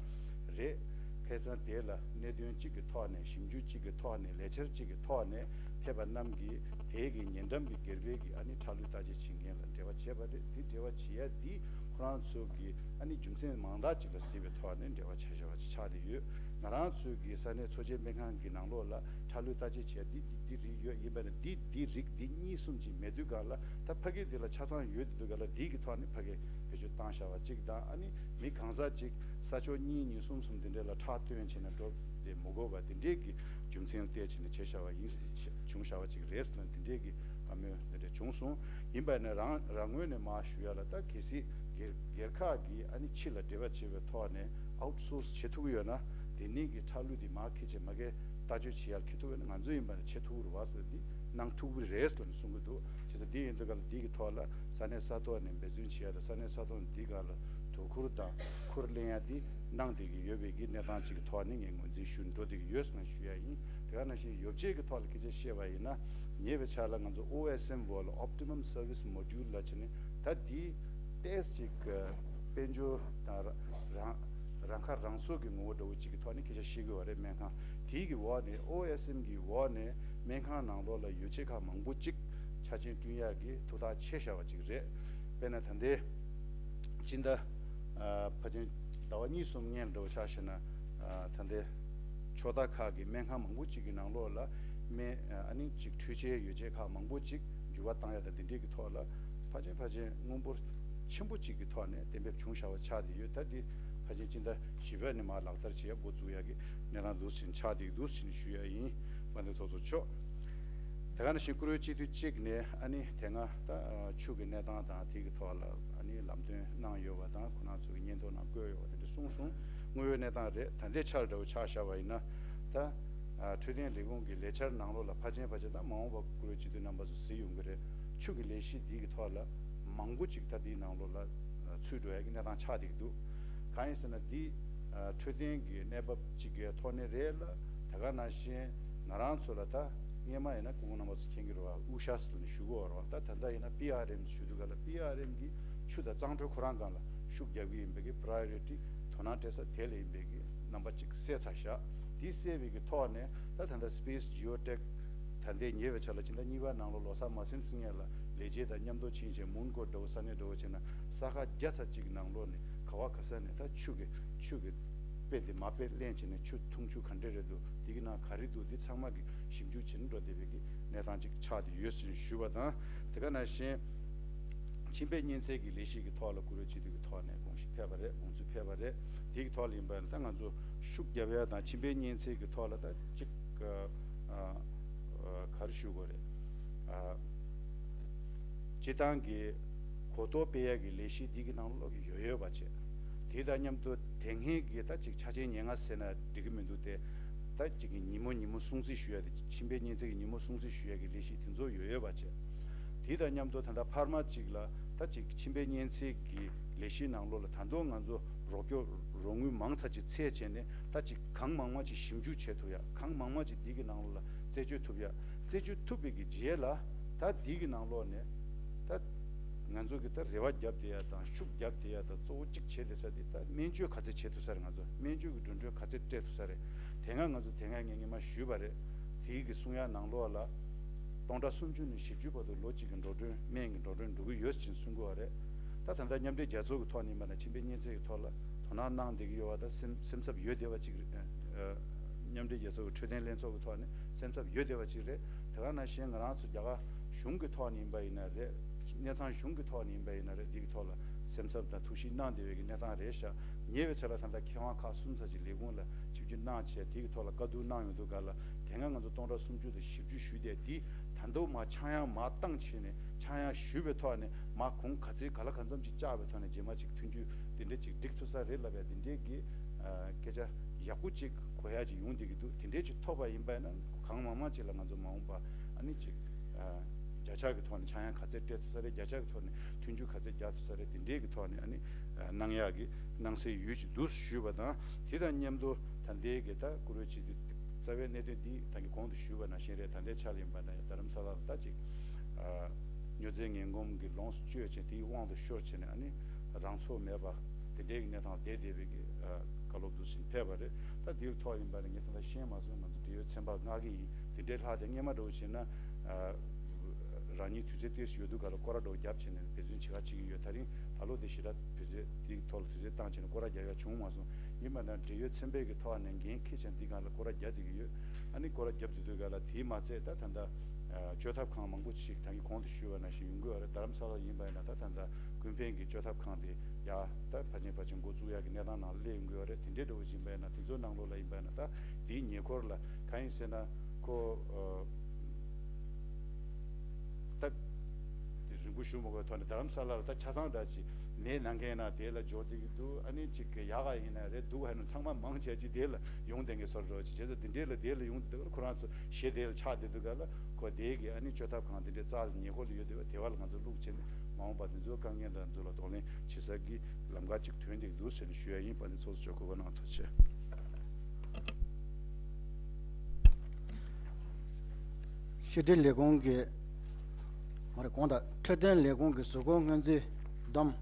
རེད། ཁ་སང་དེ་ལ་གནད་དོན་གཅིག་གི་ཐོག་ནས་ཞིབ་འཇུག་གཅིག་གི་ཐོག་ནས་ལས་འཆར་གཅིག་གི་ཐོག་ནས་ཕེབས་པ་རྣམས་ཀྱིས་དེ་གི་ཉེ་འགྲམ་གྱི་སྒེར་པའི་གི་ཨ་ནི་ཁྲག་ལུད་བརྟག་དཔྱད་བྱེད་མཁན་ལ་འབྲེལ་བ་བྱས་པ་རེད། དེ་འབྲེལ་བ་བྱེད་ཡག་འདི་ཁོ་རང་ཚོ་གི་ཨ་ནི་རྒྱུ་མཚན་མང་དག་ཅིག་ལ་གཟིགས་པའི་ཐོག་ནས་འབྲེལ་བ་བྱ་བཞག་པ་ཅིག་ཆགས་བསྡད་ཡོད། ང་རང་ཚོ་གི་ས་གནས་འཚོ་བྱེད་སྨན་ཁང་གི་ནང་ལོགས་ལ་ཁྲག་ལུད་བརྟག་དཔྱད་བྱས་འདི་འདི་འདི་རིགས་ཡོད། ཡིན་པ་ན་འདི་འདི་རིགས་འདི་གཉིས་གསུམ་ཅིག་མེད་དུས་སྒང་ལ་ད་ཕ་གི་འདི་ལ་ཆ་ཚང་ཡོད་དུས་སྒང་ལ་འདི་གི་ཐོག་ནས་ཕ་གི་བེད་སྤྱོད་བཏང་བཞག་པ་གཅིག་དང་། ཨ་ནི་མི་གང་ཟག་གཅིག་ས་ཕྱོགས་གཉིས་གཉིས་གསུམ་གསུམ་འདི་འདྲ་ལ་ཁྲག་བཏོན་བྱས་ནས་འགྲོ་བསྡད་མི་དགོས་པ་འདི་འདྲའི་གི་རྒྱུ་མཚན་ལ་བལྟས་བྱས་ནས་བྱས་བཞག་པ་ཡིན། བྱུང་བཞག་པ་གཅིག་རེད་ཟེར་ན་འདི་འདྲའི་གི་ ལ་མོས་འདི་འདྲ་བྱུང་སོང་། ཡིན་པ་ནི་རང་རང་ངོས་ནས་མར་ཞུ་ཡ་ལ་ད་གལ་སྲིད་སྒེར་སྒེར་ཁག་གིས་ཨ་ནི་ཕྱི་ལ་འབྲེལ་བ་བྱེད་པའི་ཐོག་ནས་outsource་བྱེད་ཐུབ་ཀྱི་ཡོད་ན། དེ་ནས་ཀྱི་ཁྲག་ལུད་དེ་མར་ཁྱེར་བྱས་མ་གི་ལྟ་སྤྱོད་བྱེད་ཡ་ལ་འཁྱེར་ཐུབ་ཡོད་ན། ང་ཚོ་ཡིན་པ་ནི་བྱེད་ཐུབ་ཀྱི་རེད་བ་ཟེར་འདི་གནང་ཐུབ་ཀྱི་རེད་ལབ་ནས་གསུང་གི་འདུག་བྱས་ཙང་འདི་ཡིན་དུས་ག་ལ་འདི་གི་ཐོག་ལ་ས་གནས་ས་ཐོག་ནས་འབད་བརྩོན་བྱེད་ཡ་དང་། ས་གནས་ས་ཐོག་ནས་འདི་ག་ལ་དོ་ཁུར་དང་ཁུར་ལེན་ཡ་འདི་གནང་བསྡད་ཀྱི་ཡོད་པའི་གི་གནས་སྟངས་ཅིག་གི་ཐོག་ནས་ངས་ངོས་འཛིན་ཞུ་འགྲོ་བསྡད་ཀྱི་ཡོད་ཟེར་ནས་ཞུ་ཡ་ཡིན། དེ་ག་ནང་བཞིན་ཡོ་བྱད་ཀྱི་ཐོག་ལ་སྐད་ཆ་བཤད་པ་ཡིན་ན། ཉེ་བའི་ཆར་ལ་ང་ཚོ་ཨོ་ཨེས་ཨེམ་འོག་ལ་Optimum Service Module་ལབ་བྱས་ནས་ད་འདི་ཏོག་ཙམ་ཅིག་དཔལ་འབྱོར་དང་རང་རང་ཁ་རང་གསོ་གི་ངོ་བོ་འདྲ་བོ་ཅིག་གི་ཐོག་ནས་སྐད་ཆ་བཤད་ཀྱི་ཡོད་རེད། སྨན་ཁང་དེའི་གི་འོག་ནས་ཨོ་ཨེས་ཨེམ་གི་འོག་ནས་སྨན་ཁང་ནང་ལོགས་ལ་ཡོ་བྱད་ཁག་མང་པོ་ཅིག་ཆ་རྐྱེན་བསྐྲུན་ཡག་གི་ཐུགས་ཐག་ཆད་བཞག་པ་ཅིག་རེད། དཔེར་ན་ད་ལྟའི་སྤྱི་ཟླ་ཨ་ཕལ་ཆེར་ཟླ་བ་གཉིས་གསུམ་སྔོན་འདྲ་བོ་ཆ་བཞག་ན། ཨ་ད་ལྟའི་ཕྱོགས་མཐའ་ཁག་གི་སྨན་ཁང་མང་པོ་ཅིག་གི་ནང་ལོགས་ལ་སྨན་ཨ་ནི་ཅིག་འཕྲུལ་ཆས་ཡོ་བྱད་ཁག་མང་པོ་ཅིག་འགྱུར་བ་བཏང་ཡ་དང་། འདི་འདྲའི་གི་ཐོག་ལ་ཕལ་ཆེར་ཕལ་ཆེར་དངུལ་འབོར་ཆེན་པོ་ཅིག་གི་ཐོག་ནས་གཏན་འབེབས་བྱུང་བཞག་པ་ཆགས་བསྡད་ཡོད། ད་འདི་ཕལ་ཆེར་སྤྱི་ཟླ་བཞི་པ་ནས་མར་ལག་བསྟར་བྱེད་ཡ་འགོ་བཙུགས་ཡ་གི་གནས་སྟངས་འདུག་ཟེར་ནས་ཆགས་བསྡད་འདུག་ཟེར་ནས་ཞུ་ཡ་ཡིན། དཔལ་ལྡན་ཚོགས་གཙོ་མཆོག་དེ་ག་ནང་བཞིན་བཀུར་འོས་སྤྱི་འཐུས་གཅིག་ནས་ཨ་ནི་དེ་སྔ་ད་ཆུ་གི་གནས་སྟངས་དང་དེ་གི་ཐོག་ལ་ཨ་ནི་ལམ་སྟོན་གནང་ཡོད་པ་དང་། ཁོ་རང་ཚོ་གི་སྙན་ཐོ་ནང་བཀོད་ཡོད་པ་དེ་འདྲ་གསུངས་སོང་། དངོས་ཡོད་གནས་སྟངས་རེད། ད་ལྟའི་ཆར་འདྲ་བོ་ཆ་བཞག་པ་ཡིན་ན། ད་ཨ་འཕྲོད་བསྟེན་ལས་ཁུངས་ཀྱི་ལས་འཆར་ནང་ལོགས་ལ་ཕལ་ཆེར་ཕལ་ཆེར་ད་མ་འོངས་པ་བཀུར་འོས་སྤྱི་འཐུས་རྣམ་པ་ཚོ་གཟིགས་ཡོང་གི་རེད། ཆུ་གི་ལས་གཞི་འདི་གི་ཐོག་ལ་མང་པོ་ཅིག་ད་འདིའི་ནང་ལོགས་ལ་ཚུད་འགྲོ་ཡ་གི་གནས་སྟངས་ཆགས་བསྡད་ཀྱི་འདུག་གང་ཡིན་ཟེར་ན་འདི་ཨ་འཕྲོད་བསྟེན་གྱི་གནས་བབ་ཅིག་གི་ཐོག་ནས་རེད་ལ། དེ་ག་ནང་བཞིན་ང་རང་ཚོ་ལ་ད་སྔོན་མ་ཡིན་ན་སྐུ་ངོ་རྣམ་པ་ཚོ་མཁྱེན་གྱི་རེད་བ། དབུ་ཞྭ་ཟེར་ནས་ཞུ་གི་ཡོད་རེད་བ། ད་ད་ལྟ་ཡིན་ན་པི་ཨར་ཨེམ་ཞུ་དུས་ག་ལ་པི་ཨར་ཨེམ་གྱིས་ཆུ་དང་གཙང་འཕྲོད་ཁོ་རང་སྒང་ལ་ཤུགས་རྒྱབ་ཀྱི་ཡིན་པའི་གི་པ་རའི་ཡོ་རི་ཊི་དོ་སྣང་སྤྲད་ས་དེ་ལ་ཡིན་པའི་གི་རྣམ་པ་ཅིག་གསལ་ཚར་བཞག་དེ་གསལ་བའི་གི་ཐོག་ནས་ད་ད་ལྟ་སི་པེ་སི་ཇི་ཨོ་ཊེག་ད་ལྟའི་ཉེ་བའི་ཆར་ལ་སྤྱི་ཟླ་གཉིས་པ་ནང་ལོ་ལོ་གསར་མ་ཟིན་ཙམ་སྔོན་ལ་ལས་བྱེད་དང་མཉམ་དུ་ཕྱིན་བྱས་མོན་གྷོ་འདྲ་བོ་ས་གནས་འདྲ་བོ་བྱས་ན་ས་ཁ་བརྒྱ་ཙམ་ཅིག་ནང་ལོགས་ནས་ག་བ་ག་ས་ནས་ད་ཆུ་གི་ཆུ་གི་དཔེ་དེ་མ་དཔེ་ལེན་བྱས་ནས་ཆུ་འཐུང་ཆུ་ག་འདྲ་རེད་འདུག་དེ་གི་ནང་ག་རེ་འདུག་དེ་ཚང་མ་གི་ཞིབ་འཇུག་བྱེད་འགྲོ་བསྡད་པའི་གི་གནས་སྟངས་ཅིག་ཆགས་བསྡད་ཡོད་ཅེས་ཞུ་བ་དང་། དེ་ག་ནང་བཞིན་མཆིན་པའི་གཉན་ཚད་ཀྱི་ལས་གཞི་གི་ཐོག་ལ་བཀུར་འོས་སྤྱི་འཐུས་ཀྱི་ཐོག་ནས་དགོངས་གཞི་ཕེབས་པ་རེད། དགོངས་ཚུལ་ཕེབས་པ་རེད། དེ་གི་ཐོག་ལ་ཡིན་པ་ཡིན་ན་ད་ང་ཚོ་ཤུགས་རྒྱབ་ཡ་དང་མཆིན་པའི་གཉན་ཚད་ཀྱི་ཐོག་ལ་ད་ཅིག་ཨ་ཨ་ག་རེ་ཞུ་དགོས་རེད། ཨ་སྤྱི་བཏང་གི་གོ་རྟོགས་སྤེལ་ཡ་གི་ལས་གཞི་འདི་གི་ནང་ལོགས་ཀྱི་ཡོད་ཡོད་པ་བྱས། དེ་དང་མཉམ་དུ་དེ་སྔའི་གི་ད་ཅིག་ཆ་རྐྱེན་ཉེར་ལྔ་ཟེར་ན་འགྲིག་གི་མི་འདུག་སྟེ། ད་ཅིག་གི་ཉིན་མོ་ཉིན་མོ་སྲུང་བརྩི་ཞུ་ཡ་དེ། མཆིན་པའི་གཉན་ཚད་ཀྱི་ཉིན་མོ་སྲུང་བརྩི་ཞུ་ཡ་གི་ལས་གཞི་དེ་ཚོ་ཡོད་ཡོད་པ་བྱས། དེ་དང་མཉམ་དུ་ད་ལྟ་འཕར་མ་ཅིག་ལ་ད་ཅིག་མཆིན་པའི་གཉན་ཚད་ཀྱི་ལས་གཞིའི་ནང་ལོགས་ལ་ད་དུང་ང་ཚོ་རོགས་སྐྱོར་རོགས་དངུལ་མང་ཙམ་ཅིག་ཚད་བྱས་ནས་ད་ཅིག་གང་མང་མང་ཅིག་ཞིབ་འཇུག་བྱེད་ཐུབ་ཡ། གང་མང་མང་ཅིག་འདི་གི་ནང་ལོགས་ལ་རྩད་གཅོད་ཐུབ་ཡ། རྩད་གཅོད་ཐུབ་པའི་གི་རྗེས་ལ་ད་འདི་གི་ནང་ལོགས་ནས་ད་ང་ཚོ་གི་ད་རེ་བ་བརྒྱབ་བསྡད་ཡ་དང་ཤུགས་བརྒྱབ་བསྡད་ཡ་དང་གཙོ་བོ་གཅིག་བྱེད་བསྡད་ས་དེ་ད་སྨན་བཅོས་ག་ཚད་བྱེད་ཐུབ་ས་རེད། ང་ཚོ་སྨན་བཅོས་ཀྱི་འགྲོ་གྲོན་ག་ཚད་སྤྲད་ཐུབ་ས་རེད། དེ་སྔ་ང་ཚོ་དེ་སྔ་ངས་སྔོན་མ་ཞུས་པ་རེད། དེའི་གི་གསུང་ཡ་ནང་ལོགས་ལ་སྟོང་ཕྲག་སུམ་ཅུ་ནས་བཞི་བཅུ་བར་དུ་ལོ་གཅིག་གི་འགྲོ་གྲོན་སྨན་གྱི་འགྲོ་གྲོན་འགྲོ་གི་ཡོད་ཅེས་གསུང་གི་ཡོད་རེད། ད་ད་ལྟ་མཉམ་འབྲེལ་རྒྱལ་ཚོགས་ཀྱི་ཐོག་ནས་ཡིན་པ་ན་མཆིན་པའི་གཉན་ཚད་ཀྱི་ཐོག་ལ་དོ་སྣང་གནང་བསྡད་ཀྱི་ཡོད་པ་དང་སེམས་སེམས་འཚབ་ཡོད་བསྡད་པ་ཅིག་རེད། ཨ་མཉམ་འབྲེལ་རྒྱལ་ཚོགས་ཀྱི་འཕྲོད་བསྟེན་ལྷན་ཚོགས་ཀྱི་ཐོག་ནས་སེམས་འཚབ་ཡོད་བསྡད་པ་ཅིག་རེད། དེ་ག་ནང་བཞིན་ང་རང་ཚོ་རྒྱ་གར་གཞུང་གི་ཐོག་ནས་ཡིན་པ་ཡིན་ན་རེད། གནས་ཚང་གཞུང་གི་ཐོག་ནས་ཡིན་པ་ཡིན་ན་རེད། འདི་གི་ཐོག་ལ་སེམས་འཚབ་དང་ཐུགས་ཞིབ་གནང་བསྡད་པའི་གི་གནས་སྟངས་རེད་ཤག་ཉེ་བའི་ཆར་ལ་ད་ལྟ་མཁས་དབང་ཁག་གསུམ་ཙམ་ཅིག་ལས་ཁུངས་ལ་ཆིབས་བསྒྱུར་གནང་བྱས། དེ་གི་ཐོག་ལ་བཀའ་བསྡུར་གནང་ཡོང་དུས་ག་ལ་དེ་སྔ་ང་ཚོ་སྟོང་ཕྲག་སུམ་ཅུ་དང་བཞི་བཅུ་ཞུས་ཏེ། འདི་ད་དུང་མར་ཆག་ཡང་མར་བཏང་བྱས་ནས་ཆག་ཡང་ཞུས་པའི་ཐོག་ནས་མར་གོང་ག་ཚད་ག་ལ་གང་འཚམ་ཅིག་བཅག་པའི་ཐོག་ནས་རྗེས་མ་ཅིག་མཐུན་འགྱུར་དེ་འདྲ་ཅིག་འགྲིག་ཐུབ་ས་རེད་ལབ་ཡ་དེ་འདྲའི་གི་ཨ་སྐད་ཆ་ཡག་པོ་ཅིག་གོ་ཡ་ཅིག་ཡོང་བསྡད་ཀྱི་འདུག་དེ་འདྲའི་ཅིག་ཐོབ་པ་ཡིན་པ་ཡིན་ན་གང་མང་མང་ཅིག་ལ་ང་ཚོ་མ་འོངས་པ་ཨ་ནི་ཅིག་ཨ་བརྒྱ་ཆ་གི་ཐོག་ནས་ཆག་ཡང་ག་ཚད་སྤྲད་ཐུབ་ས་རེད། བརྒྱ་ཆ་གི་ཐོག་ནས་མཐུན་འགྱུར་ག་ཚད་རྒྱག་ཐུབ་ས་རེད། དེ་འདྲའི་གི་ཐོག་ནས་ཨ་ནི་ཨ་གནང་ཡག་གི་གནང་སའི་ཡུལ་ཅིག་འདུག་ཞུས་པ་དང་། དེ་དང་མཉམ་དུ་ད་ལྟའི་གི་ད་བཀུར་འོས་སྤྱི་འཐུས་རྩ་བའི་གནད་དོན་འདི་ད་གིན་གོང་དུ་ཞུས་པ་ནང་བཞིན་རེད། ད་ལྟའི་ཆ་ལ་ཡིན་པ་ན་ཡང་རྡ་རམ་ས་ལ་ལ་ད་ཅིག་ཨ་མྱོས་རྫས་ངན་གོམས་ཀྱིས་ལོངས་སུ་སྤྱོད་བྱས་དེའི་དབང་དུ་ཤོར་བྱས་ནས་ཨ་ནི་རང་ཚུགས་མེད་པ་དེ་འདྲའི་གི་གནས་སྟངས་བསྡད་བསྡད་པའི་གི་ཨ་བཀའ་སློབ་འདུག་ཟིན་ཕེབས་པ་རེད། ད་དེའི་ཐོག་ཡིན་པ་ནི་ངས་ད་ལྟ་ཤེས་མ་སོང་། ང་ཚོ་འབྲེལ་ཡོད་ཚན་པ་མངགས་ཀྱི་ཡིན། དེ་འདྲའི་ལྷག་དེ་སྔས་མ་འདྲ་བོ་བྱས་ན་ཨ་རང་ཉིད་དུས་ཚོད་ཏོག་ཙམ་ཡོད་དུས་ག་ལ་སྐོར་ར་འདྲ་བོ་བརྒྱབ་བྱས་ནས་འབད་བརྩོན་བྱེད་ག་བྱེད་ཀྱི་ཡོད། ད་རིང་ད་ལོ་དེ་ཞེ་དྲག་དུས་ཚོད་དེའི་ཐོག་ལ་དུས་ཚོད་བཏང་བྱས་ནས་སྐོར་ར་རྒྱག་ཡ་བྱུང་མ་སོང་། ཡིན་པ་ན་འབྲེལ་ཡོད་ཚན་པའི་གི་ཐོག་ནས་འགན་འཁྱེར་བྱས་འདི་སྒང་ལ་སྐོར་ར་རྒྱག་བསྡད་ཀྱི་ཡོད། ཨ་ནི་སྐོར་ར་རྒྱབ་བསྡད་དུས་ག་ལ་དེའི་མ་ཚད་ད་ད་ལྟ་ཨ་བཅོས་ཐབས་ཁང་མང་པོ་ཞིག་ད་གིན་གོང་དུ་ཞུས་པ་ནང་བཞིན་ཡོང་གི་ཡོད་རེད། རྡ་རམ་ས་ལ་ཡིན་པ་ཡིན་ན་ད་ད་ལྟ་ཀུན་ཕན་གྱི་བཅོས་ཐབས་ཁང་དེ་ཡ་ད་ཕལ་ཆེར་ཕལ་ཆེར་འགོ་བཙུགས་ཡག་གི་གནས་སྟངས་ནང་སླེབས་ཡོང་གི་ཡོད་རེད། དེ་འདྲའི་འདྲ་བོ་ཡིན་པ་ཡིན་ན་དེ་ཚོའི་ནང་ལོགས་ལ་ཡིན་པ་ཡིན་ན་ད་དེའི་ཉེ་འཁོར་ལ་གང་ཡིན་ཟེར་ན་ཁོ་ཨ་ད་ ཞུ་མ་དགོས་ཐོག་ནས་རྡ་རམ་ས་ལ་ལ་ད་ཆ་ཚང་འདྲ་ཅིག་ནད་ན་མཁན་ན་དེ་ལ་འབྱོར་བསྡད་ཀྱི་འདུག་ཨ་ནི་ཅིག་གི་ཡག་ག་ཡིན་ན་རེད་སྡུག་ག་ཡིན་ན་ཚང་མ་མང་ཆེ་ཅིག་དེ་ལ་ཡོང་བསྡད་མཁན་བཟོ་འདྲ་ཅིག་བྱས་ཙང་དེ་འདྲས་ལ་དེ་ལ་ཡོང་བསྡད་ཀྱི་འདུག་ཁོ་རང་ཚོ་གཞས་དེ་ལ་ཆགས་བསྡད་འདུག་ག་ལ་ཁོ་དེ་གི་ཨ་ནི་བཅོས་ཐབས་ཁང་དེ་འདྲས་རྩ་ལ་ཉེ་འཁོར་ལ་ཡོད་བསྡད་པ་དེ་བ་ལ་ང་ཚོ་བླུགས་བྱས་ནས་མ་འོངས་པ་དེ་ཚོ་དཀའ་ངལ་དང་ཚོ་ལ་གདོང་ལེན་བྱེད་ས་གི་ལམ་ཁ་ཅིག་ཐོན་བསྡད་ཀྱི་འདུག་ཟེར་ནས་ཞུ་ཡ་ཡིན། དཔལ་ལྡན་ཚོགས་གཙོ་མཆོག་གུས་པ་གནང་། ཐུགས་རྗེ་ཆེ། ཕྱི་དྲིལ་ལས་ཁུངས་ཀྱི་མ་རེད་གོང་དང་འཕྲོད་བསྟེན་ལས་ཁུངས་ཀྱི་གཟུགས་སྐོར་སྔོན་རྩིས་བསྡོམས་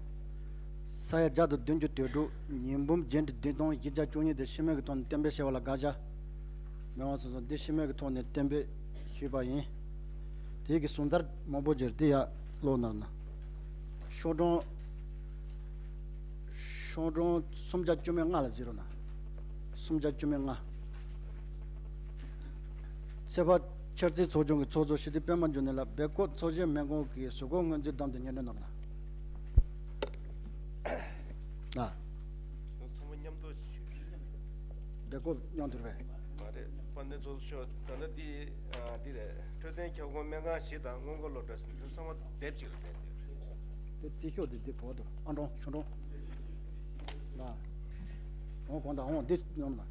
ས་ཡ་བརྒྱ་དང་བདུན་ཅུ་དོན་དྲུག་ཉིས་འབུམ་བརྒྱད་ཁྲི་བདུན་སྟོང་བཞི་བརྒྱ་བཅུ་གཉིས་དེ་ཤི་རྨས་ཀྱི་ཐོག་ནས་གཏན་འབེབས་བྱས་པ་ལ་དགག་བྱ་མེད་པ་སོང་ཙང་འདི་ཤི་རྨས་ཀྱི་ཐོག་ནས་གཏན་འབེབས་ཞུས་པ་ཡིན། དེའི་གི་ཟུང་ཚར་མང་པོ་ཅིག་འདི་ཡར་ཀློག་གནང་ན། ཤོག་གྲངས་ཤོག་གྲངས་སུམ་བརྒྱ་བཅུ་མེད་ལྔ་ལ་གཟིགས་རོགས་གནང་། སུམ་བརྒྱ་བཅུ་མེད་ལྔ། ཚེ་དཔག་འཆར་རྩིས་ཚོགས་ཆུང་གི་ཚོགས་གཙོ་ཤེས་ལྡན་པད་མ་འབྱུང་གནས་ལགས་སྦེལ་ཀོབ་འཚོ་བྱེད་སྨན་ཁང་གི་གཟུགས་སྐོར་སྔོན་རྩིས་བདམས་ཏེ་སྙན་སྒྲོན་གནང་རོགས་གནང་། ཨ། ཚང་མ་མཉམ་དུ་ཞུ། སྦེལ་ཀོབ་མཉམ་དུ་རེད་པས། མ་རེད། དཔལ་ལྡན་ཚོགས་གཙོ་མཆོག་ད་ལྟ་འདི་ཨ་འདི་རེད། འཕྲོད་བསྟེན་ཁྱབ་ཁོངས་སྨན་ཁང་བཞི་དང་སྔོན་འགོག་སློབ་གྲྭ་ཟེར་ཚང་མ་སྡེབ་གཅིག་ལ་བསྡད་དེ། དེ་རྩིས་ཤོག་དེ་འདི་བོ་དོ་ཨ་འབྲོང་ཆུང་འབྲོང་། ལ། འོང་གོང་དང་འོང་འདི་ནོར་ན།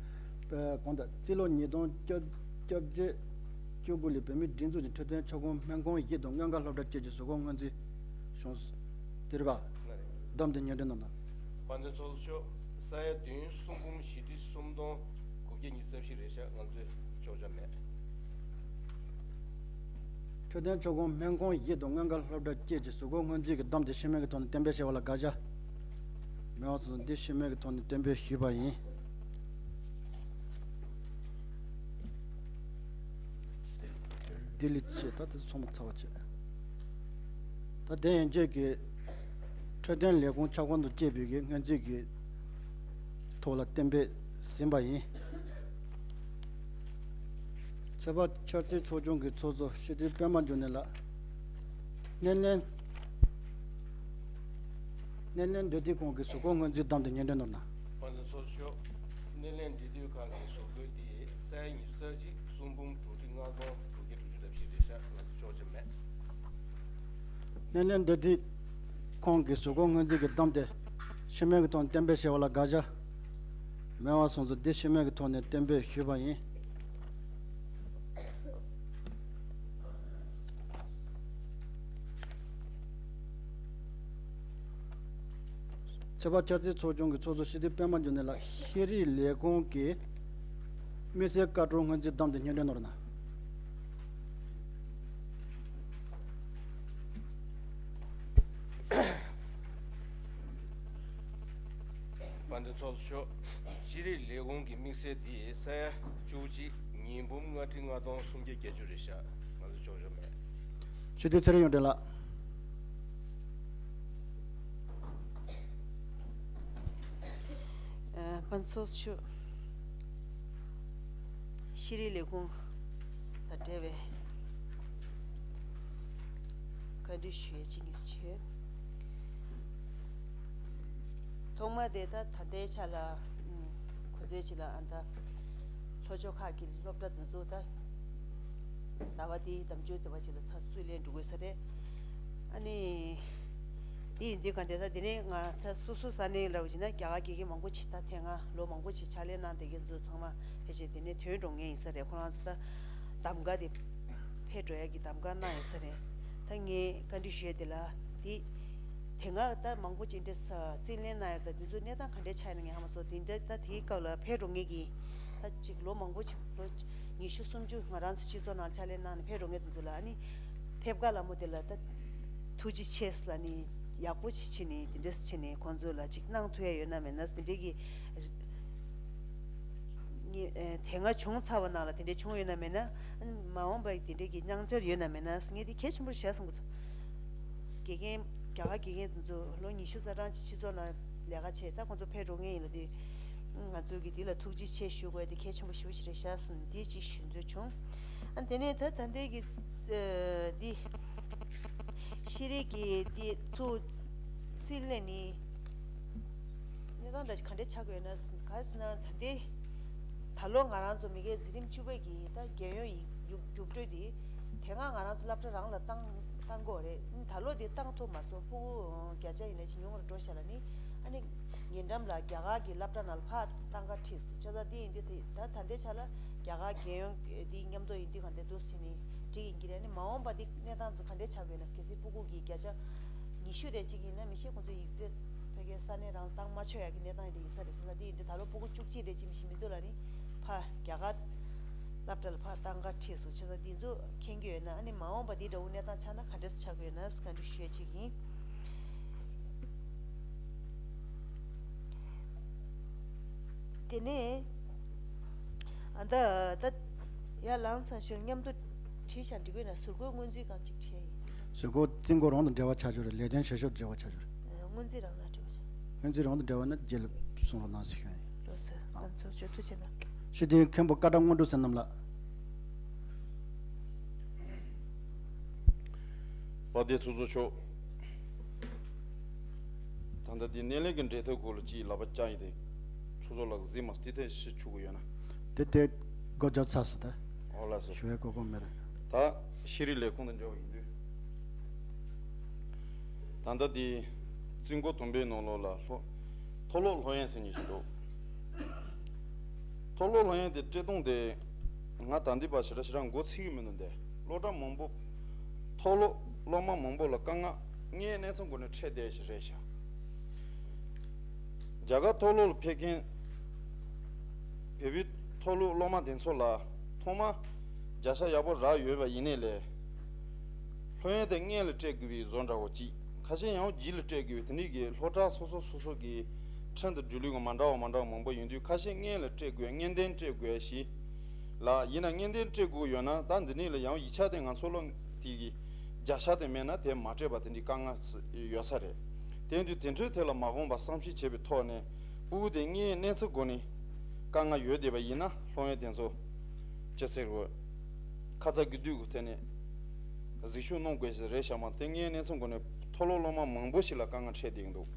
པའི་གོང་དང་རྩིས་ལོ་ཉིས་སྟོང་བརྒྱད་བརྒྱད་བརྒྱད་བཅུ་དགུ་ལོའི་བོད་མིའི་སྒྲིག་འཛུགས་ཀྱི་འཕྲོད་བསྟེན་ཁྱབ་ཁོངས་སྨན་ཁང་བཞི་དང་སྔོན་འགོག་སློབ་གྲྭ་བཅས་ཀྱི་གཟུགས་སྐོར་སྔོན་རྩིས་བྱུང་། དེ་རེད་པ། བདམས་ཏེ་སྙན་སྒྲོན་གནང་དང་། དཔལ་ལྡན་ཚོགས་གཙོ་མཆོག་ས་ཡ་བདུན་གསུམ་འབུམ་བཞི་ཁྲི་སུམ་སྟོང་དགུ་བརྒྱ་ཉི་ཤུ་རྩ་བཞི་རེད་ཤག་ང་ཚོས་ཆོག་ཆོག་མེད། འཕྲོད་བསྟེན་ཁྱབ་ཁོངས་སྨན་ཁང་བཞི་དང་སྔོན་འགོག་སློབ་གྲྭ་བཅས་ཀྱི་གཟུགས་སྐོར་སྔོན་རྩིས་ཀྱི་བདམས་ཏེ་ཤི་རྨས་ཀྱི་ཐོག་ནས་གཏན་འབེབས་བྱས་པ་ལ་དགག་བྱ་མེད་པ་སོང་ཙང་འདི་ཤི་རྨས་ཀྱི་ཐོག་ནས་གཏན་འབེབས་ཞུས་པ་ཡིན། ལྡི་ལི་བཅས་ད་དེ་ཚོ་ཚང་མ་ཚར་བ་བྱས། ད་དེ་ཡན་ཆད་ཀྱི་འཕྲོད་བསྟེན་ལས་ཁུངས་ཁྱབ་ཁོངས་དང་བཅས་པའི་གི་སྔོན་རྩིས་ཀྱི་ཐོག་ལ་གཏན་འབེབས་ཟིན་པ་ཡིན། ཚེ་དཔག་འཆར་རྩིས་ཚོགས་ཆུང་གི་ཚོགས་གཙོ་ཤེས་ལྡན་པད་མ་འབྱུང་གནས་ལགས། སྣེ་ལེན། སྣེ་ལེན་འབྲེལ་མཐུད་ཁང་གི་གཟུགས་སྐོར་སྔོན་རྩིས་བདམས་ཏེ་སྙན་སྒྲོན་གནང་ན། དཔལ་ལྡན་ཚོགས་གཙོ་མཆོག་སྣེ་ལེན་འབྲེལ་མཐུད་ཁང་གི་གཟུགས་སྐོར་འདི་ས་ཡ་ཉི་ཤུ་རྩ་གཅིག་གསུམ་འབུམ་དྲུག་ཁྲི་ལྔ་སྟོང་དྲུག་བརྒྱ་དྲུག་ཅུ་རེ་བཞི་རེད་ཤག་ང་ཚོ་ཆོག་ཆོག་མེད། སྣེ་ལེན་འབྲེལ་མཐུད་ཁང་གི་གཟུགས་སྐོར་སྔོན་རྩིས་ཀྱི་བདམས་ཏེ་ཤི་རྨས་ཀྱི་ཐོག་ནས་གཏན་འབེབས་བྱས་པ་ལ་དགག་བྱ་མེད་པ་སོང་ཙང་འདི་ཤི་རྨས་ཀྱི་ཐོག་ནས་གཏན་འབེབས་ཞུས་པ་ཡིན། ཚེ་དཔག་འཆར་རྩིས་ཚོགས་ཆུང་གི་ཚོགས་གཙོ་ཤེས་ལྡན་པད་མ་འབྱུང་གནས་ལགས་ཤེས་རིག་ལས་ཁུངས་ཀྱི་དམིགས་བསལ་བཀའ་འཁྲོལ་སྔོན་རྩིས་བདམས་ཏེ་སྙན་སྒྲོན་གནང་རོགས་གནང་། དཔལ་ལྡན་ཚོགས་གཙོ་མཆོག་ཤེས་རིག་ལས་ཁུངས་ཀྱི་དམིགས་བསལ་འདི་ས་ཡ་བཅུ་གཅིག་ཉིས་འབུམ་ལྔ་ཁྲི་ལྔ་སྟོང་སུམ་བརྒྱ་བརྒྱད་ཅུ་རེད་ཤག་ང་ཚོ་ཆོག་ཆོག་མེད། ཤེས་ལྡན་ཚེ་རིང་ཡོངས་འབྲེལ་ལགས། ཨ། དཔལ་ཚོགས་མཆོག་ཤེས་རིག་ལས་ཁུངས་དང་འབྲེལ་བའི་བཀའ་འདྲི་ཞུ་ཡས་ཅིག་ངེས་བྱུང་། ཐོག་མ་དེ་ད་ད་ལྟའི་ཆ་ལ་ཨུམ་གོ་ཚད་ཅིག་ལ་ཨ་ད་ལྷོ་ཕྱོགས་ཁག་གི་སློབ་གྲྭ་དེ་ཚོ་ད་ཟླ་བ་འདིའི་ཟླ་མཇུག་དེ་བ་ཅིག་ལ་ཚར་རྩིས་ལེན་འགྲོ་དགོས་ས་རེད། ཨ་ནི། དེ་ཡིན་དུས་གང་ལྟར་ད་དེ་ནས་ང་ད་སོ་སོ་ས་གནས་ལ་བྱས་ན་རྒྱ་གར་དགེ་རྒན་མང་པོ་ཅིག་ད་དེ་སྔ་ལོ་མང་པོ་ཅིག་ཕྱག་ལས་གནང་བསྡད་མཁན་ཚོ་ཚང་མ་ཕལ་ཆེར་དེ་ནས་ཐོན་འགྲོ་མཁན་ཡིན་ས་རེད། ཁོ་རང་ཚོ་ད་གདམ་ག་དེ་ཕེབས་འགྲོ་ཡ་གི་གདམ་ག་གནང་ཡིན་ས་རེད། ད་ངས་བཀའ་འདྲི་ཞུ་ཡ་དེ་ལ་དེ་དེ་སྔ་ད་མང་པོ་ཅིག་འདྲ་ས་རྩིས་ལེན་གནང་ཡ་ད་དེ་ཚོ་གནས་སྟངས་ག་འདྲ་ཆགས་ཡིན་ན་ངས་ཧ་མ་སོང་། དེ་འདྲ་ད་དེའི་སྐབས་ལ་ཕེབས་འགྲོ་མཁན་གྱི་ད་ཅིག་ལོ་མང་པོ་ཅིག་ལོ་ཉི་ཤུ་སུམ་ཅུ་ང་རང་ཚོ་སྤྱི་ཚོགས་ནང་ཕྱག་ལས་གནང་ནས་ཕེབས་འགྲོ་མཁན་དེ་ཚོ་ལ་ཨ་ནི་ཕེབས་ཀ་ལ་མོ་དེ་ལ་ད་ཐུགས་རྗེ་ཆེ་ལ་ནི་ཡག་པོ་ཅིག་བྱས་ནས་དེ་འདྲས་བྱས་ནས་ཁོང་ཚོ་ལ་ཅིག་གནང་ཐུབ་ཡ་ཡོད་ན་མེད་ན་དེ་འདྲས་ཀྱི་ངས་དེ་སྔ་བྱུང་ཚར་བ་ནང་ལ་དེ་འདྲས་བྱུང་ཡོད་ན་མེད་ན་ཨ་ནི་མ་འོངས་པ་དེ་འདྲས་ཀྱི་སྙིང་རྗེ་ཡོད་ན་མེད་ན་ངས་དེ་གལ་ཆེན་པོ་རེད་བསམ་གི་འདུག་དགེ་རྒན་རྒྱ་གར་དགེ་རྒན་དེ་ཚོ་ལོ་ཉི་ཤུ་རྩ་གྲངས་ཅིག་སྤྱི་ཚོགས་ནང་ལས་ཀ་བྱས་ད་ཁོང་ཚོ་ཕེབས་འགྲོ་མཁན་ཡིན་ལ་དེ། ང་ཚོ་གི་འདི་ལ་ཐུགས་རྗེ་ཆེ་ཞུ་དགོས་དེ་གལ་ཆེན་པོ་ཞེ་པོ་ཞིག་རེད་ཤག་ཟེར་ནས་འདི་གཅིག་ཞུ་འདོད་བྱུང་། ཨ་དེ་ནས་ད་ད་ལྟའི་གི་འདི་ཤེས་རིག་གི་འདི་ཚོ་རྩིས་ལེན་ནི་གནས་སྟངས་འདྲ་ག་འདྲ་ཆགས་ཀྱི་ཡོད་ན་ག་ཟེར་ན་ད་ལྟའི་ད་ལོ་ང་རང་ཚོ་མི་རྒན་འཛིན་རིམ་བཅུ་པའི་གི་ད་རྒན་ཡོལ་ཡི་རྒྱུགས་རྒྱུགས་སྤྲོད་འདི་དེ་སྔ་ང་རང་ཚོ་སློབ་གྲྭ་རང་ལ་བཏང་ བཏང་དགོས་རེད། ད་ལོ་དེ་བཏང་ཐུབ་མ་སོང་། ཕྲུ་གུ་བརྒྱ་ཆ་ཡིན་ན་ཅིག་ཉུང་རུ་འགྲོ་ཤག་ལ་ནི། ཨ་ནི་ཉེ་འགྲམ་ལ་རྒྱ་གར་གྱི་སློབ་གྲྭ་ནང་ལ་ཕར་བཏང་ག་ཁྲིད་སོང་། བྱས་ཙང་དེ་ཡིན་དུས་དེ་ད་ད་ལྟའི་ཆ་ལ་རྒྱ་གར་རྒྱལ་ཡོངས་དེའི་མཉམ་དུ་ཡིན་དུས་གང་ལྟར་འདུག་ཟེར་ནས་འགྲིག་ཡིན་གྱི་རེད། ཨ་ནི་མ་འོངས་པ་དེ་གནས་སྟངས་ཚོ་ག་འདྲས་ཆགས་ཀྱི་ཡོད་ན། གལ་སྲིད་ཕྲུ་གུ་གི་བརྒྱ་ཆ་ཉི་ཤུ་རེ་གཅིག་ཡིན་ན། མི་ཤེས། ཁོང་ཚོ་ཡིག་ཚད་ཕ་གིའི་ས་གནས་རང་བཏང་མ་ཆོག་ཡག་གི་གནས་སྟངས་རེ་ཡིན་ས་རེད། བྱས་ཙང་དེ་ཡིན་དུས་ད་ལོ་ཕྲུ་གུ་བཅུ་གཅིག་རེ་གཅིག་མི་ཤེས་མི་འདུག་ལ་ནི། ཕར་རྒྱ་གར་སློབ་གྲྭ་ལ་ཕར་བཏང་ག་ཁྲིད་སོང་། བྱས་ཙང་འདི་ཚོ་མཁྱེན་གྱི་ཡོད་ན། ཨ་ནི་མ་འོངས་པ་འདི་འདྲ་བོ་གནས་སྟངས་ཆགས་ན་ག་འདྲས་ཆགས་ཀྱི་ཡོད་ན་བཀའ་འདྲི་ཞུ་ཡ་གཅིག་ཡིན། དེ་ནས་ཨ་ད་ད་ཡར་ལངས་ཚར་ཞོར་མཉམ་དུ་བྲིས་བཞག་འགྲིག་གི་ཡོད་ན། ཟུར་བཀོད་སྔོན་རྩིས་སྒང་གཅིག་བྲིས་ཡ་ཡིན། ཟུར་བཀོད་རྩིས་འགོ་རང་དང་འབྲེལ་བ་ཆགས་ཀྱི་རེད། ལས་དོན་བྱེད་ཕྱོགས་འབྲེལ་བ་ཆགས་ཀྱི་རེད། སྔོན་རྩིས་རང་ལ་འབྲེལ་བ་ཆགས། སྔོན་རྩིས་རང་དང་འབྲེལ་བ་ན་རྗེས་ལ་གསུང་རོགས་གནང་ཟེར་ཞུ་ཡ་ཡིན། ལགས་སོ། ཨ། ང་ཚོ་ཞུ་ཐུགས་རྗེ་གནང་། ཞུ་དེ་མཁན་པོ་ཀ་ཏྲ་དངོས་གྲུབ་ཟེར་རྣམས་ལ། དཔལ་ལྡན་ཚོགས་གཙོ་མཆོག་ད་ལྟ་འདི་སྣེ་ལེན་གྱི་འབྲེལ་ཐག་སྐོར་ལ་ཅིག་ལབ་པ་ཅག་ཡིན་ཏེ། ཚོགས་གཙོ་ལགས་གཟིགས་མ་དེ་ཐད་ཞུ་ཆོག་གི་ཡོད་ན། དེ་དེ་སྒོ་རྒྱབ་ཚར་སོང་ད། ཨོ་ལགས་སོ། ཞུ་བའི་གོ་སྐབས་མེད་རེད། ད་ཤེས་རིག་ལས་ཁུངས་དང་འབྲེལ་བ་ཡིན་དུས། ད་ལྟ་འདི་རྩིས་འགོ་དུམ་པའི་ནང་ལོགས་ལ་ལྷོ་མཐོ་སློབ་ལྷོད་གཡེང་ཟེར་མཁན་ཞིག་འདུག་མཐོ་སློབ་ལྷོད་གཡེང་དེ་སྤྲད་སྟངས་དེ་ང་ད་ལྟའི་བར་ཞེ་དྲག་ཞེ་དྲག་མགོ་ཚོད་ཀྱི་མི་འདུག་འདི། སློབ་གྲྭ་མང་པོ། མཐོ་སློབ་སློབ་མ་མང་པོ་ལ་དཀའ་ངལ་དངོས་གནས་ཚང་སྒོ་ནས་འཕྲད་བསྡད་ཞིག་རེད་ཤག་རྒྱ་གར་མཐོ་སློབ་ལ་ཕེབས་མཁན་བོད་པའི་མཐོ་སློབ་སློབ་མ་དེ་ཚོ་ལ་ཐོག་མ་བརྒྱ་ཆ་ཡག་པོ་རག་ཡོད་པ་ཡིན་ནའི་ལས། ལྷོད་གཡེང་དེ་སྔོན་ལ་སྤྲད་དགོས་པའི་བཟོ་འདྲ་བོ་གཅིག་ཁ་ཤས་ཡང་རྗེས་ལ་སྤྲད་དགོས་པའི་དེ་འདྲའི་གི་སློབ་གྲྭ་སོ་སོ་སོ་སོ་གི་ཁྲིམས་དང་སྒྲིག་ལུགས་མ་འདྲ་བ་མ་འདྲ་བ་མང་པོ་ཡོད་དུས། ཁ་ཤས་སྔོན་ལ་སྤྲད་དགོས། སྔོན་འདོན་སྤྲད་དགོས་ཞེས་ལ། ཡིན་ན་སྔོན་འདོན་སྤྲད་དགོས་ཡོད་ན། ད་འདི་ནས་ལ་ཡང་ཡིག་ཆ་དེ་ང་ཚོ་ལོ་དེ་གི་བརྒྱ་ཆ་དེ་མེད་ན་དེ་མ་སྤྲད་པ་དེ་འདྲའི་དཀའ་ངལ་ཡོད་ས་རེད། དེ་ཡིན་དུས་དེ་འདྲའི་ཐད་ལ་མ་དགོངས་པ་བསམ་ཤེས་བྱས་པའི་ཐོག་ནས། ཕྲུ་གུ་དེ་དངོས་གནས་ཚང་སྒོ་ནས་དཀའ་ངལ་ཡོད་བསྡད་པ་ཡིན་ན། ལྷོད་གཡེང་དེ་ཚོ་ཅི་ཟེར་བ། ཁ་ཚ་དགོས་གཏུག་གི་ཐད་ནས་གཟིགས་ཞིབ་གནང་དགོས་ཞིག་རེད་ཤག་མ་དེ་སྔོན་གནས་ཚང་སྒོ་ནས་མཐོ་སློབ་སློབ་མ་མང་པོ་ཞིག་ལ་དཀའ་ངལ་འཕྲད་བསྡད་ཀྱི་འདུག་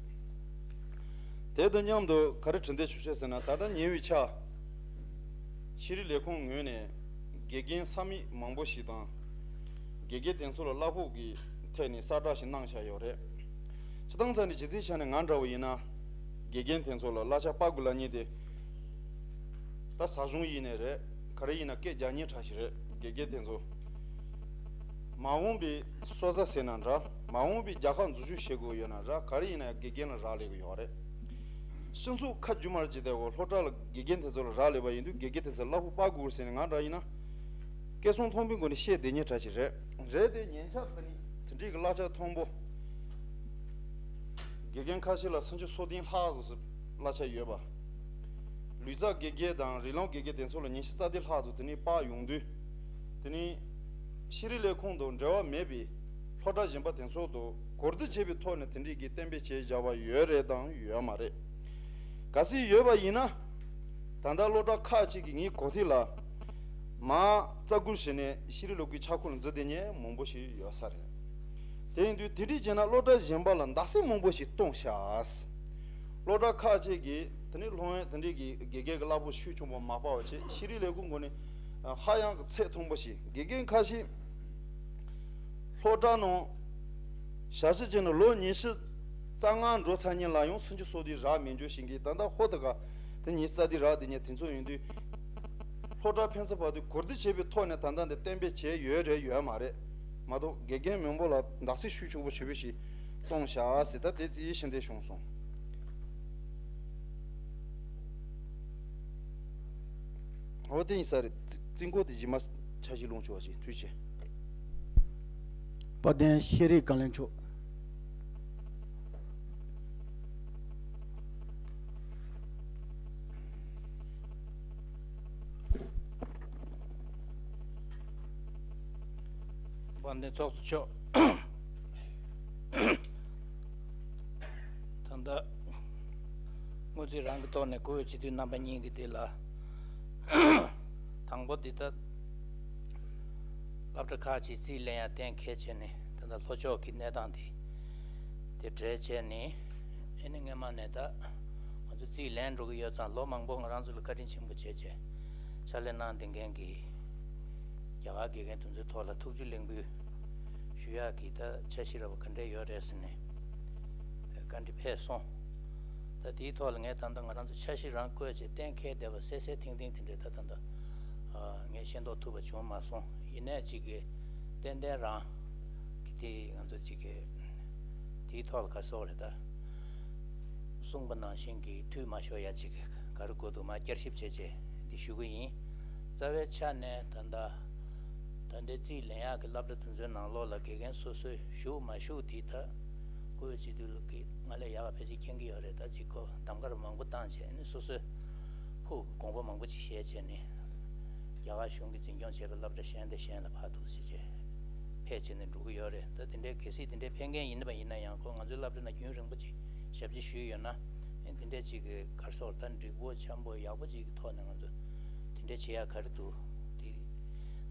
དེ་དང་མཉམ་དུ་ག་རེ་དྲི་འདོད་ཞུ་བྱས་ཟེར་ན། ད་ལྟ་ཉེ་བའི་ཆར་ཤེས་རིག་ལས་ཁུངས་ངོས་ནས་དགེ་རྒན་ས་མིག་མང་པོ་ཞིག་དང་། དགེ་རྒན་དེ་ཚོ་ལ་གླ་ཕོགས་ཀྱི་ཐད་ནས་གསལ་བསྒྲགས་ཤིག་གནང་བཞག་ཡོད་རེད། སྤྱིར་བཏང་ཆ་ནས་གཞི་རྩའི་ཆ་ནས་ང་འདྲ་བོ་ཡིན་ན། དགེ་རྒན་དེ་ཚོ་ལ་གླ་ཆ་སྤར་དགོས་ལབ་མཁན་དེ། ད་ཟབ་སྦྱོང་ཡིན་ནའི་རེད། ག་རེ་ཡིན་ན་སྐད་རྒྱག་མཁན་འདྲ་ཞིག་རེད། དགེ་རྒན་དེ་ཚོ། མ་འོངས་པའི་སོ་ས་ཟེར་ན་འདྲ། མ་འོངས་པའི་རྒྱལ་ཁབ་འཛུགས་སྐྱོང་བྱེད་དགོས་ཡོད་ན་འདྲ། ག་རེ་ཡིན་ན་ཡང་དགེ་རྒན་ལ་རག་ལས་ཀྱི་ཡོད་རེད། སྤྱི་ཚོགས་ཁ་རྒྱུན་མར་བྱས་ཏེ་འོ་སློབ་གྲྭ་ལ་དགེ་རྒན་དེ་ཚོ་ལ་རག་ལས་པ་ཡིན་དུས། དགེ་རྒན་དེ་ཚོ་གླ་ཕོགས་སྤར་དགོས་ཟེར་ནས་ང་འདྲ་ཡིན་ན། སྐད་གསང་མཐོན་པོའི་སྒོ་ནས་བཤད་བསྡད་མཁན་འདྲ་ཞིག་རེད། རེད་དེ། ཉེ་ཆར་དེ་ནི་དེ་འདྲའི་གི་གླ་ཆ་མཐོན་པོ། དགེ་རྒན་ཁ་ཤས་ལ་སུམ་ཅུ་སོ་བདུན་ལྷག་ཙམ་ཞིག་གླ་ཆ་ཡོད་པ། ལུས་རྩལ་དགེ་རྒན་དང་རིགས་ལམ་དགེ་རྒན་དེ་ཚོ་ལ་ཉི་ཤུ་རྩ་བདུན་ལྷག་ཙམ་དེ་ནས་སྤར་ཡོང་དུས། དེ་ནི་ཤེས་རིག་ལས་ཁུངས་དང་འབྲེལ་བ་མེད་པའི་སློབ་གྲྭ་གཞན་པ་དེ་ཚོ་དང་གོ་བསྡུར་བྱས་པའི་ཐོག་ནས་དེ་འདྲའི་གི་གཏན་འབེབས་བྱས་བཞག་པ་ཡོད་རེད་དམ་ཡོད་མ་རེད། གལ་སྲིད་ཡོད་པ་ཡིན་ན། ད་ལྟ་སློབ་གྲྭ་ཁག་ཅིག་གི་ངའི་གོ་ཐོས་ལ། མར་རྩ་དགོངས་བཞེས་ནས་ཤེས་རིག་སློབ་དགེའི་ཁྱབ་ཁོངས་ལ་འཛུལ་བསྡད་མཁན་མང་པོ་ཞིག་ཡོད་ས་རེད། དེ་ཡིན་དུས་དེ་འདྲའི་བྱས་ན་སློབ་གྲྭ་གཞན་པ་ལ་འདག་སེ་མང་པོ་ཞིག་གཏོང་ཤག་སློབ་གྲྭ་ཁག་ཅིག་གིས་དེ་ནས་སློབ་ཡོན་དེ་འདྲའི་གི་དགེ་རྒན་གྱི་གླ་ཕོགས་ཆེ་ཆུང་བ་མ་སྤར་བ་བྱས། ཤེས་རིག་ལས་ཁུངས་ངོས་ནས་ཧ་ཡང་གི་ཚད་མཐོན་པོ་ཞིག་དགེ་རྒན་ཁ་ཤས་སློབ་གྲྭ་ནང་ཞག་ཤས་ཅིག་ནང་ལོ་ཉི་ཤུ་རྩ་ལྔ་འགྲོ་ཚར་མཁན་ལ་ཡང་སུམ་ཅུ་སོ་བདུན་རག་མི་འཇུག་བཞིན་གྱི། ད་ལྟ་ཧོ་ད་ག་དེ་ཉི་ཤུ་རྩ་བདུན་རག་བསྡད་མཁན་དེ་ཚོ་ཡིན་དུས། སློབ་གྲྭ་ཕན་ཚུན་བར་དུ་གོ་བསྡུར་བྱས་པའི་ཐོག་ནས་ད་ལྟ་འདི་གཏན་འབེབས་བྱས་ཡོད་རེད་ཡོད་མ་རེད་མ་གཏོགས། དགེ་རྒན་མང་པོ་ལ་འདག་སེ་ཤུགས་ཆེན་པོ་བྱས་པ་ཞིག་གཏོང་བཞག་ཟེར། ད་དེ་རྩིས་ཞིབ་འདེད་བྱུང་སོང་། འོ་དེ་ཡིན་ས་རེད། རྩིས་འགོ་དེ་རྗེས་མ་འཆར་གཞི་ལོངས་སྤྱོད་པ་བྱེད། ཐུགས་རྗེ་ཆེ། དཔལ་ལྡན་ཤེས་རིག་བཀའ་བློན་མཆོག་དཔལ་ལྡན་ཚོགས་གཙོ་མཆོག་ད་ལྟ་སྔོན་རྩིས་རང་གི་ཐོག་ནས་གོ་བའི་སྤྱི་འཐུས་རྣམ་པ་གཉིས་ཀྱིས་དེ་ལ། དང་པོ་འདི་ལྟ། སློབ་གྲྭ་ཁག་ཅིག་རྩིས་ལེན་ཡ་གཏན་འཁེལ་བྱས་ནས། ད་ལྟ་ལྷོ་ཕྱོགས་ཀྱི་གནས་སྟངས་འདི་དེ་གྲས་བྱས་ནས། ཨེ་ནི་སྔོན་མ་ནས་ད་ང་ཚོ་རྩིས་ལེན་འགྲོ་གི་ཡོད་ཙང་། ལོ་མང་པོ་ང་རང་ཚོ་ལ་བཀའ་དྲིན་ཆེན་པོ་བྱས་བྱས་ཕྱག་ལས་གནང་བསྡད་མཁན་གྱི་རྒྱ་གར་དགེ་རྒན་དེ་ཚོའི་ཐོག་ལ་ཐུགས་རྗེ་ལེགས་འབུལ་ ཞུ་ཡག་གི་ད་འཆར་གཞི་ར་བ་ག་འདྲས་ཡོད་རེད་ཟེར་ནས་བཀའ་འདྲི་ཕེབས་སོང་། ད་དེའི་ཐོག་ལ་ངས་ད་ལྟ་ང་རང་ཚོ་འཆར་གཞི་རང་བཀོད་བྱས་གཏན་འཁེལ་བསྡད་པ་གསལ་གསལ་ཐིང་ཐིང་དེ་འདྲས་ད་ད་ལྟ་ངས་ཤེས་རྟོགས་ཐུབ་པ་བྱུང་མ་སོང་། ཡིན་ནའི་ཅིག་གི་ཏན་ཏན་རང་གི་དེ་ང་ཚོ་ཅིག་གི་དེའི་ཐོག་ལ་ག་སོག་རེད་ད། གསུངས་པ་ནང་བཞིན་གྱི་འཐུས་མ་ཤོར་ཡ་ཅིག་ག་རེ་དགོས་འདུག་མ་བསྐྱར་ཞིབ་བྱས་རྗེས་འདི་ཞུ་གི་ཡིན། རྩ་བའི་ཆ་ནས་ད་ལྟ་ད་ལྟའི་རྩིས་ལེན་ཡག་གི་སློབ་གྲྭ་དེ་ཚོའི་ནང་ལོགས་ལ་དགེ་རྒན་སོ་སོའི་ཞུགས་མ་ཞུགས་དེ་ད་བཀོད་བྱེད་དུས་ལ་གི་ང་ལས་ཡག་ག་ཕལ་ཆེར་མཁྱེན་གྱི་ཡོད་རེད། ད་ཅིག་ཁོ་གདམ་ག་ར་མང་པོ་བཏང་བྱས་ནས་སོ་སོའི་ཕུགས་ཀྱི་དགོངས་པ་མང་པོ་ཅིག་བཞེས་བྱས་ནས་རྒྱ་གར་གཞུང་གིས་འཛིན་སྐྱོང་བྱས་པའི་སློབ་གྲྭ་གཞན་དང་གཞན་ལ་ཕར་འདུག་ཟེར་བྱས་ཕལ་ཆེར་ནས་འགྲོ་གི་ཡོད་རེད། ད་དེ་འདྲའི་གལ་སྲིད་དེ་འདྲའི་ཕེབས་མཁན་ཡིན་པ་ཡིན་ན་ཡང་ཁོ་ང་ཚོའི་སློབ་གྲྭ་ནང་རྒྱུན་རིང་པོ་ཅིག་ཞབས་ཕྱི་ཞུས་ཡོད་ན་ཨེ་དེ་འདྲའི་ཅིག་གི་ག་རེ་ཟེར་ད་འགྲིག་པོ་འཆམ་པོ་ཡག་པོ་ཅིག་གི་ཐོག་ནས་ང་ཚོ་དེ་འདྲའི་བྱེད་ཡག་ག་རེ་འདུག་དེ་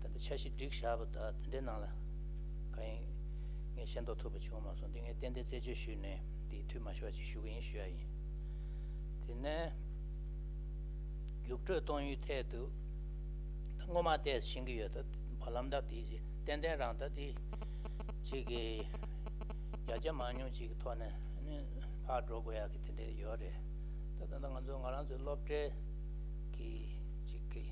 ད་ལྟ་འཆར་གཞི་བསྒྲིགས་བཞག་པ་ད་དེ་འདྲའི་ནང་ལ་གང་ཡིན་ངས་ཤེས་རྟོགས་ཐུབ་པ་བྱུང་མ་སོང་། འདི་ངས་ཏན་ཏན་རྩད་གཅོད་ཞུས་ནས་དེ་འཐུས་མ་ཤོར་ཅིག་ཞུ་གི་ཡིན་ཞུ་ཡ་ཡིན། དེ་ནས་རྒྱུགས་སྤྲོད་གཏོང་ཡུལ་ཐད་དུ་ད་སྔོན་མ་བལྟས་ཤེས་ཀྱི་ཡོད། ད་བར་ལམ་ད་དེ་ཏན་ཏན་རང་ད་དེ་ཅིག་གི་བརྒྱ་ཆ་མང་ཉུང་ཅིག་གི་ཐོག་ནས་ནི་ཕར་འགྲོ་དགོས་ཡག་གི་དེ་འདྲ་ཡོད་རེད། ད་ད་ལྟ་ང་ཚོ་ང་རང་ཚོའི་སློབ་གྲྭའི་གི་ཅིག་གི་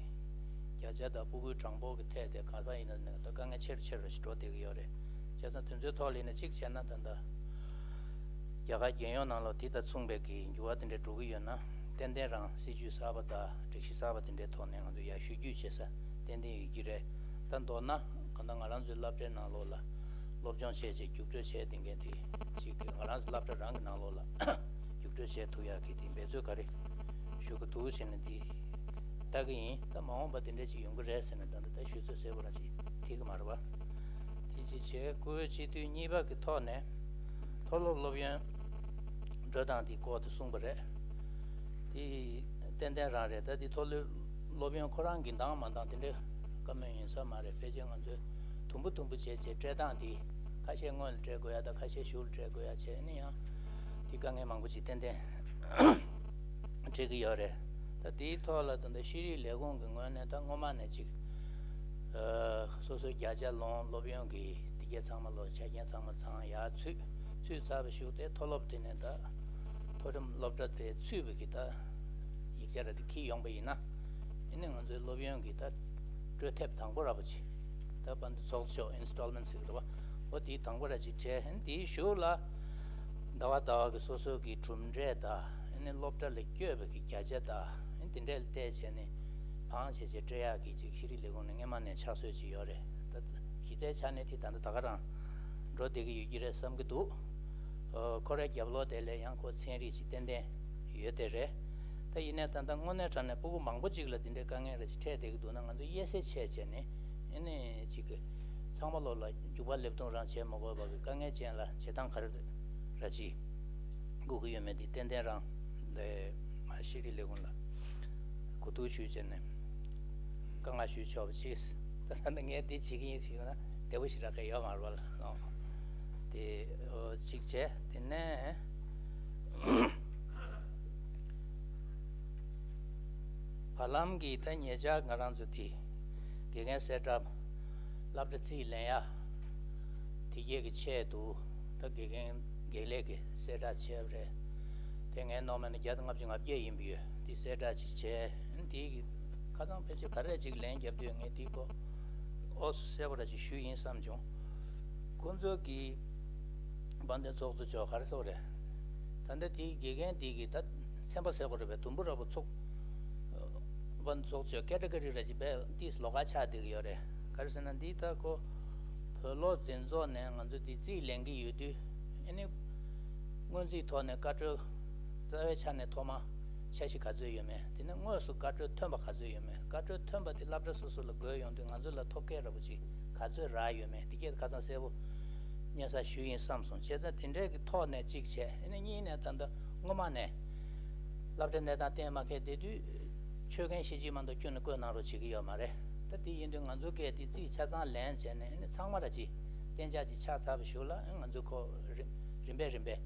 བརྒྱ་ཆ་དང་ཕྲུ་གུའི་གྲངས་འབོར་གི་ཐད་དེ་ག་ས་ཡིན་ན་ནི་ད་དཀའ་ངལ་ཆེ་རུ་ཆེ་རུ་ཞིག་འགྲོ་བསྡད་ཀྱི་ཡོད་རེད། བྱས་ཙང་དེ་ཚོའི་ཐོག་ལ་ཡིན་ན་གཅིག་བྱས་ན་ད་ལྟ་རྒྱ་གར་རྒྱལ་ཡོངས་ནང་ལོགས་དེ་དང་མཚུངས་པའི་གི་འགྱུར་བ་དེ་འདྲ་འགྲོ་གི་ཡོད་ན་ཏན་ཏན་རང་སྲིད་ཇུས་གསར་པ་དང་སྒྲིག་གཞི་གསར་པ་དེ་འདྲའི་ཐོག་ནས་ང་ཚོ་ཡར་ཞུ་རྒྱུ་བྱེད་ས་ཏན་ཏན་ཡོད་ཀྱི་རེད། ད་མདོར་ན་གང་ལྟར་ང་རང་ཚོའི་སློབ་གྲྭའི་ནང་ལོགས་ལ་སློབ་སྦྱོང་བྱས་རྗེས་རྒྱུགས་སྤྲོད་བྱས་བསྡད་མཁན་དེ་གཅིག་གི་ང་རང་ཚོའི་སློབ་གྲྭ་རང་གི་ནང་ལོགས་ལ་རྒྱུགས་སྤྲོད་བྱེད་ཐུབ་ཡག་གི་དེ་འབད་རྩོལ་ག་རེ་ཞུ་གི་འདུག་ཟེར་ནས་འདི་ལྟ་གི་ཡིན། ད་མ་འོངས་པ་འདི་འདྲ་ཅིག་ཡོང་གི་རེད་ཟེར་ནས་ད་ལྟ་ད་ཞུ་ཚོད་གསལ་པོ་རང་ཅིག་ཐིག་གི་མ་རེད་པ། དེ་ཅིག་བྱས་བཀོད་བྱེད་དུས་གཉིས་པ་གི་ཐོག་ནས་མཐོ་སློབ་སློབ་ཡོན་འགྲོ་སྟངས་དེ་སྐོར་དུ་གསུངས་པ་རེད། དེ་ཏན་ཏན་རང་རེད། ད་དེ་མཐོ་སློབ་སློབ་ཡོན་ཁོ་རང་གི་འདང་མ་འདང་དེ་འདྲ་བཀའ་མོལ་ཡིན་ས་མ་རེད། ཕལ་ཆེར་ང་ཚོས་དུམ་བུ་དུམ་བུ་བྱས་བྱས་སྤྲད་སྟངས་དེ་ཁ་ཤས་སྔོན་ལ་སྤྲད་དགོས་ཡ་དང་ཁ་ཤས་གཞུག་ལ་སྤྲད་དགོས་ཡ་བྱས་ནས་ཡང་དེ་དཀའ་ངལ་མང་པོ་ཅིག་ཏན་ཏན་འཕྲད་ཀྱི་ཡོད་རེད། ད་དེའི་ཐོག་ལ་ད་ལྟ་ཤེས་རིག་ལས་ཁུངས་ཀྱི་ངོས་ནས་ད་སྔོན་མ་ནས་ཅིག་ཨ་སོ་སོའི་བརྒྱ་ཆ་ལོངས་སློབ་ཡོན་གྱི་དེ་གས་ཚང་མ་ལོ་ཆ་རྐྱེན་ཚང་མ་ཚང་ཡར་ཚུད་ཚུད་ཚར་བ་ཞུགས་ཏེ་མཐོ་སློབ་དེ་ནས་ད་མཐོ་རིམ་སློབ་གྲྭ་དེ་ཚུད་པའི་གི་ད་ཡིག་ཆ་ར་དེ་འཁྱེར་ཡོང་པ་ཡིན་ན་ཨ་ནི་ང་ཚོའི་སློབ་ཡོན་གྱི་ད་སྤྲོད་ཐེབས་དང་པོ་ར་བ་ཅིག་ད་བར་འདི་ཚོགས་གཙོ་ཨིན་སི་ཊོལ་མེན་ཊི་ཟེར་གི་རེད་བ། འོ་དེའི་དང་པོ་ར་ཅིག་སྤྲད། ཨ་ནི་དེའི་གཞུག་ལ་ཟླ་བ་ཟླ་བ་གི་སོ་སོ་གི་གྲུབ་འབྲས་དང་ཨ་ནི་སློབ་གྲྭ་ལ་བསྐྱོད་པའི་གི་བརྒྱ་ཆ་དང་ཨ་ནི་དེ་འདྲ་ལ་བལྟས་བྱས་ནས་བང་བྱས་བྱས་སྤྲད་ཡག་གི་ཅིག་ཤེས་རིག་ལས་ཁུངས་ནས་སྔོན་མ་ནས་ཕྱག་སྲོལ་ཅིག་ཡོད་རེད། ད་གཞི་རྩའི་ཆ་ནས་དེ་ད་ལྟ་ད་ག་རང་འགྲོ་བསྡད་ཀྱི་ཡོད་ཀྱི་རེད་བསམ་གྱི་འདུག་ཨོ་ཁོ་རའི་རྒྱབ་ལོགས་དེ་ལ་ཡང་ཁོ་ཚན་རིག་ཅིག་ཏན་ཏན་ཡོད་དེ་རེད། ད་ཡིན་ནའི་ད་ལྟ་དངོས་གནས་དྲང་གནས་ཕྲུ་གུ་མང་པོ་ཅིག་ལ་དེ་འདྲའི་དཀའ་ངལ་ར་ཅིག་འཕྲད་བསྡད་ཀྱི་འདུག་ན་ང་ཚོ་དབྱེ་གསེས་ཕྱེ་བྱས་ནས་ཨ་ནི་ཅིག་གི་ཚང་མ་ལོག་ལ་རྒྱུག་པ་ལེབ་རྡུང་རང་བྱེད་མ་དགོས་པ་གི་དཀའ་ངལ་ཅན་ལ་བྱེད་སྟངས་ག་རེ་ར་ཅིག་དགོས་ཀྱི་ཡོད་མེད་དེ་ཏན་ཏན་རང་ལས་མ་ཤེས་རིག་ལས་ཁུངས་ལ་གོ་བསྡུར་ཞུས་བྱས་ནས་བཀའ་མངགས་ཞུས་ཆོག་པ་ཅིག་ད་ད་ངས་འདི་བྱེད་ཀྱི་ཡིན་ཞེས་ན་བདེ་པོ་ཞིག་རག་གི་ཡོད་མ་རེད་པ་ལ་ཨོ། དེ་ཨོ་གཅིག་བྱས་དེ་ནས་བར་ལམ་གྱི་ད་ཉེ་ཆར་ང་རང་ཚོ་དེ་དགེ་རྒན་གསལ་བསྒྲགས་སློབ་གྲྭ་རྩིས་ལེན་ཡ་དེ་གས་ཀྱི་ཆེད་དུ་ད་དགེ་རྒན་དགེ་ལས་ཀྱི་གསལ་བསྒྲགས་བྱས་པ་རེད། དེ་ངའི་རྣོ་མ་ནི་བརྒྱ་དང་ལྔ་བཅུ་ང་བརྒྱད་ཡིན་པ་ཡོད། དེ་གསལ་བསྒྲགས་ཅིག་བྱས་དེ་གི་ཁ་སང་ཕལ་ཆེར་ག་རེ་ཅིག་ལན་བརྒྱབ་དུས་ངས་དེ་སྐོར་ཨོ་སུ་གསལ་པོ་ར་ཅིག་ཞུས་ཡིན་བསམ་བྱུང་། ཁོང་ཚོ་གི་དཔལ་ལྡན་ཚོགས་གཙོ་མཆོག་ག་རེ་ཟེར་བ་རེད། ད་ལྟ་དེའི་དགེ་རྒན་དེ་གི་ད་ཚན་པ་ཟེར་དགོས་རེད་པས། དུམ་བུ་ར་བ་ཚོགས་དཔལ་ལྡན་ཚོགས་གཙོ་མཆོག་ཀེ་ཊ་ག་རི་ར་ཅིག་བས་ཏིས་ལོགས་ཀ་ཆགས་བསྡད་ཀྱི་ཡོད་རེད། ག་རེ་ཟེར་ན་འདི་ད་ཁོ་བོད་སློབ་འཛིན་ཚོགས་ནས་ང་ཚོ་འདི་རྩིས་ལེན་གྱི་ཡོད་དུས་ཨ་ནི་སྔོན་རྩིས་ཐོག་ནས་བཀའ་འཁྲོལ་རྩ་བའི་ཆ་ནས་ཐོག་མ་འཆར་གཞི་ག་ཚོད་ཡོད་མེད། དེ་ནས་དངོས་སུ་བཀའ་འཁྲོལ་ཐོན་པ་ག་ཚོད་ཡོད་མེད། བཀའ་འཁྲོལ་ཐོན་པ་དེ་སློབ་གྲྭ་སོ་སོ་ལ་དགོས་ཡོང་དུས་ང་ཚོ་ལ་ཐོབ་སྐལ་ར་བ་ཅིག་ག་ཚོད་རག་ཡོད་མེད། དེ་གས་ཁ་སང་གསལ་པོ་སྙན་སེང་ཞུས་ཡིན་བསམ་སོང་། བྱས་ཙང་དེ་འདྲའི་གི་ཐོག་ནས་གཅིག་བྱས། ཨ་ནི་གཉིས་ནས་ད་ལྟ་སྔོན་མ་ནས་སློབ་གྲྭའི་གནས་སྟངས་གཏན་མ་འཁེལ་བསྡད་དུས་ཆོད་མཁན་ཤེས་བྱའི་མ་གཏོགས་ཁྱོན་ནས་བཀོད་གནང་རོགས་བྱེད་ཀྱི་ཡོད་མ་རེད། ད་དེ་ཡིན་དུས་ང་ཚོ་གས་དེ་རྩིས་ཆ་ཚང་ལེན་བྱས་ནས་ཨ་ནི་ཚང་མ་ར་ཅིག་གཏན་འཇགས་ཅིག་ཆགས་ཚར་བའི་གཞུག་ལ་ཨ་ང་ཚོ་ཁོ་རིམ་རིམ་པས་རིམ་པས་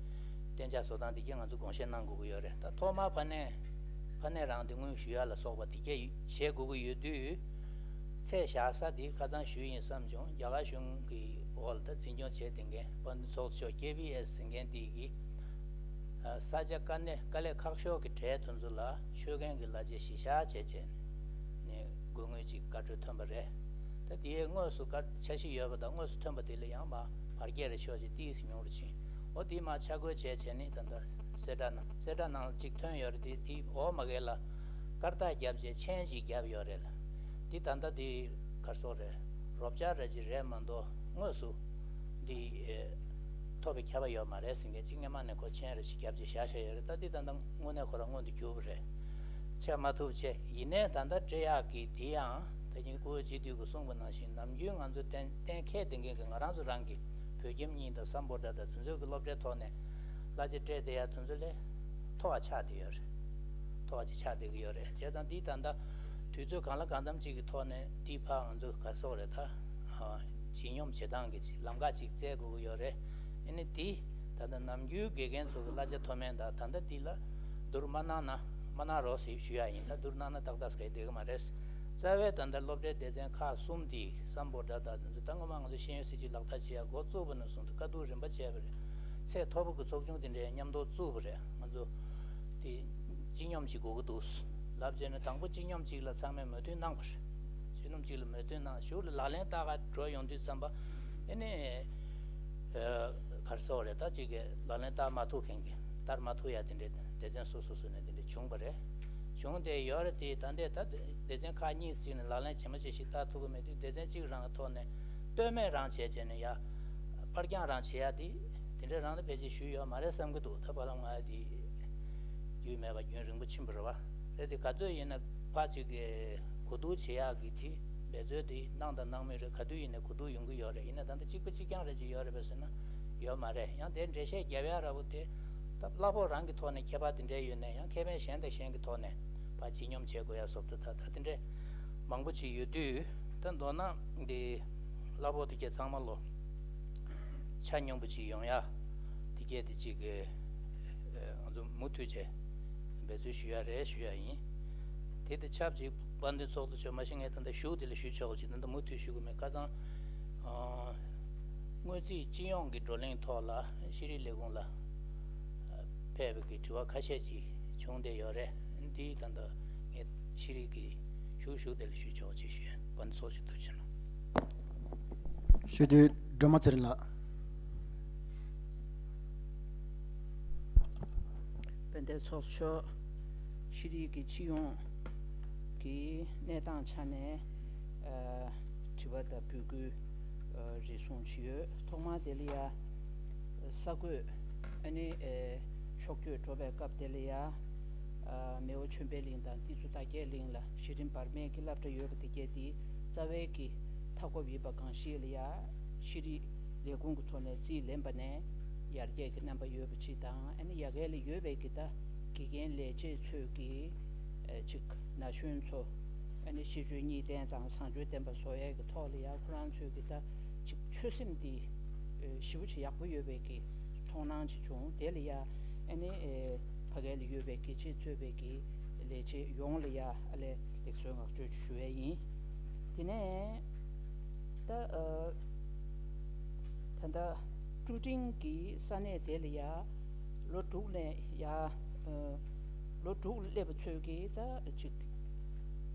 གཏན་འཇགས་བཟོ་སྟངས་དེ་གས་ང་ཚོ་དགོངས་བཞེས་གནང་དགོས་ཀྱི་ཡོད་རེད། ད་ཐོག་མར་ཕ་ནས་ཕ་ནས་རང་དེ་སྔོན་ཞུ་ཡ་ལ་སོགས་པ་དེ་གས་བྱེད་དགོས་ཀྱི་ཡོད་དུས། ཚད་བཞག་ས་འདི་ཁ་སང་ཞུས་ཡིན་བསམ་བྱུང་། རྒྱ་གར་གཞུང་གི་འོག་ལ་ད་འཛིན་སྐྱོང་བྱེད་བསྡད་མཁན་དཔལ་ལྡན་ཚོགས་གཙོ་མཆོག་ཀེ་བི་ཨེས་ཟེར་མཁན་འདི་གིས་ས་ཆ་དཀའ་གནད་དཀའ་ལས་ཁག་ཤོས་ཀྱི་གྲས་དེ་ཚོ་ལ་ཆོད་མཁན་གྱི་གླ་ཆ་གཞི་བཞག་བྱས་བྱས་ནས་དགོས་ངེས་ཅིག་བཀའ་འཁྲོལ་ཐོན་པ་རེད། ད་དེའི་དངོས་སུ་བཀའ་འཆར་གཞི་ཡོད་པ་དང་དངོས་སུ་ཐོན་པ་དེ་ལ་ཡང་མ་བར་བརྒལ་རེ་ཤོག་ཅིག་ཏིས་ཉུང་རུ་ཕྱིན། འོ་དེ་མ་ཆ་བགོས་བྱས་བྱས་ནས་ད་ལྟ་གསལ་བསྒྲགས་ནང་གསལ་བསྒྲགས་ནང་གཅིག་ཐོན་ཡོད་རེད། དེ་དེ་འོག་མ་གས་ལ་སྐར་རྟགས་བརྒྱབ་བྱས་མཆན་ཅིག་བརྒྱབ་ཡོད་རེད་ལ། འདི་ད་ལྟ་འདི་གར་སོགས་རེད། རོབ་ཆག་ར་ཅིག་རེད་མ་གཏོགས་དངོས་སུ་འདི་ཨེ་ཐོབ་པའི་ཁྱབ་པ་ཡོད་མ་རེད་ཟེར་མཁན་ཅིག་སྔོན་མ་ནས་ཁོ་མཆན་ར་ཅིག་བརྒྱབ་ཅིག་བཞག་བཞག་ཡོད་རེད། ད་འདི་ད་ལྟ་དངོས་གནས་ཁོ་རང་མངོན་དུ་གྱུར་པ་རེད། བྱས་མ་ཐུབ་བྱས། ཡིན་ནའི་ད་ལྟ་སྤྲད་ཡག་གི་འདི་ཡང་ད་ཉིན་སྐུ་ངོ་སྤྱི་འཐུས་ཀྱིས་གསུངས་པ་ནང་བཞིན་ནམ་རྒྱུན་ང་ཚོ་གཏན་གཏན་འཁེལ་བསྡད་མཁན་གྱི་ང་རང་ཚོ་རང་གི་བོད་ཁྱིམ་གཉིས་དང་སམ་བྷོ་ཊ་དང་དེ་ཚོའི་གི་སློབ་གྲྭའི་ཐོག་ནས་གླ་ཆ་སྤྲད་བསྡད་ཡག་དེ་ཚོ་ལས་མཐོ་བ་ཆགས་བསྡད་ཡོད་རེད། མཐོ་བ་ཅིག་ཆགས་བསྡད་ཀྱི་ཡོད་རེད། བྱས་ཙང་འདི་ད་ལྟ་དུས་ཚོད་གང་ལ་གང་འཚམ་ཅིག་གི་ཐོག་ནས་འདི་ཕར་ང་ཚོ་ག་སོག་རེད་ད། ཨ། ལྗིད་སྙོམས་བྱེད་སྟངས་ཀྱི་ལམ་ཁ་ཅིག་བཙལ་དགོས་ཀྱི་ཡོད་རེད། ཨ་ནི་འདི་ད་ལྟ་ནམ་རྒྱུན་དགེ་རྒན་ཚོ་གི་གླ་ཆ་མཐོ་དམན་དང་ད་ལྟ་འདི་ལ་བསྡུར་མ་གནང་ན་མ་གནང་རོགས་ཞེས་ཞུ་ཡ་ཡིན། ད་བསྡུར་གནང་ན་ཏག་ཏག་ཟེར་བསྡད་ཀྱི་མ་རེད། རྩ་བའི་ད་ལྟ་སློབ་གྲྭའི་སྡེ་ཚན་ཁག་གསུམ་འདི་སམ་བྷོ་ཊ་དང་དེ་ཚོ་ད་སྔོན་མ་ང་ཚོ་ཤེས་ཡོན་སྲིད་བྱུས་ལག་བསྟར་བྱེད་ཡ་འགོ་བཙུགས་པ་ནས་བཟུང་སྟེ་དཀའ་སྡུག་རིམ་པ་བྱས་པ་རེད། ཚད་མཐོ་པོ་གི་ཚོགས་ཆུང་དེ་འདྲའི་མཉམ་དུ་བཙུགས་པ་རེད། ང་ཚོ་དེ་སྤྱི་སྙོམས་ཅིག་དགོས་ཀྱི་འདུག་ལབ་བྱས་ནས་དང་པོ་སྤྱི་སྙོམས་ཅིག་ལ་ཚང་མས་མོས་མཐུན་གནང་བ་རེད། སྤྱི་སྙོམས་ཅིག་ལ་མོས་མཐུན་གནང་། གཞུག་ལ་ལག་ལེན་བསྟར་ག་འགྲོ་ཡོང་དུས་ཙམ་པ་ཨེ་ནས་ག་རེ་ཟེར་བ་རེད། ད་ཅིག་གི་ལག་ལེན་བསྟར་མ་ཐུབ་མཁན་གྱི་བསྟར་མ་ཐུབ་ཡ་དེ་འདྲའི་སྡེ་ཚན་སོ་སོ་སོ་ནས་དེ་འདྲ་བྱུང་བ་རེད། བྱུང་བསྡད་ཡོད་རེད། དེ་ད་ལྟའི་ད་སྡེ་ཚན་ཁག་གཉིས་ཅིག་ནས་ལག་ལེན་ཇི་མ་ཇི་བཞིན་བསྟར་ཐུབ་ཀྱི་མེད་དུས་སྡེ་ཚན་གཅིག་རང་གི་ཐོག་ནས་ལྟོས་མེད་རང་བྱས་བྱས་ནས་ཡ། པར་རྐྱང་རང་བྱེད་ཡ་དེ་དེ་འདྲ་རང་ལ་ཕལ་ཆེར་ཞུས་ཡོད་མ་རེད་བསམ་གྱི་འདུག་ད་བར་ལ་ང་དེ་རྒྱུས་མེད་པ་རྒྱུན་རིང་པོ་ཕྱིན་པ་རེད་བ། རེད་དེ་ག་ཚོད་ཡིན་ན་ཕར་ཅིག་གི་གོ་བསྡུར་བྱེད་ཡག་གི་དེ་འབད་རྩོལ་དེ་གནང་དང་གནང་མུས་རེད། ག་དུས་ཡིན་ནའི་གོ་བསྡུར་ཡོང་གི་ཡོད་རེད། ཡིན་ན་ད་ལྟ་གཅིག་པ་གཅིག་རྐྱང་རེད་ཅིག་ཡོད་རེད་པས་ཟེར་ན་ཡོད་མ་རེད། ཡང་དེ་འགྲེལ་བཤད་རྒྱབ་ཡག་འདྲ་པོ་དེ་ད་གླ་ཕོགས་རང་གི་ཐོག་ནས་ཁྱད་པར་དེ་འདྲ་ཡོད་ནའི་ཡང་ཁེ་ཕན་གཞན་དང་གཞན་གྱི་ཐོག་ནས་ཕར་ལྗིད་སྙོམས་བྱེད་དགོས་ཡ་བཟོ་འདྲ་ད་ད་དེ་འདྲ་མང་པོ་ཅིག་ཡོད་དུས། ད་མདོར་ན་འདི་གླ་ཕོགས་དེ་གས་ཚང་མ་ལོ་ཆ་སྙོམས་པོ་ཅིག་ཡོང་ཡ་དེ་གས་དེ་ཅིག་གི་ང་ཚོ་མུ་མཐུད་བྱས་འབད་རྩོལ་ཞུ་ཡ་རེད་ཞུ་ཡ་ཡིན། དེ་དང་ཆབས་ཅིག་དཔལ་ལྡན་ཚོགས་གཙོ་མཆོག་མ་གཞི་ངས་ད་ལྟ་ཞུ་དེ་ལ་ཞུ་ཆོག་ཅིག་ད་ལྟ་མུ་མཐུད་ཞུ་གི་མེད། ཁ་སང་ཨ་སྔོན་རྩིས་སྤྱི་ཡོངས་ཀྱི་བགྲོ་གླེང་ཐོག་ལ་ཤེས་རིག་ལས་ཁུངས་ལ་ཕེབས་པའི་གི་དྲི་བ་ཁ་ཤས་ཅིག་བྱུང་བསྡད་ཡོད་རེད། འདི་ད་ལྟ་ངས་ཤེས་རིག་གི་ཞུ་ཞུ་དེ་ལ་ཞུ་ཆོག་ཅིག་ཞུ་ཡ། དཔལ་ལྡན་ཚོགས་གཙོ་ཐུགས་རྗེ་གནང་། ཞུ་དུས་སྒྲོལ་མ་ཚེ་རིང་ལགས། དཔལ་ལྡན་ཚོགས་གཙོ་མཆོག་ཤེས་རིག་གི་སྤྱི་ཡོངས་ཀྱི་གནས་སྟངས་ཆ་ནས་ཨ་དྲི་བ་དང་འབོད་སྐུལ་ཨ་རེ་ཟུང་ཅིག་ཡོད། ཐོག་མར་དེ་ལ་ཡ་ས་བགོས་ཨ་ནི་ཨ་ཕྱོགས་བསྐྱོད་འགྲོ་བའི་སྐབས་དེ་ལ་ཡ་ཨ་མེས་དབོན་ཆོས་འཕེལ་གླིང་དང་ཏི་སུ་དར་རྒྱས་གླིང་ལ་གཞི་རིམ་བར་མའི་གི་སློབ་གྲྭ་ཡོད་པ་དེ་གས་དེ་རྩ་བའི་གི་མཐའ་འཁོབ་ཡིན་པ་གང་ཞིག་ལ་ཡ་ཤེས་རིག་ལས་ཁུངས་ཀྱི་ཐོག་ནས་རྩིས་ལེན་པ་ནས་ཡར་རྒྱས་ཀྱི་རྣམ་པ་ཡོད་པ་ཅིག་དང་། ཨ་ནི་ཡ་གི་ལ་ཡོད་པའི་གི་ད་དགེ་རྒན་ལས་བྱེད་ཚོས་ཀྱི་ཨ་ཅིག་ན་གཞོན་ཚོ་ཨ་ནི་ཤེས་བྱའི་གཉིས་ལྡན་དང་བཟང་སྤྱོད་ལྡན་པ་བཟོ་ཡས་ཀྱི་ཐོག་ལ་ཡ་ཁོ་རང་ཚོས་ཀྱི་ད་ཅིག་ཆོད་སེམས་འདི་ཨ་ཞེ་པོ་ཅིག་ཡག་པོ་ཡོད་པའི་གི་མཐོང་སྣང་ཅིག་བྱུང་། དེ་ལ་ཡ་ཨ་ནི་ཨ་ཕ་གི་ལ་ཡོད་པའི་གལ་ཆེ་གཙོས་པའི་གི་ལས་བྱེད་ཡོངས་ལ་ཡ་ཨ་ལས་ལེགས་གསོལ་ངག་བརྗོད་ཅིག་ཞུ་ཡས་ཡིན། དེ་ནས་ད་ཨ་ད་ལྟ་ཀྲུ་ཀྲིང་གི་ས་གནས་དེ་ལ་ཡ་ལོ་དྲུག་ནས་ཡ་ཨ་ལོ་དྲུག་སླེབས་པ་ཚོས་ཀྱི་ད་ཅིག་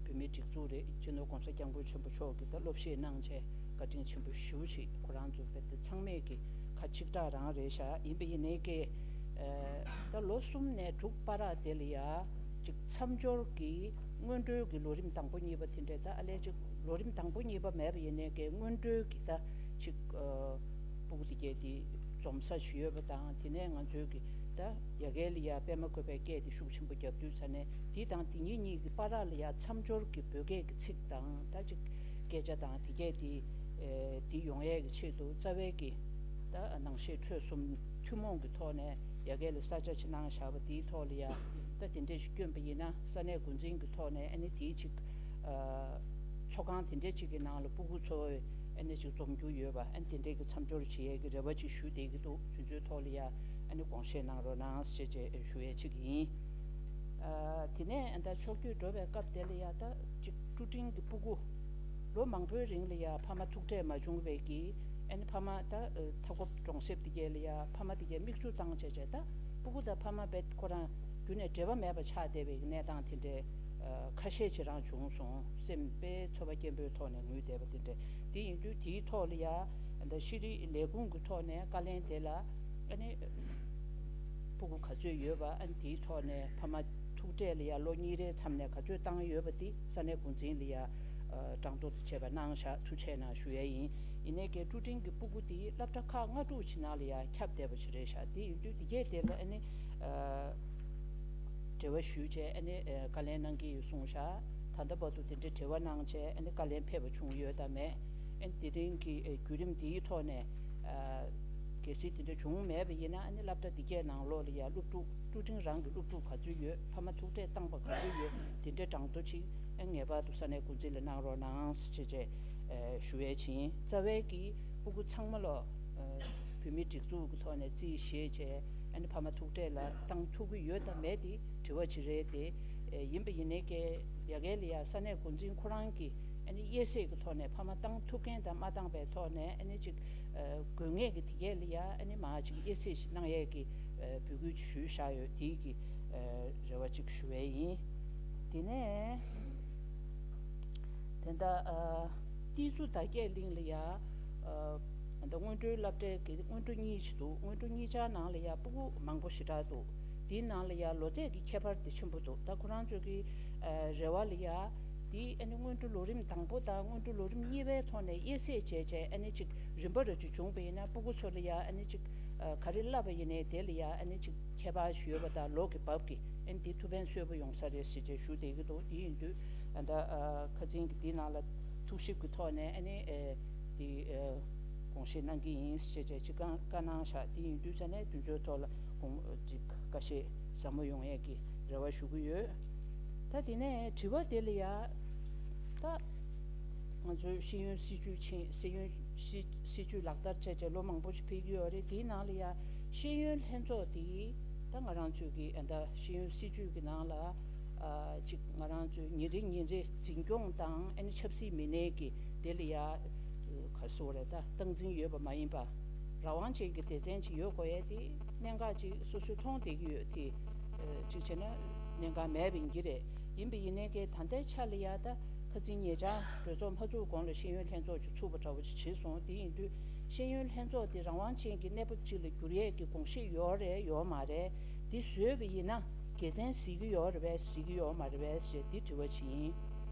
བོད་མིའི་སྒྲིག་འཛུགས་རེད། སྤྱི་ནོར་༸གོང་ས་༸སྐྱབས་མགོན་ཆེན་པོ་མཆོག་གིས་ད་སློབ་གཞས་གནང་བྱས་བཀའ་དྲིན་ཆེན་པོ་ཞེ་པོ་ཅིག་ཁོ་རང་ཚོ་བས་དེ་ཚང་མས་ཀྱི་ཁ་གཅིག་གྲགས་རང་རེད་ཤག་ཡིན་པ་ཡིན་ནའི་ཀྱི་ཨ་ད་ལོ་གསུམ་ནས་དྲུག་བར་དེ་ལ་ཡ་ཅིག་མཚམས་སྦྱོར་གྱི་སྔོན་འགྲོའི་གི་ལོ་རིམ་དང་པོ་གཉིས་པ་དེ་འདྲས། ད་ཨ་ལས་ཅིག་ལོ་རིམ་དང་པོ་གཉིས་པ་མེད་པ་ཡིན་ནའི་ཀྱི་སྔོན་འགྲོའི་གི་ད་ཅིག་ཨ་སྤུ་གུ་དེ་གས་དེ་འཛོམས་ས་ཞིག་ཡོད་པ་དང་། དེ་ནས་ང་ཚོའི་གི་ད་ཡ་གི་ལ་ཡ་པད་མ་བཀོད་པའི་སྐད་དེ་ཤུགས་ཆེན་པོ་རྒྱབ་དུས་ཙ་ནས་དེ་དང་དེ་གཉིས་གཉིས་ཀྱི་བར་ལ་ཡ་མཚམས་སྦྱོར་གྱི་བོད་སྐད་ཀྱི་ཚིག་དང་ད་ཅིག་སྐད་ཆ་དང་དེ་གས་དེ་ཨེ་དེ་ཡོང་ཡས་ཀྱི་ཆེད་དུ་རྩ་བའི་གི་ད་ནང་བཤད་འཕྲོས་གསུམ་ཐུན་མོང་གི་ཐོག་ནས་ཡ་གི་ལ་ས་ཆ་ཅིག་གནང་བཞག་པ་དེའི་ཐོག་ལ་ཡ་ད་དེ་འདྲས་ཞིག་བསྐྱོན་པ་ཡིན་ན་ས་གནས་འགོ་འཛིན་གྱི་ཐོག་ནས་ཨ་ནི་དེའི་ཅིག་ཨ་ཚོགས་ཁང་དེ་འདྲས་ཅིག་གི་ནང་ལ་སྤུ་གུ་ཚོ་ཨ་ནི་ཅིག་འཛོམས་རྒྱུ་ཡོད་པ། ཨ་ནི་དེ་འདྲས་ཀྱི་མཚམས་སྦྱོར་བྱེད་ཡས་ཀྱི་རེ་བ་ཅིག་ཞུ་བསྡད་ཀྱི་འདུག་དེ་ཚོའི་ཐོག་ལ་ཡ་ཨ་ནི་དགོངས་བཞེས་གནང་རོགས་གནང་ཞེས་བྱས་ཞུ་ཡས་ཅིག་ཡིན། ཨ་དེ་ནས་ཨ་ད་ཕྱོགས་བསྐྱོད་འགྲོ་བའི་སྐབས་དེ་ལ་ཡ་ད་ཅིག་ཀྲུ་ཀྲིང་གི་སྤུ་གུ་ ལོ་མང་པོའི་རིང་ལ་ཡ་ཕ་མ་ཐུག་འཕྲད་མ་བྱུང་བའི་གི་ཨ་ནི་ཕ་མ་ད་མཐའ་འཁོབ་གྲོང་གསེབ་དེ་གས་ལ་ཡ་ཕ་མ་དེ་གས་མིག་ཆུ་བཏང་བྱས་བྱས་ད་སྤུ་གུ་དང་ཕ་མ་བེད་ཁོ་རང་རྒྱུན་ནས་འབྲེལ་བ་མེད་པ་ཆགས་བསྡད་པའི་གནས་སྟངས་དེ་འདྲའི་ཁ་ཤས་ཅིག་རང་བྱུང་སོང་། སེམས་དཔེ་ཚོར་བ་སྐྱེན་པོའི་ཐོག་ནས་ངུས་བསྡད་པ་དེ་འདྲ། དེ་ཡིན་དུས་དེའི་ཐོག་ལ་ཡ་ད་ཤེས་རིག་ལས་ཁུངས་ཀྱི་ཐོག་ནས་བཀའ་ལན་དེ་ལ་ཨ་ནི་སྤུ་གུ་ག་ཚོད་ཡོད་པ། ཨ་ནི་དེའི་ཐོག་ནས་ཕ་མ་ཐུག་འཕྲད་ལ་ཡ་ལོ་གཉིས་རེའི་མཚམས་ནས་ག་ཚོད་བཏང་ཡོད་པ་དེ་ས་གནས་འགོ་འཛིན་ལ་ཡ་སྦྲག་ཐོག་ཏུ་བྱས་པ་གནང་བཞག་ཐུགས་རྗེ་གནང་ཞུ་ཡ་ཡིན། ཡིན་ནའི་ཀའི་ཀྲུ་ཀྲིང་གི་སྤུ་གུ་དེ་སློབ་གྲྭ་ཁག་ལྔ་དྲུག་ཅིག་ནང་ལ་ཡ་ཁྱབ་བསྡད་པ་ཞིག་རེད་ཤག་དེ་ཡིན་དུས་དེ་གས་དེ་ལ་ཨ་ནི་འབྲེལ་བ་ཞུས་བྱས་ཨ་ནི་བཀའ་ལན་གནང་གི་ཡོད་གསུངས་ཤག་ད་ལྟ་བར་དུ་དེ་འདྲའི་འབྲེལ་བ་གནང་བྱས་ཨ་ནི་བཀའ་ལན་ཕེབས་པ་བྱུང་ཡོད་དམ་མེད། ཨ་ནི་དེ་རིང་གི་བརྒྱུད་རིམ་དེའི་ཐོག་ནས་གལ་སྲིད་དེ་འདྲ་བྱུང་མེད་པ་ཡིན་ན་ཨ་ནི་སློབ་གྲྭ་དེ་གས་ནང་ལོགས་ལ་ཡ་སློབ་ཕྲུག་ཀྲུ་ཀྲིང་རང་གི་སློབ་ཕྲུག་ག་ཚོད་ཡོད། ཕ་མ་ཐུག་འཕྲད་བཏང་པ་ག་ཚོད་ཡོད། དེ་འདྲའི་སྦྲག་ཐོག་ཅིག་ངེས་པར་དུ་ས་གནས་འགོ་འཛིན་ལ་གནང་རོགས་གནང་ཞེས་བྱས་ཞུ་ཡས་ཕྱིན། རྩ་བའི་གི་སྤུ་གུ་ཚང་མ་ལོ་བོད་མིའི་སྒྲིག་འཛུགས་ཀྱི་ཐོག་ནས་རྩིས་བཞེས་བྱས་ཨ་ནི་ཕ་མ་ཐུག་འཕྲད་ལ་བཏང་ཐུབ་ཀྱི་ཡོད་དམ་མེད་དེ་དྲི་བ་ཅིག་རེད་དེ། ཡིན་པ་ཡིན་ནའི་ཀའི་ཡ་གའི་ལ་ཡ་ས་གནས་འགོ་འཛིན་ཁོ་རང་གི་ཨ་ནི་དབྱེ་གསེས་ཀྱི་ཐོག་ནས་ཕ་མ་བཏང་ཐུབ་མཁན་དང་མ་བཏང་པའི་ཐོག་ནས་ཨ་ནི་ཅིག་དགོས་ངེས་ཀྱི་དེ་གས་ལ་ཡ་ཨ་ནི་མ་ཅིག་དབྱེ་གསེས་ཤིག་གནང་ཡས་ཀྱི་འབོད་སྐུལ་ཅིག་ཞུས་བཞག་ཡོད། དེའི་གི་རེ་བ་ཅིག་ཞུ་བས་ཡིན། དེ་ནས་དེ་འདྲ་ཏི་ཙུ་དར་རྒྱས་གླིང་ལ་ཡ་ད་སྔོན་འགྲོའི་སློབ་གྲྭའི་གི་སྔོན་འགྲོ་གཉིས་ཤིག་འདུག་སྔོན་འགྲོ་གཉིས་ཆར་ནང་ལ་ཡ་སྤུ་གུ་མང་པོ་ཞེ་དྲག་འདུག་དེའི་ནང་ལ་ཡ་ལོ་ཚད་ཀྱི་ཁྱད་པར་དེ་ཆེན་པོ་འདུག་ད་ཁོ་རང་ཚོ་གི་རེ་བ་ལ་ཡ། དེ་ཨ་ནི་སྔོན་འགྲོ་ལོ་རིམ་དང་པོ་དང་སྔོན་འགྲོ་ལོ་རིམ་གཉིས་པའི་ཐོག་ནས་དབྱེ་གསེས་བྱས་བྱས་ཨ་ནི་ཅིག་རིམ་པ་རེ་ཅིག་བྱུང་བ་ཡིན་ན་སྤུ་གུ་ཚོ་ལ་ཡ་ཨ་ནི་ཅིག་ག་རེ་བསླབ་པ་ཡིན་ནའི་དེ་ལ་ཡ་ཨ་ནི་ཅིག་ཁྱད་པར་ཞིག་ཡོད་པ་དང་ལོ་གི་བབ་ཀྱི་ཨ་ནི་དེ་ཐུགས་ཕན་གསོས་པོ་ཡོང་ས་རེད་ཟེར་བྱས་ཞུ་བསྡད་ཀྱི་འདུག་དེ་ཡིན་དུས་ཨ་ད་ཁ་སང་གི་དེའི་ནང་ལ་ཐུགས་ཞིབ་ཀྱི་ཐོག་ནས་ཨ་ནི་དེ་དགོངས་བཞེས་གནང་གི་ཡིན་ཟེར་བྱས་ཅིག་བཀའ་བཀའ་གནང་བཞག་དེ་ཡིན་དུས་ཙ་ནས་དེ་ཚོའི་ཐོག་ལ་དགོངས་ཅིག་བཀའ་བཤད་ཟབ་མོ་ཡོང་ཡས་ཀྱི་རེ་བ་ཞུ་གི་ཡོད། ད་དེ་ནས་དྲི་བ་དེ་ལ་ཡ། ད་ང་ཚོའི་ཤེས་ཡོན་སྲིད་བྱུས་ཆེན་ཤེས་ཡོན་སྲིད་སྲིད་བྱུས་ལག་བསྟར་བྱས་བྱས་ལོ་མང་པོ་ཞིག་ཕེབས་ཀྱི་ཡོད་རེད། དེའི་ནང་ལ་ཡ་ཤེས་ཡོན་ལྷན་ཚོགས་དེ་ད་ང་རང་ཚོའི་གི་ཨ་ད་ཤེས་ཡོན་སྲིད་བྱུས་ཀྱི་ནང་ལ་ཨ་ཅིག་ང་རང་ཚོའི་ཉིན་རེ་ཉིན་རེ་འཛིན་སྐྱོང་དང་ཨ་ནི་ཆབ་སྲིད་མི་སྣའི་གི་དེ་ལ་ཡ་ག་སོ་རེད་ད་སྟངས་འཛིན་ཡོད་པ་མ་ཡིན་པ། རང་དབང་ཅན་གྱི་སྡེ་ཚན་ཅིག་ཡོད་དགོས་ཡས་དེ་གནད་འགག་ཅིག་སོ་སོས་མཐོང་བསྡད་ཀྱི་ཡོད་དེ། ཅིག་བྱས་ན་གནད་འགག་མེད་པ་ཡིན་གྱི་རེད། ཡིན་པ་ཡིན་ནའི་ཀའི་ད་ལྟའི་ཆ་ལ་ཡ་ད་ཁ་སང་ཉེ་ཆར་གྲོས་ཚོགས་མ་ཚུགས་གོང་ལ་ཤེས་ཡོན་ལྷན་ཚོགས་ཅིག་ཚུགས་པ་འདྲ་བོ་ཅིག་བྱས་སོང་། དེ་ཡིན་དུས་ཤེས་ཡོན་ལྷན་ཚོགས་དེ་རང་དབང་ཅན་གྱི་གནས་བབ་ཅིག་ལ་འགྱུར་ཡས་ཀྱི་དགོངས་བཞེས་ཡོད་རེད་ཡོད་མ་རེད། དེ་བཟོས་པ་ཡིན་ན་དགེ་མཚན་གཟིགས་ཀྱི་ཡོད་རེད་པས་གཟིགས་ཀྱི་ཡོད་མ་རེད་པས་ཞེས་དེ་དྲི་བ་ཅིག་ཡིན།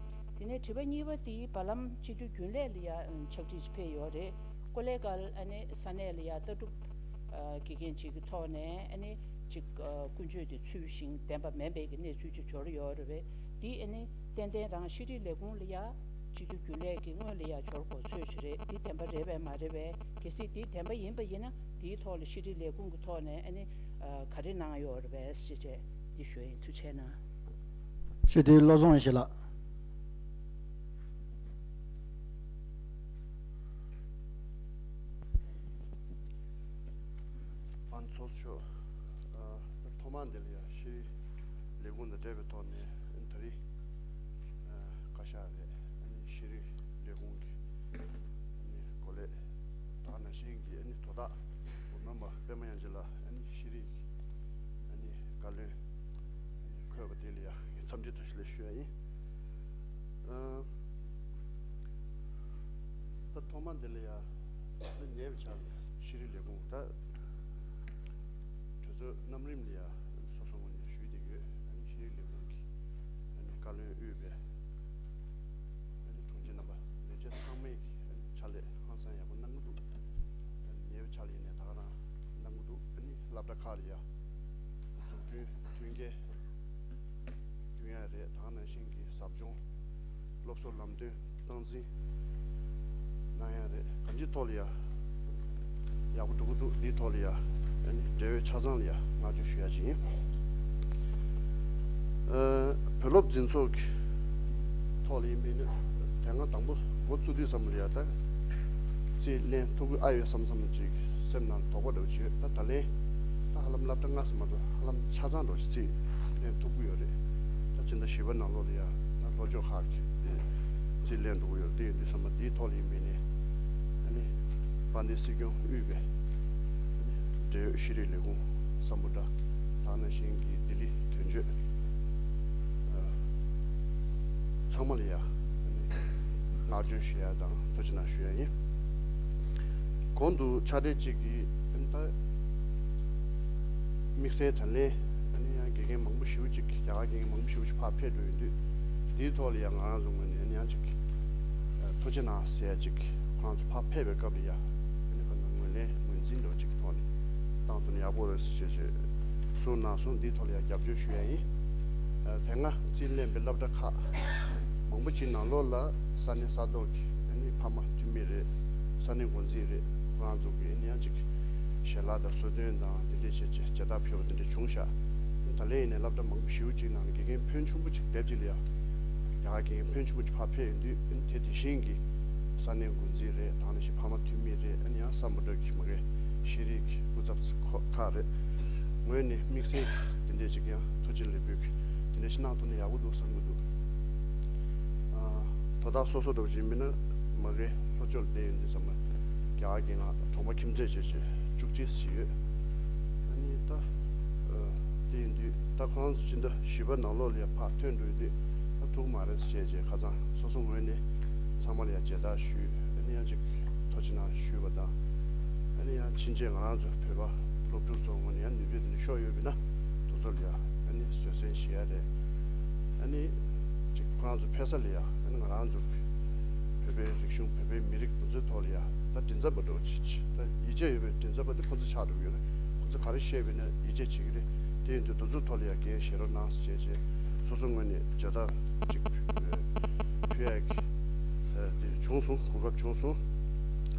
དེ་ནས་དྲི་བ་གཉིས་པ་དེ་བར་ལམ་སྤྱི་འཐུས་རྒྱུན་ལས་ལ་ཡ་ཕྱག་བྲིས་ཕེབས་ཡོད་རེད། ཀོ་ལེ་གལ་ཨ་ནི་ས་གནས་ལ་ཡ་ལྟ་གྲུབ་དགེ་རྒན་ཅིག་གི་ཐོག་ནས་ཨ་ནི་ཅིག་ཀུན་སྤྱོད་དེ་ཚུལ་བཞིན་ལྡན་པ་མིན་པའི་གི་གནས་ཚུལ་ཅིག་འབྱོར་ཡོད་རེད་པས། དེ་ཨ་ནི་ཏན་ཏན་རང་ཤེས་རིག་ལས་ཁུངས་ལ་ཡ་སྤྱི་འཐུས་རྒྱུན་ལས་ཀྱི་སྔོན་ལ་ཡ་འབྱོར་དགོས་ཚོད་ཅིག་རེད། དེ་བདེན་པ་རེད་པས་མ་རེད་པས། གལ་སྲིད་དེ་བདེན་པ་ཡིན་པ་ཡིན་ན་དེའི་ཐོག་ལ་ཤེས་རིག་ལས་ཁུངས་ཀྱི་ཐོག་ནས་ཨ་ནི་ག་རེ་གནང་ཡོད་རེད་པས་ཞེས་བྱས་འདི་ཞུ་ཡིན། ཐུགས་རྗེ་གནང་། ཞེས་དེ་བློ་བཟང་ཡེ་ཤེས་ལགས། ཨ་ཚོགས་གཙོ་མཆོག་ཨ་ཐོག་མར་འདི་ལ་ཡ་ཤེས་རིག་ལས་ཁུངས་དང་འབྲེལ་བའི་ཐོག་ནས་ཨ་ནི་ད་རེས་ཨ་བཀའ་ཤག་རེད། ཨ་ནི་ཤེས་རིག་ལས་ཁུངས་ཀྱི་ཨ་ནི་གོ་ལས་དེ་ནང་བཞིན་གྱི་ཨ་ནི་དོ་བདག་འོག་མ་པདྨ་དབྱངས་ཅན་ལགས་ཨ་ནི་ཤེས་རིག་ཨ་ནི་བཀའ་བློན་འཁོད་པ་དེ་ལ་ཡ་འཚམས་འདྲི་དང་བཅས་ལ་ཞུ་ཡ་ཡིན། ཨ་ད་ཐོག་མ་འདི་ལ་ཡ་ད་ཉེ་བའི་ཆར་ལ་ཤེས་རིག་ལས་ཁུངས་ད་གྲོས་ཚོགས་རྣམ་རིམ་ལ་ཡ་སོ་སོ་ངོས་ནས་ཞུས་བསྡད་ཡོད། ཨ་ནི་ཤེས་རིག་ལས་ཁུངས་ཀྱི་ཨ་ནི་བཀའ་བློན་དབུས་པའི་ཨ་ནི་དྲུང་ཆེ་རྣམ་པ་ལས་བྱེད་ཚང་མས་ཀྱི་ཨ་ནི་ཕྱག་ལས་ཧང་སང་ཡག་པོ་གནང་གི་འདུག་ཨ་ནི་ཉེ་བའི་ཆར་ལ་ཡིན་ནའི་ད་ག་རང་གནང་གི་འདུག་ཨ་ནི་སློབ་གྲྭ་ཁག་ལ་ཡ་འཛུགས་སྐྲུན་མཐུན་རྐྱེན་བསྐྲུན་ཡ་རེད། ད་ག་ནང་བཞིན་གྱི་ཟབ་སྦྱོང་སློབ་གསོ་ལམ་སྟོན་སྟངས་འཛིན་གནང་ཡ་རེད། གང་ཅིའི་ཐོག་ལ་ཡ་ཡག་པོ་འགྲོ་གི་འདུག་འདིའི་ཐོག་ལ་ཡ་ཨ་ནི་འབྲེལ་ཡོད་ཆ་ཚང་ལ་ཡ་བསྔགས་བརྗོད་ཞུ་ཡ་ཅིག་ཡིན། ཨ་བོད་སློབ་འཛིན་ཚོགས་ཀྱི་ཐོག་ལ་ཡིན་པས་ན་དེ་སྔ་དང་པོ་འགོ་བཙུགས་དུས་ཙམ་ལ་ཡ་ད་རྩིས་ལེན་ཐུབ་ཀྱི་ཨ་ཡོད་བསམ་བསམ་ཅིག་སེམས་ནང་དོགས་པ་འདྲ་བོ་ཅིག་ཡོད། ད་ད་ལན་ད་ཧ་ལམ་སློབ་གྲྭ་ལྔ་ཙམ་མ་གཏོགས་ཧ་ལམ་ཆ་ཚང་འདྲ་བོ་ཅིག་རྩིས་ལེན་ཐུབ་ཀྱི་ཡོད་རེད། ད་སྤྱི་ཟླ་བཞི་པ་ནང་ལོགས་ལ་ཡ་ད་ལྷོ་ཕྱོགས་ཁག་གི་ རྩིས་ལེན་འགྲོ་གི་ཡོད་རེད། དེ་ཡིན་དུས་ཙམ་པ་དེའི་ཐོག་ལ་ཡིན་པས་ནས་ཨ་ནི་དཔལ་ལྡན་སྲིད་སྐྱོང་དབུས་པའི་ཨ་ནི་འབྲེལ་ཡོད་ཤེས་རིག་ལས་ཁུངས་སམ་བྷོ་ཊ་དེ་ནང་བཞིན་གྱི་ལྡི་ལི་དོན་གཅོད་ཚང་མ་ལ་ཡ་ཨ་ནི་བསྔགས་བརྗོད་ཞུ་ཡ་དང་ཐུགས་རྗེ་གནང་ཞུ་ཡ་ཡིན། གོང་དུ་ཕྱག་སྦྲེལ་གཅིག་གིས་ཨ་ནི་ད་དམིགས་བསལ་ད་ལན་ཨ་ནི་ཡང་དགེ་རྒན་མང་པོ་ཞེ་པོ་ཅིག་རྒྱ་གར་དགེ་རྒན་མང་པོ་ཞེ་པོ་ཅིག་ཕར་ཕེབས་འགྲོ་ཡོང་དུས་དེའི་ཐོག་ལ་ཡང་ང་རང་ཚོ་ངོས་ནས་ཨ་ནི་ཡང་ཅིག་ཐུགས་རྗེ་གནང་ཟེར་ཡ་ཅིག་ཁོ་རང་ཚོ་ཕར་ཕེབས་པའི་སྐབས་ལ་ཡ་ཨ་ནི་ཁོ་ན་ངོས་ལེན་ངོས་འཛིན་འདྲ་བོ་ཅིག་གི་ཐོག་ནས་བཏང་ཐུབ་ན་ཡག་པོ་རེད་ཟེར་བྱས་བྱས་གསུངས་གནང་སོང་། འདིའི་ཐོག་ལ་ཡང་རྒྱབ་སྐྱོར་ཞུ་ཡ་ཡིན། ཨ་དེ་སྔ་རྩིས་ལེན་པའི་སློབ་གྲྭ་ཁག་མང་པོ་ཅིག་ནང་ལོགས་ལ་ས་གནས་ས་ཐོག་གི་ཨ་ནི་ཕ་མ་འཐུས་མི་རེད། ས་གནས་འགོ་འཛིན་རེད། ཁོ་རང་ཚོ་གི་ཨ་ནི་ཡང་ཅིག་ཞལ་ལག་དང་གསོལ་སྟོན་དང་དེ་འདྲས་བྱས་བྱས་མཇལ་དར་ཕུལ་བ་དེ་འདྲས་བྱུང་ཤག་ད་ལན་ཡིན་ནའི་སློབ་གྲྭ་མང་པོ་ཞེ་པོ་ཅིག་ནང་ལ་དགེ་རྒན་ཕོན་ཆུང་པོ་ཅིག་དེབ་ཅིག་ལ་ཡ་རྒྱ་གར་དགེ་རྒན་ཕོན་ཆུང་པོ་ཅིག་ཕར་ཕེབས་ཡོང་དུས་ཨ་ནི་དེ་དེ་བཞིན་གྱི་ས་གནས་འགོ་འཛིན་རེད། དེ་ནང་བཞིན་ཕ་མ་འཐུས་མི་རེད། ཨ་ནི་ཡང་སམ་བྷོ་ཊ་གི་མ་གི་ཤེས་རིག་གི་སྐུ་ཚབ་ཁག་རེད། ངོས་ནས་དམིགས་བསལ་དེ་འདྲས་ཅིག་ཡང་ཐུགས་རྗེ་ལེགས་འབུལ་གྱི་དེ་འདྲས་ཞིག་གནང་ཐུབ་ན་ཡག་པོ་འདུག་བསམ་གྱི་འདུག་ཨ་དོ་བདག་སོ་སོ་འདྲ་བོ་ཞིག་མིན་ན་མ་གི་ལྷོ་ཕྱོགས་ལ་བསྡད་ཡོང་དུས་ཙམ་པ་རྒྱ་གར་གྱི་ང་གྲོང་པ་ཁྱིམ་མཚེས་བྱས་བྱས་བཅུ་གཅིག་ཞིག་ཡོད། ཨ་ནི་ད་ཨ་དེ་ཡིན་དུས་ད་ཁོང་ཚོ་སྤྱི་ཟླ་བཞི་པ་ནང་ལོགས་ལ་ཡ་ཕར་ཐོན་འགྲོ་ཡོང་དུས་ད་ཐུག་མ་རེད་ཟེར་བྱས་བྱས་ཁ་སང་སོ་སོ་ངོས་ནས་ཚང་མ་ལ་ཡ་མཇལ་དར་ཞུས། ཨ་ནི་ཡང་ཅིག་ཐུགས་རྗེ་གནང་ཞུས་པ་དང་། ཨ་ནི་ཡང་ཕྱིན་ཆད་ང་རང་ཚོ་བོད་པ་སློབ་ཕྲུག་ཚོ་ངོས་ནས་ཡང་ནུས་པ་དེ་འདྲ་ཤོར་ཡོད་པ་ཡིན་ན་དེ་ཚོ་ལ་ཡ་ཨ་ནི་བཟོད་བསྲན་ཞུ་ཡ་རེད། ཨ་ནི་ཅིག་ཁོ་རང་ཚོ་ཕེབས་ས་ལ་ཡ་ཨ་ནི་ང་རང་ཚོ་བོད་པའི་རིག་གཞུང་བོད་པའི་མི་རིགས་དེ་ཚོའི་ཐོག་ལ་ཡ་ད་མགྲིན་ཚབ་པ་འདྲ་བོ་ཅིག་ཅིག་ད་ཡིད་ཆེས་ཡོད་པའི་མགྲིན་ཚབ་པ་དེ་ཁོ་ཚོ་ཆགས་འགྲོ་གི་ཡོད་རེད། ཁོ་ཚོ་ག་རེ་བཤད་པ་ཡིན་ན་ཡིད་ཆེས་བྱེད་ཀྱི་རེད། དེ་ཡིན་དུས་དེ་ཚོའི་ཐོག་ལ་ཡ་འགན་བཞེས་རོགས་གནང་ཟེར་བྱས་བྱས་སོ་སོ་ངོས་ནས་མཇལ་དར་ཅིག་ཕུལ་ཡ་གི་དེ་བྱུང་སོང་། གོ་སྐབས་བྱུང་སོང་།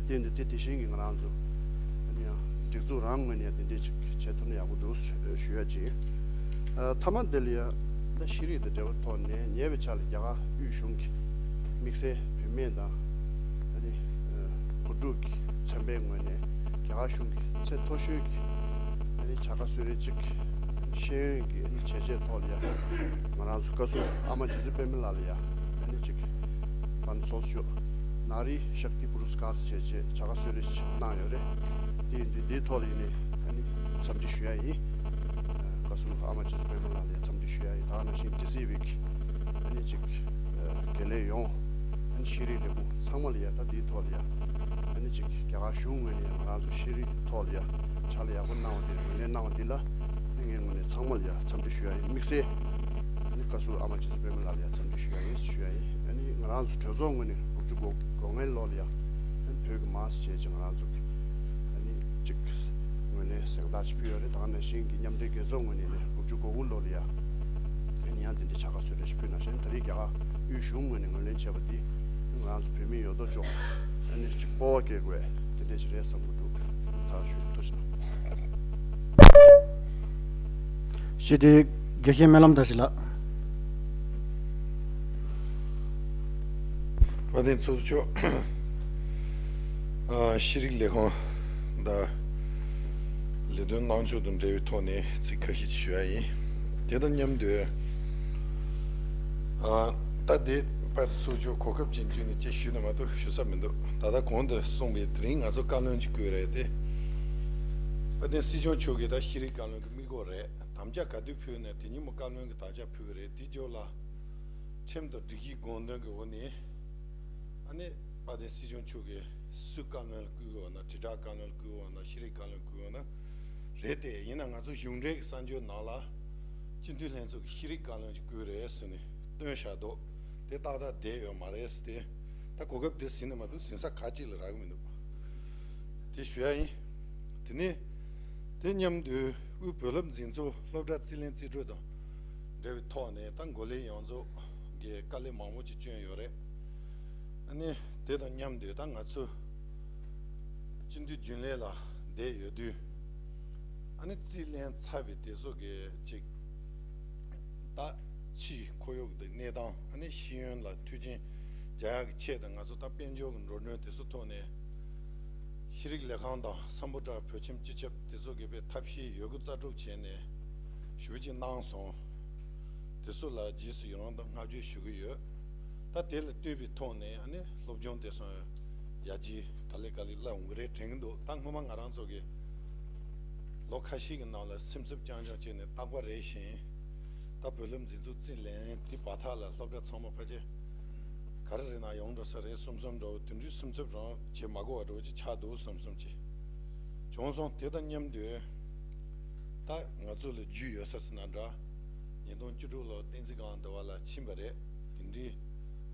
དེ་ཡིན་དུས་དེ་དེ་བཞིན་གྱི་ང་རང་ཚོ་ཨ་ནི་ཡང་སྒྲིག་འཛུགས་རང་ངོས་ནས་དེ་འདྲས་ཅིག་བྱེད་ཐུབ་ན་ཡག་པོ་འདུག་ཞུ་ཡ་ཅིག་ཨ་མཐའ་མ་འདི་ལ་ཡ་ད་ཤེས་རིག་དང་འབྲེལ་བའི་ཐོག་ནས་ཉེ་བའི་ཆར་ལ་རྒྱ་གར་དབུས་གཞུང་གི་དམིགས་བསལ་བུད་མེད་དང་ཨ་ནི་ཨ་བུ་ཕྲུག་གི་ཚན་པའི་ངོས་ནས་རྒྱ་གར་གཞུང་གི་ཚད་མཐོ་ཤོས་ཀྱི་ཨ་ནི་བྱ་དགའ་གསོལ་རས་གཅིག་ཤེས་ཡོན་གྱི་ཨ་ནི་བྱས་རྗེས་ཐོག་ལ་ཡ་ང་རང་ཚོ་བཀའ་ཟུར་ཨ་མ་རྗེ་བཙུན་པད་མ་ལགས་ལ་ཡ་ཨ་ནི་གཅིག་ཕན་ཚོགས་ཤོག་ནཱ་རི་ཤཀ་ཏི་པུ་རུ་སྐར་བྱས་རྗེས་བྱ་དགའ་གསོལ་རས་གཅིག་གནང་ཡོད་རེད། དེ་ཡིན་དུས་འདིའི་ཐོག་ལ་ཡིན་ནས་ཨ་ནི་འཚམས་འདྲི་ཞུ་ཡ་ཡིན། བཀའ་ཟུར་ཨ་མ་རྗེ་བཙུན་པད་མ་ལགས་ལ་ཡ་འཚམས་འདྲི་ཞུ་ཡ་ཡིན། ད་ནང་བཞིན་ཌི་སི་བྷི་གི་ཨ་ནི་གཅིག་དགེ་ལས་ཡོངས་ཨ་ནི་ཤེས་རིག་ལས་ཁུངས་ཚང་མ་ལ་ཡ་ད་འདིའི་ཐོག་ལ་ཡ་ཨ་ནི་གཅིག་རྒྱ་གར་གཞུང་ངོས་ནས་ཡ་ང་རང་ཚོ་ཤེས་རིག་ཐོག་ལ་ཡ་ཕྱག་ལས་ཡག་པོ་གནང་བ་དེ་ངོས་ལེན་གནང་བ་འདི་ལ་ཨ་ནི་ངའི་ངོས་ནས་ཚང་མ་ལ་ཡ་འཚམས་འདྲི་ཞུ་ཡ་ཡིན། དམིགས་བསལ་ཨ་ནི་བཀའ་ཟུར་ཨ་མ་རྗེ་བཙུན་པད་མ་ལགས་ལ་ཡ་འཚམས་འདྲི་ཞུ་ཡ་ཡིན་ཞུ་ཡ་ཡིན། ཨ་ནི་ང་རང་ཚོ་གྲོས་ཚོགས་ངོས་ནས་དགུ་བཅུ་གོ་གོ་ལྔའི་ལོ་ལ་ཡ་ཨ་ནི་བོད་ཀྱི་མང་སེ་བྱས་ཀྱི་ང་རང་ཚོ་གི་ཨ་ནི་གཅིག་ངོས་ནས་གཟེངས་རྟགས་ཅིག་ཕུལ་ཡོད་རེད། ད་ག་ནང་བཞིན་གྱི་མཉམ་འབྲེལ་རྒྱལ་ཚོགས་ངོས་ནས་ནི་དགུ་བཅུ་གོ་དགུ་ལོ་ལ་ཡ་ཨ་ནི་ཡང་འདི་འདྲའི་བྱ་དགའ་གསོལ་རས་ཞིག་ཕུལ་གནང་བཞིན་ད་རེས་རྒྱ་གར་དབུས་གཞུང་ངོས་ནས་ངོས་ལེན་བྱས་པ་འདི་ང་རང་ཚོ་བོད་མི་ཡོད་དོ་ཅོག་ཨ་ནི་གཅིག་སྤོབས་པ་སྐྱེ་དགོས་དེ་འདྲས་ཞིག་རེད་བསམ་གྱི་འདུག་ད་ཞུ་ཐུགས་རྗེ་གནང་། ཞུ་དེ་དགེ་བཤེས་སྨོན་ལམ་བཀྲ་ཤིས་ལགས། དཔལ་ལྡན་ཚོགས་གཙོ་མཆོག་ཨ་ཤེས་རིག་ལས་ཁུངས་དང་ལས་དོན་གནང་ཕྱོགས་དང་འབྲེལ་བའི་ཐོག་ནས་ཚིག་ཁ་ཤས་ཞུ་ཡ་ཡིན། དེ་དང་མཉམ་དུ་ཨ་ད་དེ་དཔལ་ལྡན་ཚོགས་གཙོ་མཆོག་གོ་སྐབས་ཅན་བརྒྱུད་ནས་ཅིག་ཞུས་ན་མ་གཏོགས་ཞུ་ས་མི་འདུག་ད་ལྟ་གོང་དུ་གསུངས་པའི་དེ་རིང་ང་ཚོ་བཀའ་བློན་གྱི་སྐུ་རེད་དེ། དཔལ་ལྡན་སྲིད་སྐྱོང་མཆོག་གིས་ད་ཤེས་རིག་བཀའ་བློན་གྱི་དམིགས་སྒོ་རེད། དམ་བཅའ་ག་དུས་ཕུལ་ནས་དེ་ཉིན་མོ་བཀའ་བློན་གྱི་དམ་བཅའ་ཕུལ་བ་རེད། དེ་རྗེས་ལ་ཁྲིམས་དང་སྒྲིག་གཞིའི་དགོངས་དོན་གྱི་འོག་ནས་ཨ་ནི་དཔལ་ལྡན་སྲིད་སྐྱོང་མཆོག་གིས་སུ་བཀའ་བློན་ལ་བསྐོས་ཡོད་ན། དྲིལ་བསྒྲགས་བཀའ་བློན་ལ་བསྐོས་ཡོད་ན། ཤེས་རིག་བཀའ་བློན་ལ་བསྐོས་ཡོད་ན་རེད་དེ། ཡིན་ན་ང་ཚོ་གཞུང་འབྲེལ་གྱི་གསར་འགྱུར་ནང་ལ་སྤྱི་འཐུས་ལྷན་ཚོགས་ཀྱི་ཤེས་རིག་བཀའ་བློན་ཅིག་བསྐོས་རེད་ཟེར་ནས་བཏོན་བཞག་འདུག་དེ་ཏག་ཏག་བསྡད་ཡོད་མ་རེད་ཟེར་ཏེ། ད་གོ་སྐབས་དེ་ཟིན་ན་མ་གཏོགས་ཟིན་ས་ག་ཅིག་ལ་རག་གི་མི་འདུག་དེ་ཞུ་ཡ་ཡིན། དེ་ནས་དེ་མཉམ་དུ་དབུས་བོད་སློབ་འཛིན་ཚོགས་སློབ་གྲྭ་རྩིས་ལེན་རྩིས་སྤྲོད་དང་འབྲེལ་བའི་ཐོག་ནས་ད་འགོ་ལས་ཡོངས་རྫོགས་ཀྱི་དཀའ་ལས་མང་པོ་ཅིག་བསྐྱོན་ཡོད་རེད། ཨ་ནི་དེ་དང་མཉམ་དུ་ད་ང་ཚོ་སྤྱི་འཐུས་རྒྱུན་ལས་ལ་བསྡད་ཡོད་དུས། ཨ་ནི་རྩིས་ལེན་ཚར་བའི་དེ་ཚོ་གི་ཅིག་ད་ཕྱིའི་ཁོར་ཡུག་གི་གནས་སྟངས། ཨ་ནི་ཤེས་ཡོན་ལ་མཐུན་རྐྱེན་སྦྱར་ཡག་གི་ཆེད་དང་། ང་ཚོ་ད་དཔལ་འབྱོར་གྱི་འགྲོ་གྲོན་དེ་ཚོ་ཐོག་ནས་ཤེས་རིག་ལས་ཁང་དང་སམ་བྷོ་ཊ་བོད་ཁྱིམ་སྤྱི་ཁྱབ་དེ་ཚོ་གིས་དཔེ་ཐབས་ཤེས་ཡོད་རྒུ་རྩལ་སྤྲུགས་བྱས་ནས་ཞེ་པོ་ཅིག་གནང་སོང་། དེ་ཚོ་ལ་རྗེས་སུ་ཡི་རང་དང་བསྔགས་བརྗོད་ཞུ་གི་ཡོད། ད་ ད་དེ་ལ་ལྟོས་པའི་ཐོག་ནས་ཨ་ནི་སློབ་སྦྱོང་དེ་སོང་ཡར་རྒྱས་ག་ལེ་ག་ལེ་སླེབས་འོང་གི་རེད་དྲན་གྱི་འདུག་ད་སྔོན་མ་ང་རང་ཚོ་གི་ལོ་ཁ་ཤས་ཀྱི་ནང་ལ་སེམས་འཚབ་རྐྱང་རྐྱང་བྱས་ནས་རྟག་པ་རེ་བཞིན་ད་བོད་སློབ་འཛིན་ཚོགས་རྩིས་ལེན་དེ་བར་ཐག་ལ་སློབ་གྲྭ་ཚང་མ་ཕལ་ཆེར་ག་རེ་རེད་ན་ཡོང་འགྲོ་ས་རེད་བསམ་བསམ་འདྲ་བོ་དེ་འདྲའི་སེམས་འཚབ་རང་བྱེད་མ་དགོས་པ་འདྲ་བོ་ཅིག་ཆགས་འདུག་བསམ་བསམ་ཅིག་བྱུང་སོང་། དེ་དང་མཉམ་དུ་ད་ང་ཚོ་ལ་རྒྱུས་ཡོད་ས་ཟེར་ན་འདྲ། ཉིས་སྟོང་བཅུ་དྲུག་ལོ་བསྟན་འཛིན་སྒང་འདི་བ་ལ་ཕྱིན་པ་རེད། དེ་འདྲའི་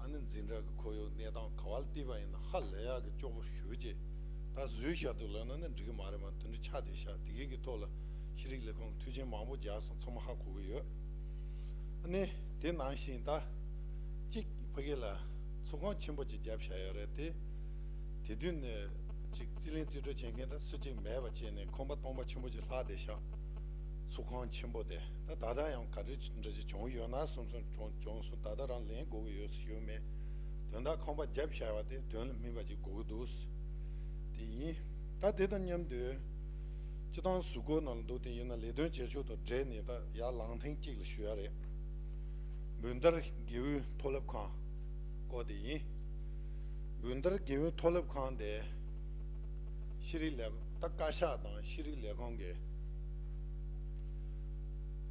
ཨ་ནི་འཛིན་གྲྭ་གི་ཁོར་ཡུག་གནས་སྟངས་ག་བ་ལ་བལྟས་པ་ཡིན་ན་ཧ་ལས་ཡག་གི་སྐྱོ་པོ་ཞེ་པོ་ཅིག་ད་བཟོས་བཞག་འདུག་ལབ་ན་ནི་འགྲིག་གི་མ་རེད་མ་དེ་འདྲ་ཆགས་བསྡད་ཤག་དེ་གའི་གི་ཐོག་ལ་ཤེས་རིག་ལས་ཁུངས་ལ་ཐུགས་རྗེ་མང་པོ་རྒྱག་སོང་། ཚང་མ་ཧ་གོ་གི་ཡོད། ཨ་ནི་དེ་ནང་བཞིན་ད་གཅིག་ཕ་གི་ལ་ཚོགས་ཁང་ཆེན་པོ་ཅིག་བརྒྱབ་བཞག་ཡོད་རེད་དེ། དེ་དུས་ནས་ཅིག་རྩིས་ལེན་རྩིས་སྤྲོད་བྱེད་མཁན་འདྲ་སུ་གཅིག་མེད་པ་བྱས་ནས་ཁང་པ་སྟོང་པ་ཆེན་པོ་ཅིག་ལྷག་བསྡད་ཤག་ཚོགས་ཁང་ཆེན་པོ་དེ་ད་ད་ལྟ་ཡང་ག་འདྲ་འདྲ་ཅིག་བྱུང་ཡོད་ན་བསམ་བསམ་བྱུང་བྱུང་སོང་། ད་ལྟ་རང་ལེན་དགོས་ཀྱི་ཡོད་ཡོད་མེད། དོན་དག་ཁང་པ་བརྒྱབ་བཞག་པ་དེ་དོན་ལ་སྨིན་པ་ཅིག་དགོས་ཀྱི་འདུག་དེ་ཡིན། ད་དེ་དང་མཉམ་དུ་སྤྱི་བཏང་གཟུགས་སྐོར་ནང་ལ་འདུག་དེ་ཡིན་ན་ལས་དོན་བྱེད་ཕྱོགས་དང་འབྲེལ་ནས་ད་ཡར་ལངས་ཐེངས་གཅིག་ལ་ཞུ་ཡ་རེད། འབུན་ཐར་དགེ་འོས་མཐོ་སློབ་ཁང་སྐོར་དེ་ཡིན། འབུན་ཐར་དགེ་འོས་མཐོ་སློབ་ཁང་དེ་ཤེས་རིག་ལས་ད་བཀའ་ཤག་དང་ཤེས་རིག་ལས་ཁུངས་ཀྱི་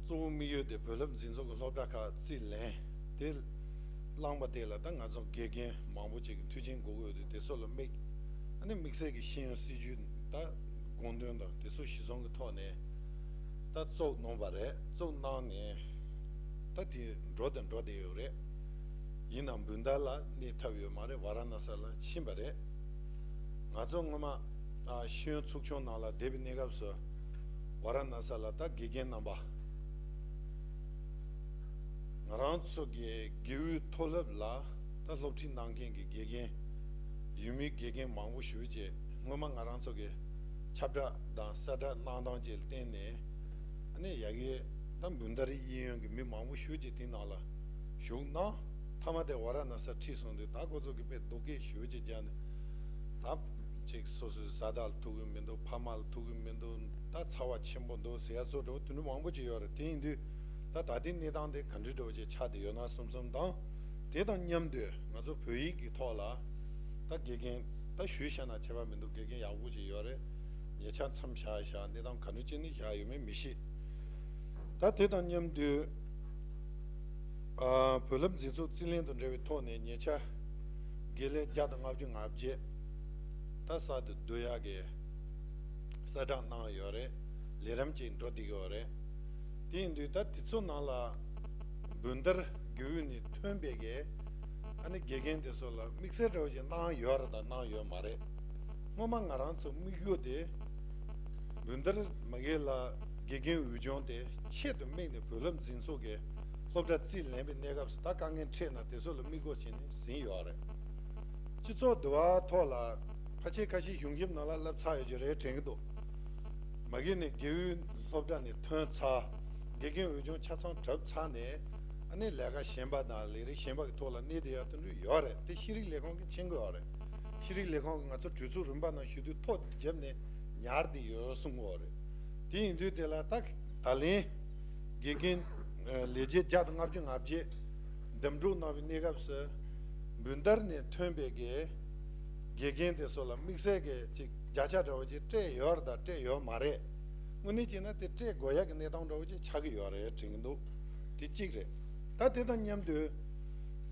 གཙོ་བོ་དམིགས་ཡུལ་དེ་བོད་སློབ་འཛིན་ཚོགས་ཀྱི་སློབ་གྲྭ་ཁག་རྩིས་ལེན་དེ་བླངས་པ་དེ་ལ་ད་ང་ཚོ་དགེ་རྒན་མང་པོ་ཅིག་གི་མཐུན་རྐྱེན་དགོས་ཀྱི་ཡོད་དུས་དེ་ཚོ་ལ་དམིགས་ཨ་ནི་དམིགས་བསལ་གྱི་ཤེས་ཡོན་སྲིད་ཇུས་ད་དགོངས་དོན་དང་དེ་ཚོ་གཞི་བཟུང་གི་ཐོག་ནས་ད་བཙུགས་གནང་པ་རེད། བཙུགས་གནང་ནས་ད་དེ་འགྲོ་དང་འགྲོ་བསྡད་ཡོད་རེད། ཡིན་ནའང་འབུན་ཐར་ལ་གནས་ཐབས་ཡོད་མ་རེད། ཝཱ་ར་ཎ་ས་ལ་ཕྱིན་པ་རེད། ང་ཚོ་སྔོན་མ་ཨ་ཤེས་ཡོན་ཚོགས་ཆུང་ནང་ལ་བསྡད་པའི་གནས་སྐབས་སུ་ཝཱ་ར་ཎ་ས་ལ་ད་དགེ་རྒན་རྣམ་པ་ང་རང་ཚོ་གི་དགེ་འོས་མཐོ་སློབ་ལ་ད་སློབ་ཁྲིད་གནང་མཁན་གྱི་དགེ་རྒན་ཡུལ་མིའི་དགེ་རྒན་མང་པོ་ཞེ་པོ་ཅིག་སྔོན་མ་ང་རང་ཚོ་གི་ཁྱབ་བསྒྲགས་དང་གསལ་བསྒྲགས་གནང་སྟངས་ཅིག་ལ་བརྟེན་ནས་ཨ་ནི་ཡ་གི་ད་འབུན་ཐར་གཡས་གཡོན་གྱི་མི་མང་པོ་ཞེ་པོ་ཅིག་དེ་ནང་ལ་ཞུགས་གནང་། མཐའ་མ་དེ་ཝཱ་ར་ཎ་ས་ཁྲིད་སོང་དུས་ད་ཁོ་ཚོ་གི་དཔེ་སྡུག་སྐད་ཞེ་པོ་ཅིག་རྒྱག་ནས་ད་ཅིག་སོ་སོའི་བཟའ་ཟླ་ལ་ཐུག་གི་མི་འདུག་ཕ་མ་ལ་ཐུག་གི་མི་འདུག་ད་ཚ་བ་ཆེན་པོ་འདུག་ཟེར་ཡ་བཟོ་འདྲ་བོ་དེ་འདྲ་མང་པོ་ཅིག་ཡོད་རེད། དེ་ཡིན་དུས་ད་ད་ལྟའི་གནས་སྟངས་དེ་ག་འདྲ་འདྲ་བོ་ཅིག་ཆགས་བསྡད་ཡོད་ན་བསམ་བསམ་དང་། དེ་དང་མཉམ་དུ་ང་ཚོ་བོད་ཡིག་གི་ཐོག་ལ་ད་དགེ་རྒན་ད་ཞུས་བཞག་ན་ཁྱད་པར་མི་འདུག་དགེ་རྒན་ཡག་པོ་ཅིག་ཡོད་རེད། ཉེ་ཆར་མཚམས་བཞག་བཞག་གནས་སྟངས་ག་འདྲ་ཅིག་ནས་བཞག་ཡོད་མེད་མི་ཤེས། ད་དེ་དང་མཉམ་དུ་ཨ་བོད་སློབ་འཛིན་ཚོགས་རྩིས་ལེན་དང་འབྲེལ་བའི་ཐོག་ནས་ཉེ་ཆར་དགེ་ལས་བརྒྱ་དང་ལྔ་བཅུ་ང་བརྒྱད་ད་གསར་དུ་བསྡུ་ཡག་གི་གསལ་བསྒྲགས་གནང་ཡོད་རེད། ལས་རིམ་ཅིག་འགྲོ་བསྡད་ཀྱི་ཡོད་རེད། དེ་ཡིན་དུས་ད་དེ་ཚོ་ནང་ལ་འབུན་ཐར་དགེ་འོས་ནས་ཐོན་པའི་གི་ཨ་ནི་དགེ་རྒན་དེ་ཚོ་ལ་དམིགས་བསལ་འདྲ་བོ་ཞིག་གནང་ཡོད་རེད་དང་གནང་ཡོད་མ་རེད། སྔོན་མ་ང་རང་ཚོ་དམིགས་ཡུལ་དེ་འབུན་ཐར་མ་གི་ལ་དགེ་རྒན་འོས་སྦྱོང་དེ་ཆེད་དུ་དམིགས་ནས་བོད་སློབ་འཛིན་ཚོགས་ཀྱི་སློབ་གྲྭ་རྩིས་ལེན་པའི་གནས་སྐབས་སུ་ད་དཀའ་ངལ་འཕྲད་ན་དེ་ཚོ་ལ་དམིགས་སྒོ་བྱས་ནས་ཟིན་ཡོད་རེད། སྤྱི་ཚོགས་འདི་བ་ཐོག་ལ་ཕལ་ཆེར་ཁ་ཤས་གཞུང་ཞབས་ནང་ལ་བསླབས་ཚར་ཡོད་ཀྱི་རེད་དྲན་གྱི་འདུག་མ་གི་ནས་དགེ་འོས་སློབ་གྲྭ་ནས་ཐོན་ཚར། དགེ་རྒན་འོས་སྦྱོང་ཆ་ཚང་གྲུབ་ཚར་ནས་ཨ་ནི་ལས་ཀ་གཞན་པ་དང་ལས་རིགས་གཞན་པ་གི་ཐོག་ལ་གནས་བསྡད་ཡག་དེ་འདྲ་ཡོད་རེད། དེ་ཤེས་རིག་ལས་ཁུངས་ཀྱིས་མཁྱེན་གྱི་ཡོད་རེད། ཤེས་རིག་ལས་ཁུངས་ཀྱིས་ང་ཚོ་གྲོས་ཚོགས་རིམ་པ་ནང་ཞུ་དུས་ཐོ་བརྒྱབ་ནས་ཉར་བསྡད་ཡོད་གསུང་གི་ཡོད་རེད། དེ་ཡིན་དུས་དེ་ལ་ད་ད་ལན་དགེ་རྒན་ལས་བྱེད་བརྒྱ་དང་ལྔ་བཅུ་ང་བརྒྱད་འདེམས་སྒྲུག་གནང་བའི་གནས་སྐབས་སུ་འབུན་ཐར་ནས་ཐོན་པའི་གི་དགེ་རྒན་དེ་ཚོ་ལ་དམིགས་བསལ་གྱི་ཅིག་བརྒྱ་ཆ་འདྲ་བོ་ཅིག་སྤྲད་ཡོད་རེད་དང་སྤྲད་ཡོད་མ་རེད། དངོས་གནས་བྱས་ན་དེ་སྤྲད་དགོས་ཡག་གི་གནས་སྟངས་འདྲ་བོ་ཅིག་ཆགས་ཀྱི་ཡོད་རེད་དྲན་གྱི་འདུག་དེ་གཅིག་རེད། ད་དེ་དང་མཉམ་དུ་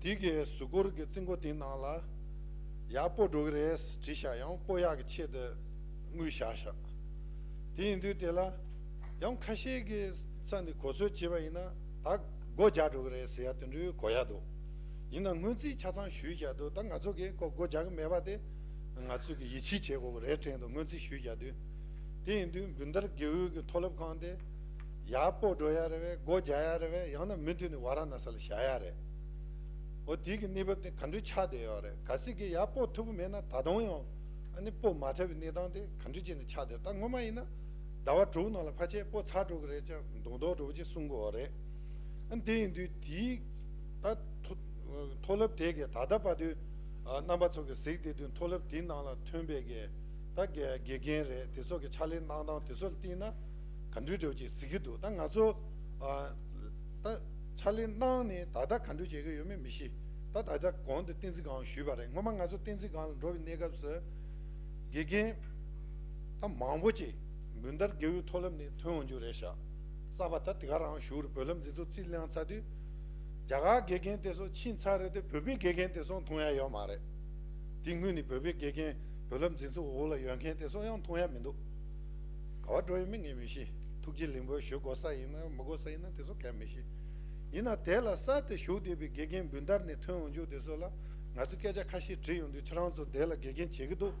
དེ་གའི་གཟུགས་སྐོར་གྱི་རྩིས་འགོ་དེའི་ནང་ལ་ཡར་སྤོ་འགྲོ་གི་རེད་བྲིས་ཤག་ཡང་སྤོ་ཡག་གི་ཆེད་དུ་དངུལ་བཞག་ཤག་དེ་ཡིན་དུས་དེ་ལ་ཡང་ཁ་ཤས་ཀྱི་ས་ནས་གོ་ཚོད་བྱས་པ་ཡིན་ན་ད་སྒོ་རྒྱག་འགྲོ་གི་རེད་ཟེར་ཡ་དེ་འདྲའི་གོ་ཡ་འདུག་ཡིན་ན་སྔོན་རྩིས་ཆ་ཚང་ཞུས་བཞག་འདུག་ད་ང་ཚོ་གིས་ཁོ་སྒོ་རྒྱག་གི་མེད་པ་དེ་ང་ཚོས་ཀྱི་ཡིད་ཆེས་བྱེད་དགོས་ཀྱི་རེད་དྲན་འདུག་སྔོན་རྩིས་ཞུས་བཞག་དུས། དེ་ཡིན་དུས་འབུན་ཐར་དགེ་འོས་ཀྱི་མཐོ་སློབ་ཁང་དེ་ཡར་སྤོ་འགྲོ་ཡ་རེད་བས། སྒོ་རྒྱག་ཡ་རེད་བས། ཡང་ན་མུ་མཐུད་ནས་ཝཱ་ར་ཎ་ས་ལ་བཞག་ཡ་རེད། འོ་དེ་གི་གནས་བབ་དེ་ག་འདྲ་ཆགས་བསྡད་ཡོད་རེད། གལ་སྲིད་ཀྱི་ཡར་སྤོ་ཐུབ་ཀྱི་མེད་ན་ད་དུང་ཡང་ཨ་ནི་སྤོ་མ་ཐུབ་པའི་གནས་སྟངས་དེ་ག་འདྲ་བྱས་ནས་ཆགས་བསྡད། ད་སྔོན་མ་ཡིན་ན་ཟླ་བ་དྲུག་ནང་ལ་ཕལ་ཆེར་སྤོ་ཚར་འགྲོ་གི་རེད་ཅེས་མདོག་མདོག་འདྲ་བོ་ཅིག་གསུང་གི་ཡོད་རེད། ཨ་ནི་དེ་ཡིན་དུས་དེའི་ད་མཐོ་མཐོ་སློབ་དེ་གའི་ད་ལྟ་བར་དུ་ཨ་རྣམ་པ་ཚོ་གིས་གཟིགས་བསྡད་དུས་མཐོ་སློབ་དེའི་ནང་ལ་ཐོན་པའི་གི་ད་དགེ་དགེ་རྒན་རེད། དེ་ཚོ་གི་ཕྱག་ལས་གནང་སྟངས་དེ་ཚོ་ལ་བལྟས་ན་ག་འདྲ་འདྲ་བོ་ཅིག་གཟིགས་ཀྱི་འདུག་ད་ང་ཚོ་ཨ་ད་ཕྱག་ལས་གནང་ནས་ད་ལྟ་ག་འདྲ་བྱེད་ཀྱི་ཡོད་མེད་མི་ཤེས། ད་ད་ལྟ་གོང་དུ་བསྟན་འཛིན་སྒང་ཞུས་པ་རེད། སྔོན་མ་ང་ཚོ་བསྟན་འཛིན་སྒང་ལ་འགྲོ་བའི་གནས་སྐབས་སུ་དགེ་རྒན་ད་མང་པོ་ཅིག་བུན་བརྡར་དགེ་འོས་མཐོ་སློབ་ནས་ཐོན་འོང་རྒྱུ་རེད་ཤག་གསར་པ་ད་དེ་ག་རང་ཞུགས་རེད། བོད་སློབ་འཛིན་ཚོགས་རྩིས་ལེན་ཚར་དུས་རྒྱ་གར་དགེ་རྒན་དེ་ཚོ་ཕྱིན་ཚར་རེད་དེ། བོད་པའི་དགེ་རྒན་དེ་ཚོ་མཐོང་ཡ་ཡོད་མ་རེད། དེ་སྔོན་ནས་བོད་པའི་དགེ་རྒན་བོད་སློབ་འཛིན་ཚོགས་འོག་ལ་ཡོད་མཁན་དེ་ཚོ་ཡང་མཐོང་ཡ་མི་འདུག་ག་བ་འགྲོ་ཡོད་མེད་ངས་མི་ཤེས། ཐུགས་རྗེ་ལེགས་འབུལ་ཞུ་དགོས་ས་ཡིན་ན་མི་དགོས་ས་ཡིན་ན་དེ་ཚོ་གང་མི་ཤེས། ཡིན་ན་དེ་ལ་གསར་དུ་ཞུགས་བསྡད་པའི་དགེ་རྒན་བུན་བརྡར་ནས་ཐོན་འོང་རྒྱུ་དེ་ཚོ་ལ་ང་ཚོ་སྐད་ཆ་ཁ་ཤས་དྲིས་ཡོང་དུས། ཁྱེད་རང་ཚོ་དེ་ལ་དགེ་རྒན་བྱེད་ཀྱི་འདུག་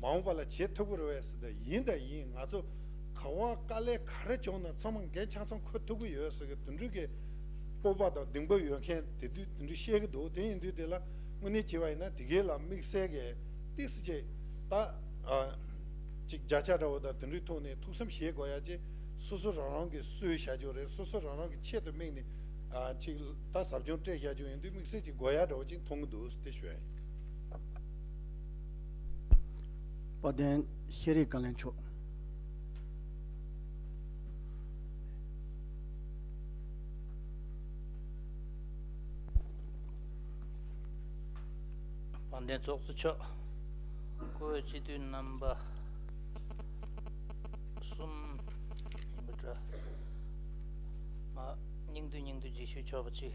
མ་འོངས་པ་ལ་བྱེད་ཐུབ་ཀྱི་རེད་པས་ཟེར་ཏེ། ཡིན་དང་ཡིན། ང་ཚོ་ག་བ་དཀའ་ལས་ག་རེ་བྱུང་ན་ཚང་མ་འགན་ཆ་ཚང་འཁུར་ཐུབ་ཀྱི་ཡོད་ཟེར་གྱི་དེ་འདྲའི་གི་སྤོབས་པ་དང་གདེང་སྤོབས་ཡོད་མཁན་དེ་དུས་དེ་འདྲ་བཤད་ཀྱི་འདུག་དེ་ཡིན་དུས་དེ་ལ་དངོས་གནས་བྱས་པ་ཡིན་ན་དེ་གའི་ལ་དམིགས་བསལ་གྱི་ཏོག་ཙམ་ཅིག་ད་ཨ་ཅིག་བརྒྱ་ཆ་འདྲ་བོ་དང་དེ་འདྲའི་ཐོག་ནས་ཐུགས་བསམ་བཞེས་དགོས་ཡ་ཅིག་སོ་སོ་རང་རང་གི་སྲོལ་བཞག་རྒྱུ་རེད། སོ་སོ་རང་རང་གི་ཆེད་དུ་དམིགས་ནས་ཨ་ཅིག་ད་ཟབ་སྦྱོང་སྤྲད་བཞག་རྒྱུ་ཡིན་དུས་དམིགས་བསལ་ཅིག་དགོས་ཡ་འདྲ་བོ་ཅིག་མཐོང་གི་འདུག་དེ་ཞུ་ཡ་ཡིན། དཔལ་ལྡན་ཤེས་རིག་བཀའ་བློན་མཆོག་དཔལ་ལྡན་ཚོགས་གཙོ་མཆོག་བཀུར་འོས་སྤྱི་འཐུས་རྣམ་པ་གསུམ་ཡིན་པ་འདྲ། མ་སྙིང་བསྡུས་སྙིང་བསྡུས་ཅིག་ཞུ་ཆོག་པ་ཅིག་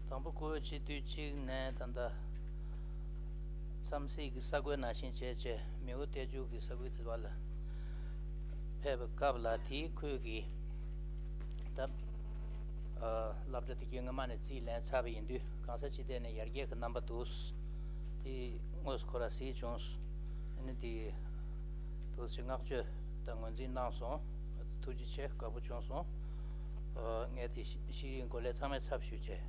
དང་པོ་བཀུར་འོས་སྤྱི་འཐུས་གཅིག་ནས་ད་ལྟ་འཚམས་གཟིགས་ཀྱི་ས་གོ་ནང་བཞིན་བྱས་བྱས་མིའུ་གཏད་རྒྱུག་གི་ས་གོ་དེ་བ་ལ་ཕེབས་པའི་སྐབས་ལ་དེའི་ཁུལ་གྱི་ད་ཨ་སློབ་གྲྭ་དེ་གའི་སྔོན་མ་ནས་རྩིས་ལེན་ཚར་བ་ཡིན་དུས། གང་ས་ཅི་ཐད་ནས་ཡར་རྒྱས་ཀྱི་རྣམ་པ་འདུག་དེ་དངོས་སུ་ཁོ་རང་གཟིགས་བྱུང་། ཨ་ནི་དེ་འདུག་སེ་བསྔགས་བརྗོད་དང་ངོས་འཛིན་གནང་སོང་། ཐུགས་རྗེ་ཆེ། དགའ་པོ་བྱུང་སོང་། ཨ་ངས་དེ་ཤེས་ཤེས་རིག་འགོ་ལས་ཚང་མས་ཚབ་ཞུས་བྱས་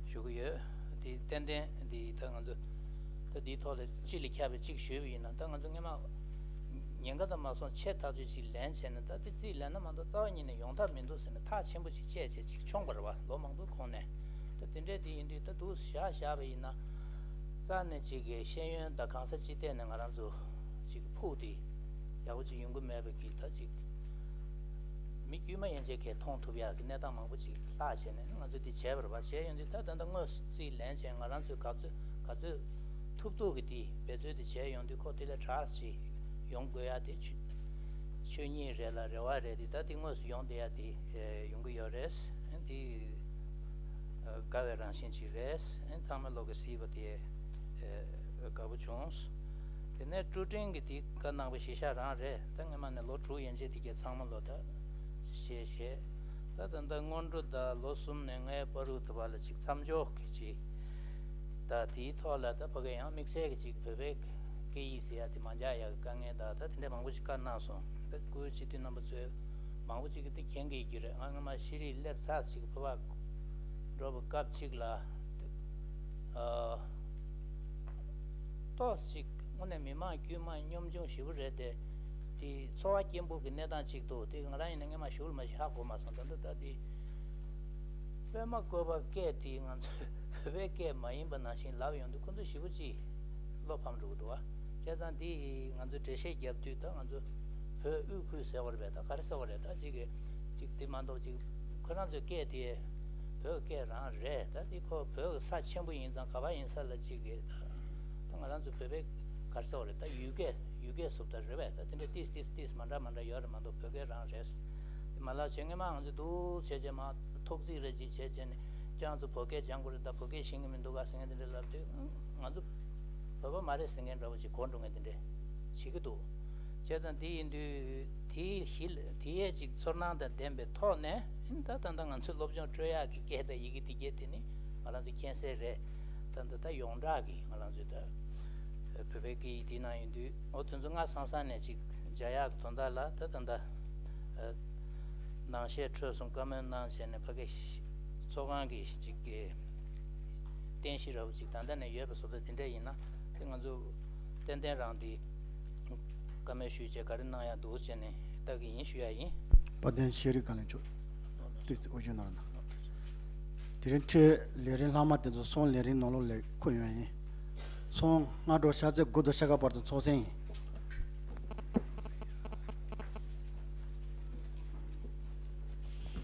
ཞུ་གི་ཡོད། དེ་ཏན་ཏན་དེ་ད་ང་ཚོ་ད་དེའི་ཐོག་ལ་སྤྱི་ལ་ཁྱབ་པའི་གཅིག་ཞུས་པ་ཡིན་ན། ད་ང་ཚོ་སྔོན་མ་ཉེན་ཁ་དང་མ་སོང་ཆེ་ཐག་ཆོད་ཅིག་ལེན་བྱས་ནས། ད་དེ་རྩིས་ལེན་ན་མ་གཏོགས་རྩ་བ་ཉིད་ནས་ཡོང་ཐབས་མི་འདུག་ཟེར་ནས་ཐག་ཆེན་པོ་ཅིག་བཅད་བྱས་ཅིག་མཆོངས་པ་རེད་བ། ལོ་མང་པོའི་གོང་ནས། ད་དེ་འདྲས་དེ་ཡིན་དུས་ད་འདུག་བཞག་བཞག་པ་ཡིན་ན། རྩ་ནས་ཅིག་གི་ཤེས་ཡོན་དང་གང་ས་ཅི་ཐད་ནས་ང་རང་ཚོ་ཅིག་ཕུགས་དེ་ཡག་པོ་ཅིག་ཡོང་གི་མེད་པ་གི། ད་ཅིག་མི་དཀྱུས་མ་ཡན་ཆད་ཀྱིས་མཐོང་ཐུབ་ཡག་གི་གནས་སྟངས་མང་པོ་ཅིག་ལྷག་བྱས་ནས་ང་ཚོ་འདི་བྱས་པ་རེད་བ། བྱས་ཡོང་དུས་ད་ད་ལྟ་དངོས་སུ་རྩིས་ལེན་བྱས་ང་རང་ཚོས་ག་ཚོད་ག་ཚོད་ཐུབ་ཐུབ་ཀྱི་དེ་འབད་རྩོལ་དེ་བྱས་ཡོང་དུས། ཁོ་དེ་ལས་དྲག་ཅིག་ཡོང་དགོས་ཡ་དེ་ཆོས་ཆོས་ཉིད་རེད་ལ་རེ་བ་རེད་དེ། ད་དེ་དངོས་སུ་ཡོང་བསྡད་ཡ་དེ་ཡོང་གི་ཡོད་རེད། དེ་དགའ་བའི་རང་བཞིན་ཅིག་རེད། ཚང་མ་ལོག་གི་གཟིགས་པ་དེ་དགའ་པོ་བྱུང་། དེ་ནས་ཀྲུའུ་ཀྲིང་གི་དེ་བཀའ་གནང་བ་གཞི་བཞག་རང་རེད། ད་སྔོན་མ་ནས་ལོ་དྲུག་ཡན་ཆད་དེ་གའི་ཚང་མ་ལོ་ད་བྱས་བྱས། ད་ད་ལྟ་སྔོན་འགྲོ་ད་ལོ་གསུམ་ནས་ལྔའི་བར་དུ་བ་ལ་ཅིག་མཚམས་འཇོག་གི་ཅིག་ད་དེའི་ཐོག་ལ་ད་ཕ་གི་ཡང་དམིགས་བསལ་གྱི་ཅིག་བོད་པའི་སྐད་ཡིག་ཟེར་ཡ་དེ་མ་འཇགས་ཡག་གི་དཀའ་ངལ་དང་། ད་དེ་འདྲ་མང་པོ་ཞིག་བཀའ་གནང་སོང་། ད་བཀུར་འོས་སྤྱི་འཐུས་རྣམ་པ་ཚོས་མང་པོ་ཅིག་གིས་དེ་མཁྱེན་གྱི་ཡོད་ཀྱི་རེད། ང་སྔོན་མ་ཤེས་རིག་སླེབས་ཚར་ཅིག་བོད་པ་འགྲོ་བའི་སྐབས་ཅིག་ལ། ཨ་ཏོག་ཅིག་དངོས་གནས་མི་མང་དཀྱུས་མ་གཉོམ་ཆུང་ཞེ་པོ་རེད་དེ། དེ་ཚོར་བ་སྐྱེན་པོ་གི་གནས་སྟངས་ཅིག་འདུག་དེ་ང་རང་ཡིན་ན་སྔོན་མ་ཞུ་ལ་མ་ཞུ་ཧ་གོ་མ་སོང་། ད་ལྟ་ད་དེ། པད་མ་བཀོད་པ་སྐད་དེ་ང་ཚོའི་བོད་པའི་སྐད་མ་ཡིན་པ་ནང་བཞིན་ལབ་ཡོང་དུས་ཁོ་ཚོ་ཞེ་པོ་ཅིག་བློ་ཕམ་འགྲོ་གི་འདུག་བ། བྱས་ཙང་དེ་ང་ཚོས་འགྲེལ་བཤད་རྒྱབ་དུས་ད་ང་ཚོ་བོད་དབུས་ཁུལ་ཟེར་བ་རེད་པས། ད་ག་རེ་ཟེར་བ་རེད། ད་ཅིག་གི་ཅིག་དེ་མ་གཏོགས་ཅིག་ཁོ་རང་ཚོའི་སྐད་དེ་བོད་སྐད་རང་རེད། ད་དེ་ཁོ་བོད་ཀྱི་ས་ཆེན་པོ་ཡིན་ཙང་ག་པར་ཡིན་ས་ལ་ཅིག་གི་ད་ང་རང་ཚོ་བོད་པའི་ག་རེ་ཟེར་བ་རེད། ད་ཡུལ་སྐད་ཡུལ་སྐད་ཟུར་ལྟ་རེད་པས། ད་དེ་འདྲ་ཏིས་ཏིས་ཏིས་མ་འདྲ་མ་འདྲ་ཡོད་རེད་མ་གཏོགས་བོད་སྐད་རང་རེད། དེ་མ་ལབ་བྱས་སྔོན་མ་ང་ཚོ་འདུག་བྱས་བྱས་མ་ཐོག་བརྩེགས་རེ་ཅིག་བྱས་བྱས་ནས་ཁྱེད་རང་ཚོ་བོད་སྐད་སྦྱང་དགོས་རེད། ད་བོད་སྐད་ཤེས་ཀྱི་མི་འདུག་ག་ཟེར་མཁན་དེ་འདྲ་ལབ་དུས་ང་ཚོ་བོད་པ་མ་རེད་ཟེར་མཁན་འདྲ་བོ་ཅིག་གོ་འགྲོ་མཁན་དེ་འདྲ་བྱེད་ཀྱི་འདུག་བྱས་ཙང་དེ་ཡིན་དུས་དེའི་གཞི་ལ་དེའི་ཅིག་ཚོར་སྣང་དང་ལྡན་པའི་ཐོག་ནས་ད་ད་ལྟ་ང་ཚོའི་སློབ་སྦྱོང་སྤྲོད་ཡག་གི་སྐད་དང་ཡི་གེ་དེ་གས་དེ་ནི་ང་རང་ཚོ་མཁྱེན་གསལ་རེད། ད་ད་ད་ཡོངས་གྲགས་ཀྱི་ང་རང་ཚོའི་ད་བོད་པའི་སྐད་ཡིག་དེའི་ནང་ཡིན་དུས། འོ་དེ་ཚོ་སྔ་སང་སང་ནས་ཅིག་སྦྱང་ཡག་གི་དོན་དག་ལ་ད་ད་ད་ནང་བཤད་འཕྲོས་སོང་། བཀའ་མོལ་གནང་བྱས་ནས་ཕ་གི་ཚོགས་ཁང་གི་ཅིག་གི་རྟེན་གཞི་འདྲ་བོ་ཅིག་ད་ལྟ་ནས་ཡོད་པ་བཟོ་འདྲ་དེ་འདྲ་ཡིན་ན། དེ་ང་ཚོ་ཏན་ཏན་རང་དེ་བཀའ་མོལ་ཞུས་བྱས་ག་རེ་གནང་ཡག་འདུག་བྱས་ནས་ལྟ་གི་ཡིན་ཞུ་ཡག་ཡིན། དཔལ་ལྡན་ཤེས་རིག་བཀའ་བློན་མཆོག་ཏོག་ཙམ་འོས་ཤོག་གནང་རོགས་གནང་། དེ་རིང་འཕྲལ་ལས་རིམ་ལྷག་མ་དེ་ཚོ་ཚོང་ལས་རིམ་ནང་ལོགས་ལ་འཁོད་ཡོང་ཡ་ཡིན། ཚོང་སྔ་དྲོ་ཤར་ཚད་དགུ་དང་ཕྱེད་ཀ་བར་དུ་ཚོགས་གསན་ཡིན།